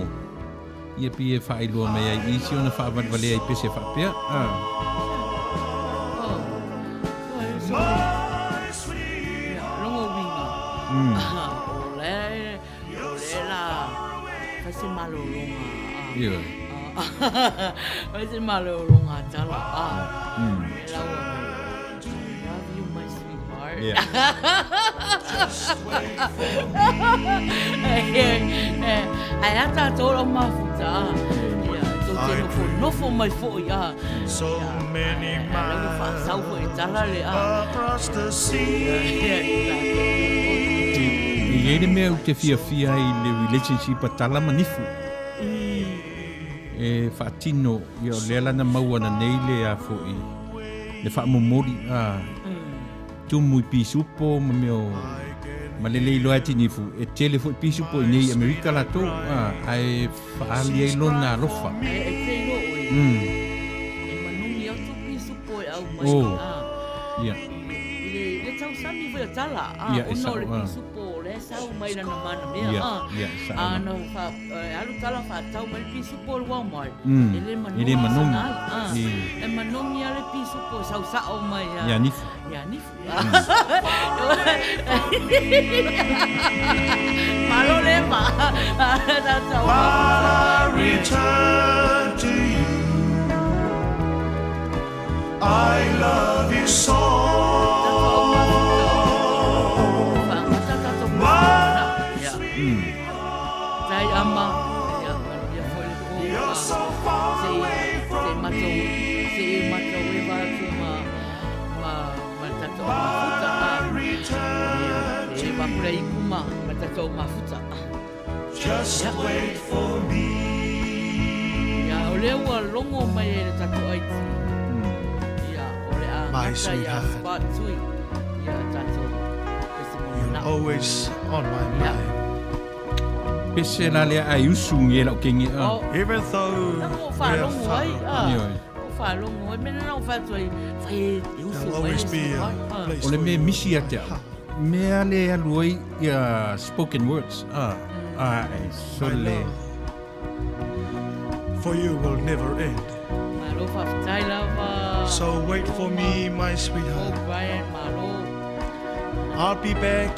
Ia pi e faailoa mai ai i isi ona faavalevalea i pese faapea a. Logo uiga. O le O le la fai se malologa a. Ioe. Fai se malologa a tala a. E laua mai. I love you my sweetheart. Yeah. Ae a tātou lau mafuta a. Ia, tou te nofo nofo mai foi a. So many Ia, lau whaasau foi e tala le a. across the sea. E i ai le mea ou te fiafia ai i le relationship a Tala ma Nifu. E faatino, ia o lea la na maua ananei le a foi, le faamomoli a tumu i pisupo ma mea o ma le le iloa ati Nifu, e tele foi pisupo i nei i Amerika latou, a, ae faaali ai lona alofa. Ae e te iloa oe, e manogi atu pisupo e au mai, Oh. a. Ia. I le, le tausami foi a Tala, a, Ia, e ona sao, o le a. pisupo o lea e sau mai lana manamea, Ia, a. ia, e sao A la. na wha, e alu Tala whaatau mai le pisupo o le wao mai. Mm, E le manogi e le manogi. sana ai, a. I. E manogi a le pisupo e sau sao mai, a. Ia Nifu. Ia Nifu. Malo le ma. Tātou. While I return to you, I love you so. My Tai ama, ia, manuia foi le po. You're so far away from me. Se i matou e va atu ma, ma, ma le tatou mafuta. Return E va pula iku ma, ma le tatou mafuta. Just wait for me. Ia, o lea ua logo mai e le tatou IT. Ia, o le a My gata ia sweetheart. Spot Tui. Ia, tatou testimony You're na. always on my mind. Pese la lea ai usu nge lau kenge a. Oh. Even though Na mo we are faalogo far ai, apart. a. Ioe. O faalogo ai, mea na o fai atu ai, fai e e usu There'll mai always le be usu a ai, a. place O le for mea you. misi ia te au. Mea le alu ai ia spoken words. A, a, e My sole. love for you will never end. Malo faafetai lava. So wait for me, my O sweetheart. Brian, malo. I'll be back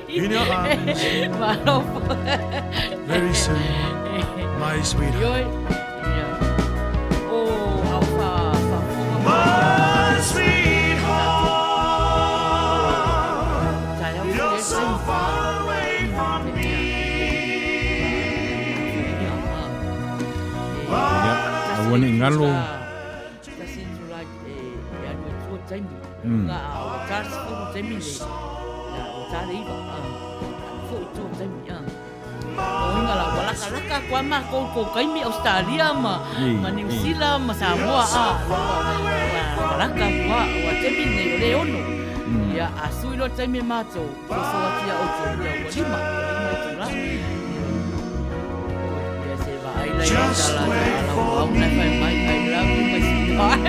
in your arms Malo. very soon, my sweetheart. Ioe. Ia. O au fa fa My sweetheart, Tai au you're le so far away from me. Ia, aua ne i ngalo. Tasi itula e e alu e tua taimi. Nga a o tā sefulu taimi nei. Na o tā le iva. A. Foi tua taimi. A. O inga la ua lakalaka koa makou kou kaimi Australia ma I, ma New i. Zealand ma Samoa. A. Ua latalata atu lava, aua taimi lenei o lea e ono. Ia, a sui loa le taimi e matou, soso atu ia outou, ia ua lima, ua lima itula. Ia se vaai la ia tala tala au na fai mai, I love you my sweetheart.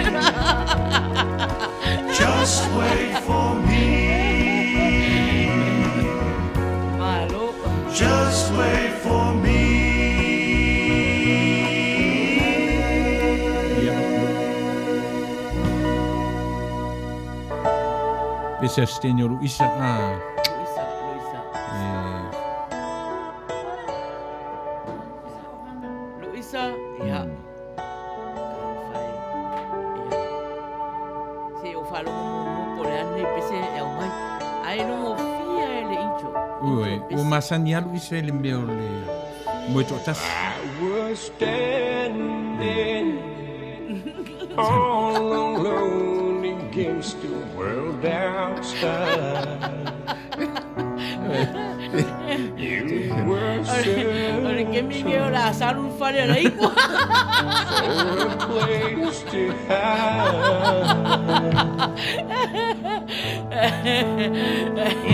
Just wait for me. Malo. Just wait for me. Pe se asiteni o Luisa a. Luisa, Luisa. Luisa, ia. Fai. Ia. Se o faalogo muamua po o le a lenei pese e aumai. Ae logofia e le intro. Ue, ua masani lava Luisa i le mea o le moe toatasi. I was standing all alone against the world outside. You were O le kemi ke o le a salu le fale a le iku. for a place to hide.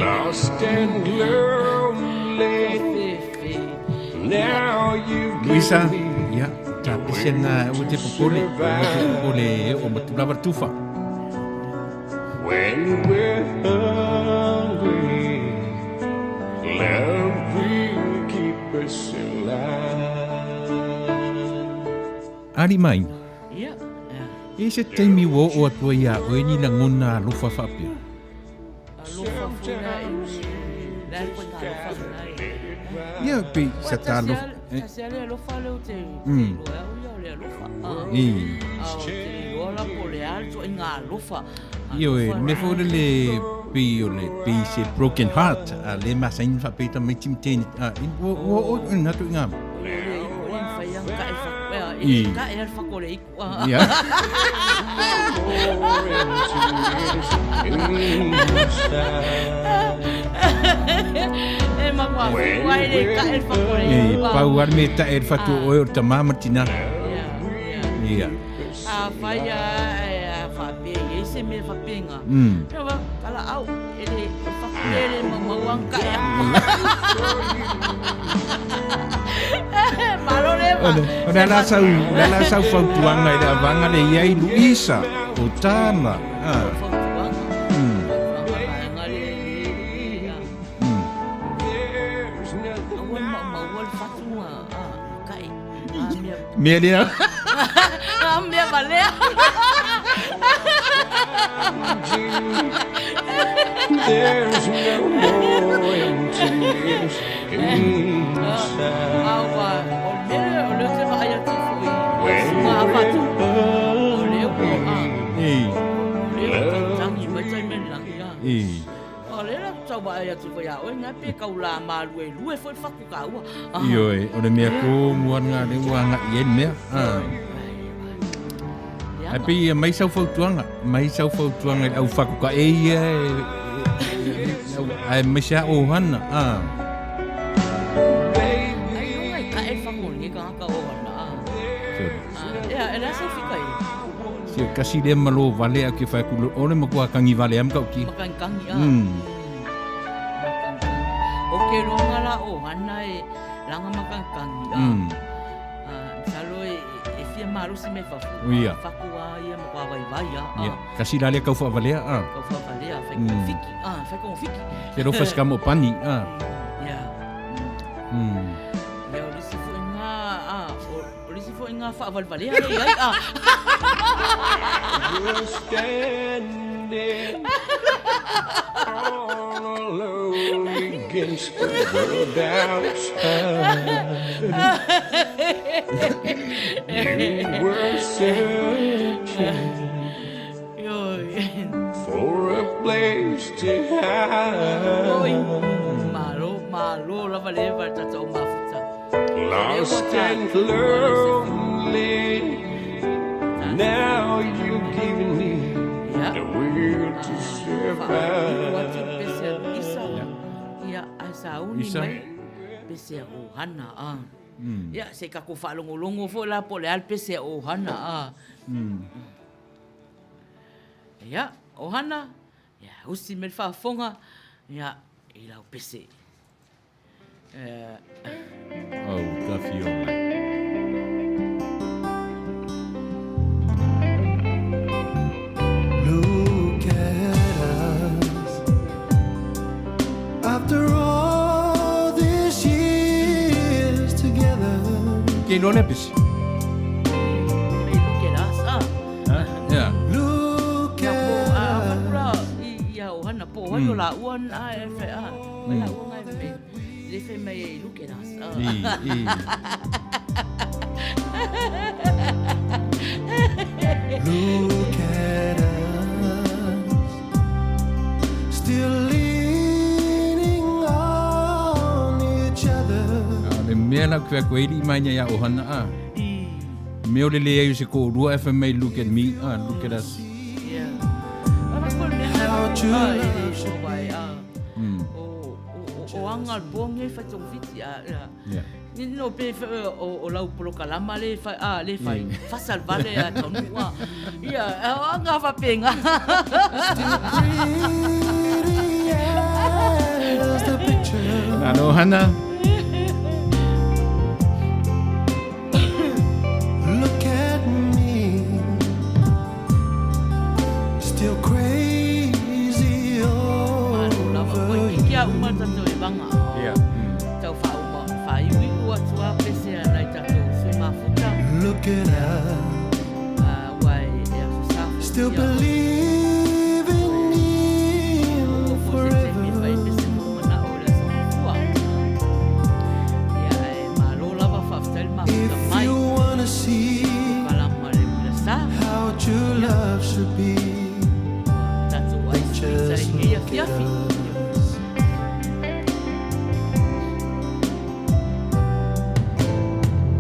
Lost and lonely. Now you've Luisa, given me ia, ta pese na ua te popole, ua te popole e o matu lava le tufa. When we're hungry, love will keep us alive. Ali mai. Ia. E se taimi ua oo atu ai iā oe ni lagona alofa faapea? Alofa foi la i le a koe ngā alofa na e. Ia, pei sa ta alofa. Tasi a le alofa lea o te iloa au ia o le alofa. A o te iloa la po o le a le tuaiga alofa. Ioe, le mea foi lele pei o le pei se broken heart a le masani faapea tamaiti ma teine a ua ua o na tuaiga mea. O le iku e le mafai lava ona tae le e tae lava le fatu o le iku. Ia. E matua whiu ai le tae le fatu o le iku. E pau lava le mea e tae le fatu o oe o le tama ma le tina. Ia. Ia. Afai a faapea e i ai se mea faapena, kala au, e le fatu lea e le maumau lava ona tae atu. Malo le va. O le a la sau, o le a la sau fautuaga i le avaga le i ai Luisa, o Tala. Fautuaga. Fautuaga vaega le le. Aua le maumau le fatu a tae. Mea lea. A mea valea. There's no more emptiness inside. A ua, o le mea lea, o lea ou te vaai atu foi i suga a fatu. O lea ua, a. O lea ua tagitagi mai tai mea i le lagi, a. O lea la tau vaai atu foi ia oe, na pe kau la maluelue foi le fatu taua. Ioe, o le mea tonu lava lena lea ua agai i ai le mea. Ae pei e mai sau fautuaga, mai sau fautuaga i le au fatukae ia ae mai se a ohana. Ailoga e tae le fatu o lenei tagata ohana. Ea, e le a sau fika i? Sia kasi lea malo vale au ke whai ku ole matua kangi vale am kau ki. Makangikangi a. Makangikangi. O ke ronga la ohana e langa makangikangi a. Masalo e e fia malosi mai fafo. Ia. Fako a ia matua vaivai a. Ia. Kasi la lea kau whaavalea a. Kau whaavalea, whai mm. fiki. A, whai kongo fiki. Te rofa se kamo pani a. Ia. Ia o lisi foi ngā a, o O le isi foi ngā faavalevalea lea i ai a. We're standing all alone against the world outside. You were searching for a place to Oi, hide. malo, malo lava le va le tatou mafuta. Lost and lonely. Now you've given me the will to survive. Ia, ae sauni mai pese a ʻohana a. Ia, se i tatou faalogologo foi la po o le a le pese a ʻohana a. Ia, ohana, ia, usi me le faafofoga, ia, i lau pese. Oh, tawhio mai. Look at us. After all these years together. Ke iloa lea pese? Look at us, ah. Yeah. Look at us. Ia o hana po hoi o la ua na e fe a. Mai la ua ngai me. Le fe mai e look at us. I, i. Look at us. Still leaning on each other. A le mea la ku ko iri mai ia o hana a. Mea o le leai o se koʻolua e fai mai look at me, ah, look at us. Yeah. How true love should be. O, o, o anga le ponge fai tong fiti a. Yeah. Ni no pe o o lau polokalama le fai a le fai fasal vale a tonu a. Ia, o anga fa penga. Alo Hana. Look at me, still crazy over you. Kia uma tatou e vanga. Yeah. Tau whauma, whaiwi ua tua pese a nai tatou sui mafuta. Look at us, Ua e e aso sa. still believing in forever. If you wanna see how true love should be, then just look at us.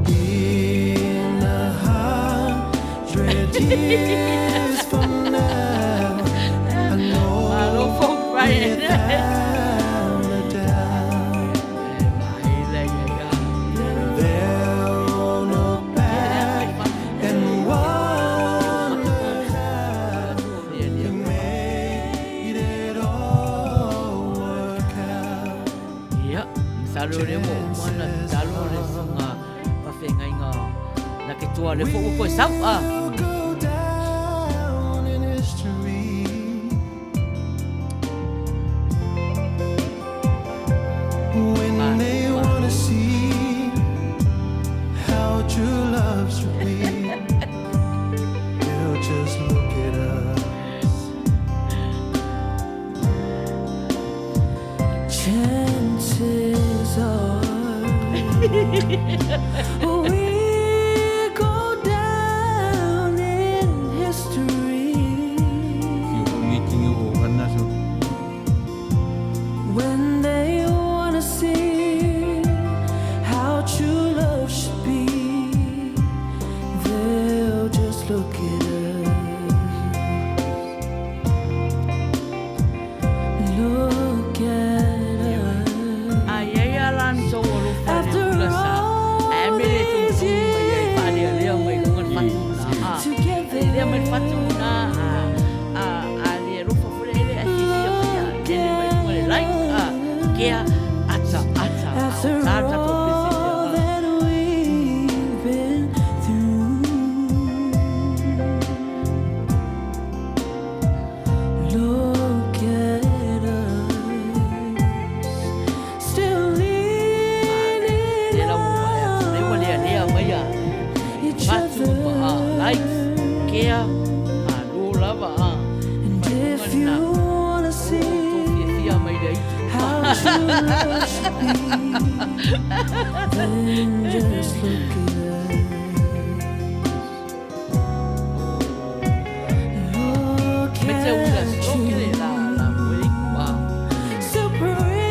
In 100 years from now, I know without a doubt they'll look back and wonder how we made it all work out. Ia, masalo lea ua uma ona tatalo le susuga faafeagaiga na ke toa lea foi ua toe sau a. We'll go down in history. When they wanna see how true love should be, they'll just look at us. Chances are we go down in history Fio ngi o hana so. when they wanna see how true love should be. They'll just look at us. Look at us. Ai ai ala ni tou alofa i le pula sa. Ae mele e togitogi mai ai faalealea mai luga le fatu na. A lealea mai le fatu na a a a le alofa foi lea ele ae fiafia mai a lele mai luga le like a kea ata ata a o tā tatou pese lea All that we've been through. Look at us, still leaning Lea la ua vaai atu lea ua lealea mai a each fatu ma a likes kea malo lava a And if you wanna see fiafia mai le aitu how true love should be, then just look at us. Look Me te ula at sloke le la la moe iku a So pretty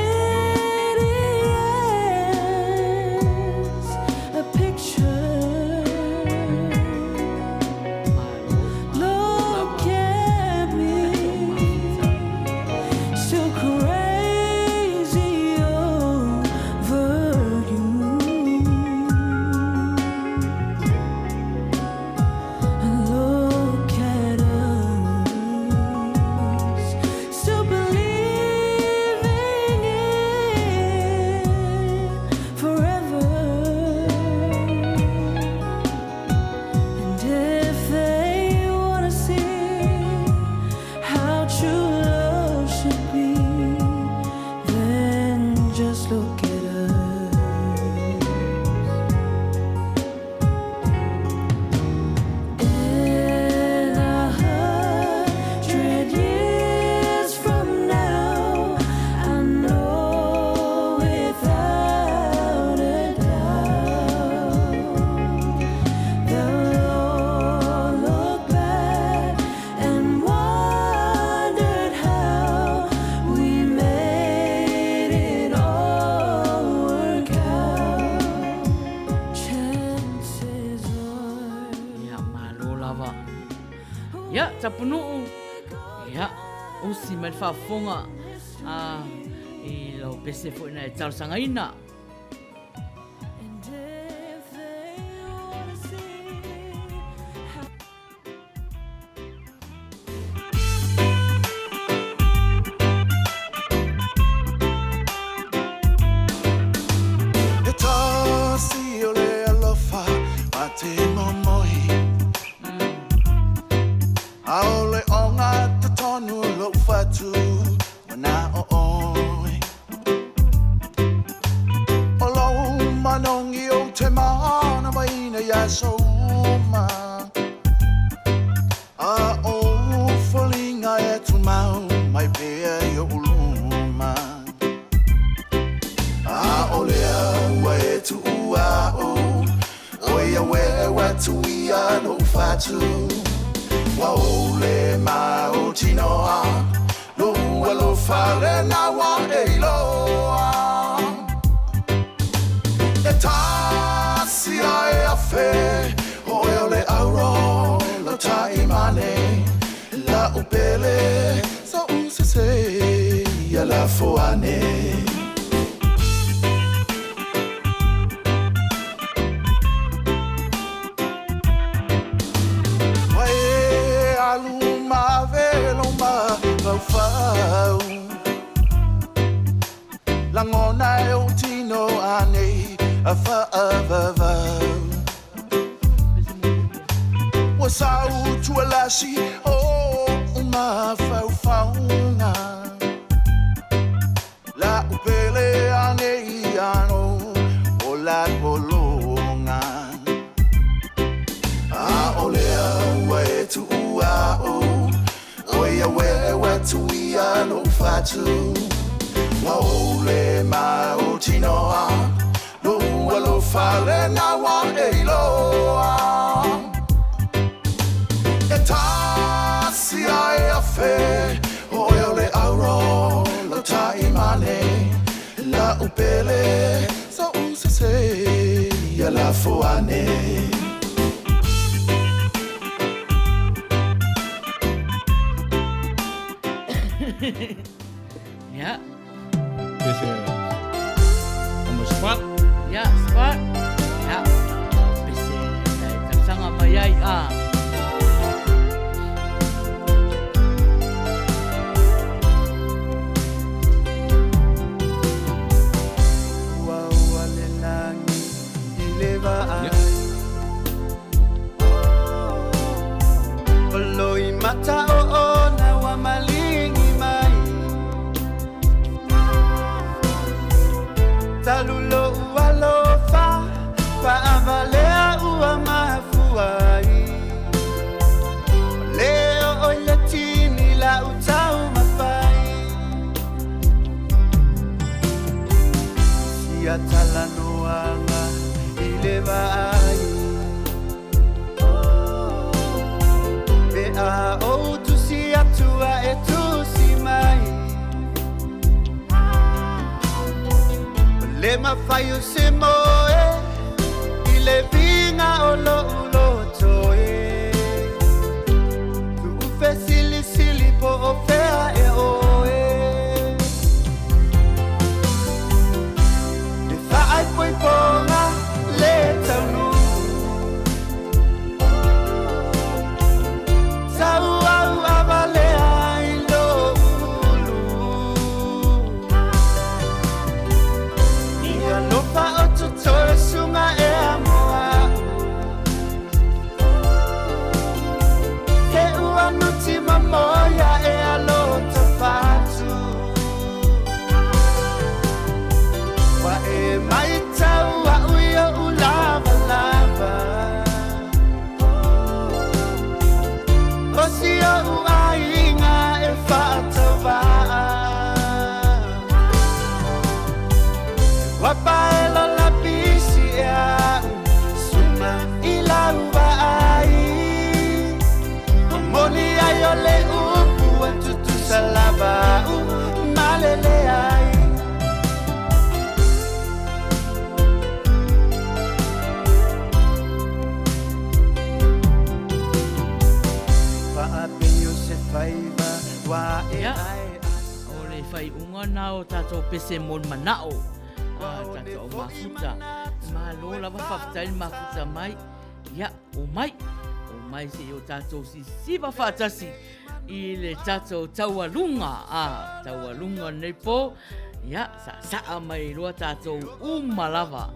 as a picture. Look at me, so crazy over you. Ia, Tapunuu, ia, usi mai le faafofoga a i lau pese foi na e talosagaina. E tasi o le alofa ma te momoi Aole o ngā totonu lou fatu Wana o oi O lou manongi o te mana maina ia souma A o foliga e tumau mai pea i oʻu luma. ʻAʻole au ua e tuʻu aʻu, ʻo ia ue ua tuia loʻu fatu. Ua ʻole mautinoa loʻu alofa lena ua e iloa. E tasi a e afe, ʻoe o le auro lau taimane, la'u pele soʻu sese ia lafo ane. Ua e alu ma ave lou mafaufau Lagona e ou tino anei a faavavau Ua sau tualasi o ou mafaufauga La'u pele anei ano o la pologa ʻAʻole au ua e tuʻu aʻu ʻO ia ue ua tuia loʻu fatu Ua ʻole mautinoa loʻu alofa lena ua e iloa E tasi a e afe ʻoe o le auro lau taimane La'u pele soʻu sese ia lafo ane. Ia. Pese on the spot. Ia, spot. Ia. Pese na e talosaga mai ai a. Ua ua le lagi i le vaai O loi mata o ona ua maligi mai Talu loʻu alofa faavalea ua mafua ai O le oo i le tini lau taumafai Sia talanoaga i le vaai Pe a ou tusi atu a e tusi mai O le mafai o se moe i le viga o loʻu loto e Tuʻu fesilisili po o fea e ʻoe E faaipoipoga le taunuu Sau au avalea i lou ulu I alofa o. taualuga na o tatou pese mo le manao a tatou au mafuta. Malo lava faafetai le mafuta mai. Ia, omai. Omai se i o tatou sisiva faatasi i le tatou taualuga. A, taualuga lenei po. Ia, saasaa mai loa tatou uma lava.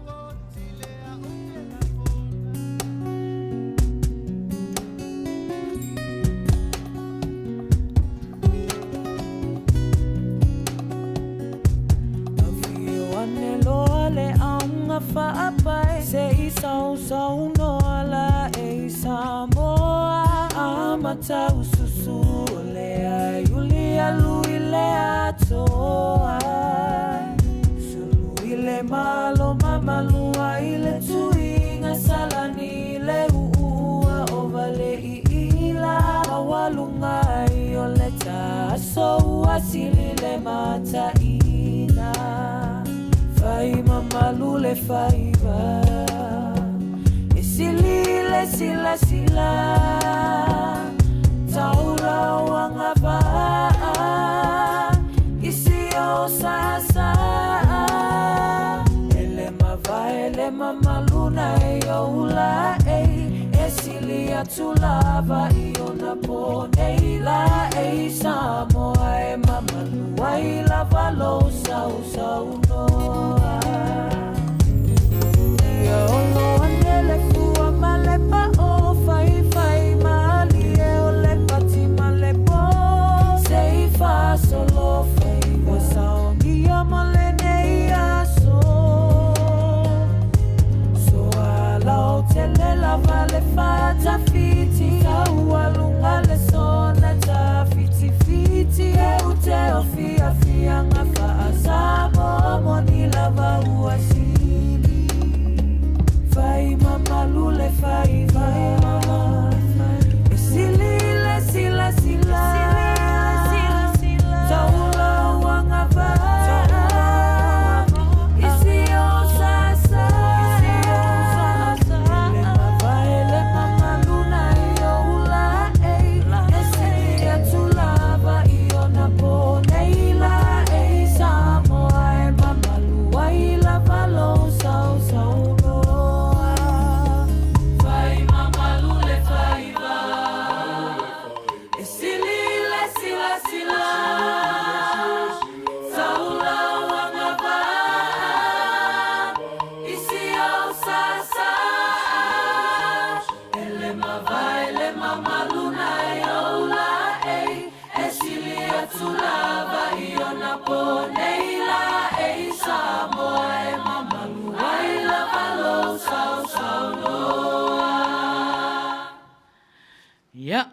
Ia,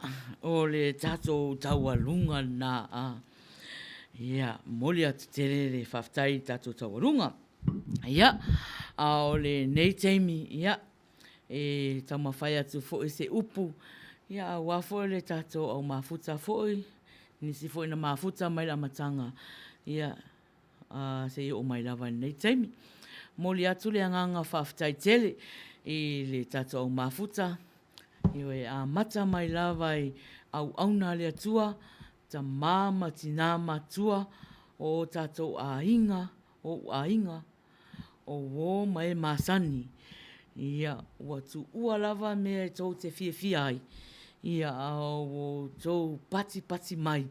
o le tatou taualuga lena a. Ia, momoli atu tele le faafetai i le tatou taualuga. Ia, a o lenei taimi, ia, e taumafai atu foi se upu, ia, aua foi le tatou au mafuta foi, nisi foi na mafuta mai le amataga, ia, a, seia oo mai lava i lenei taimi. Momoli atu le agaga faafetai tele i le tatou au mafuta, ioe, amata mai lava i auauna a le Atua, tama ma tina matua o o tatou aiga, o ou aiga, o uō ma e masani, ia, ua tuua lava mea e tou te fiafia ai, ia, a ua outou patipati mai,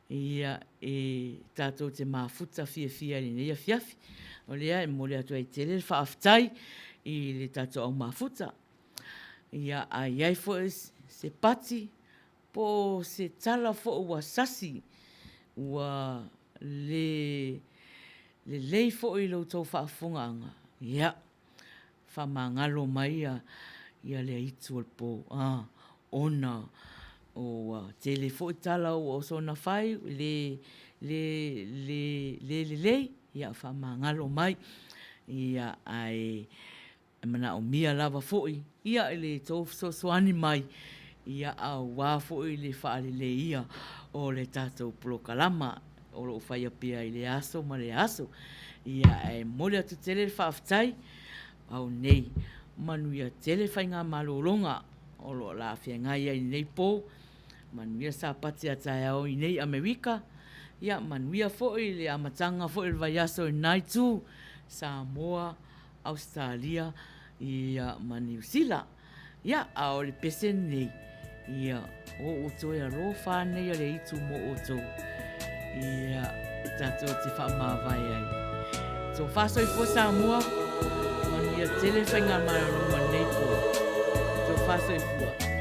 ia, e tatou te mafuta fiafia i lenei afiafi. O lea e momoli atu ai tele le faafetai i le tatou au mafuta. Ia, a i ai foi se pati Po o se tala foi ua sasi, ua le lelei foi i lo outou faafofogaaga, ia, faamagalo mai ia le aitu o le po, a, ona ua tele foi tala ua soona fai, le, le, le, le lelei, ia faamagalo mai, ia, ae E manaomia lava foi ia i le tou fesoasoani mai ia aua foi le faaleleia o le tatou polokalama o lo o faia pea i lea aso ma lea aso. Ia ae momoli atu tele le faafetai au nei, manuia tele faigamalologa o lo o la feagai ai i lenei po, manuia Sapati a taeao i nei Amerika. Ia, manuia foi le amataga foi o le vaiaso i lena itu, Samoa, Ausetalia, ia, ma Niu Sila. Ia, a o le pese lenei, ia, o outou e alofa nei a le itu mo outou. Ia, e tatou te faamavae ai. Tofa soifua Samoa, manuia tele faigamalalo ma lenei po. Tofa soifua.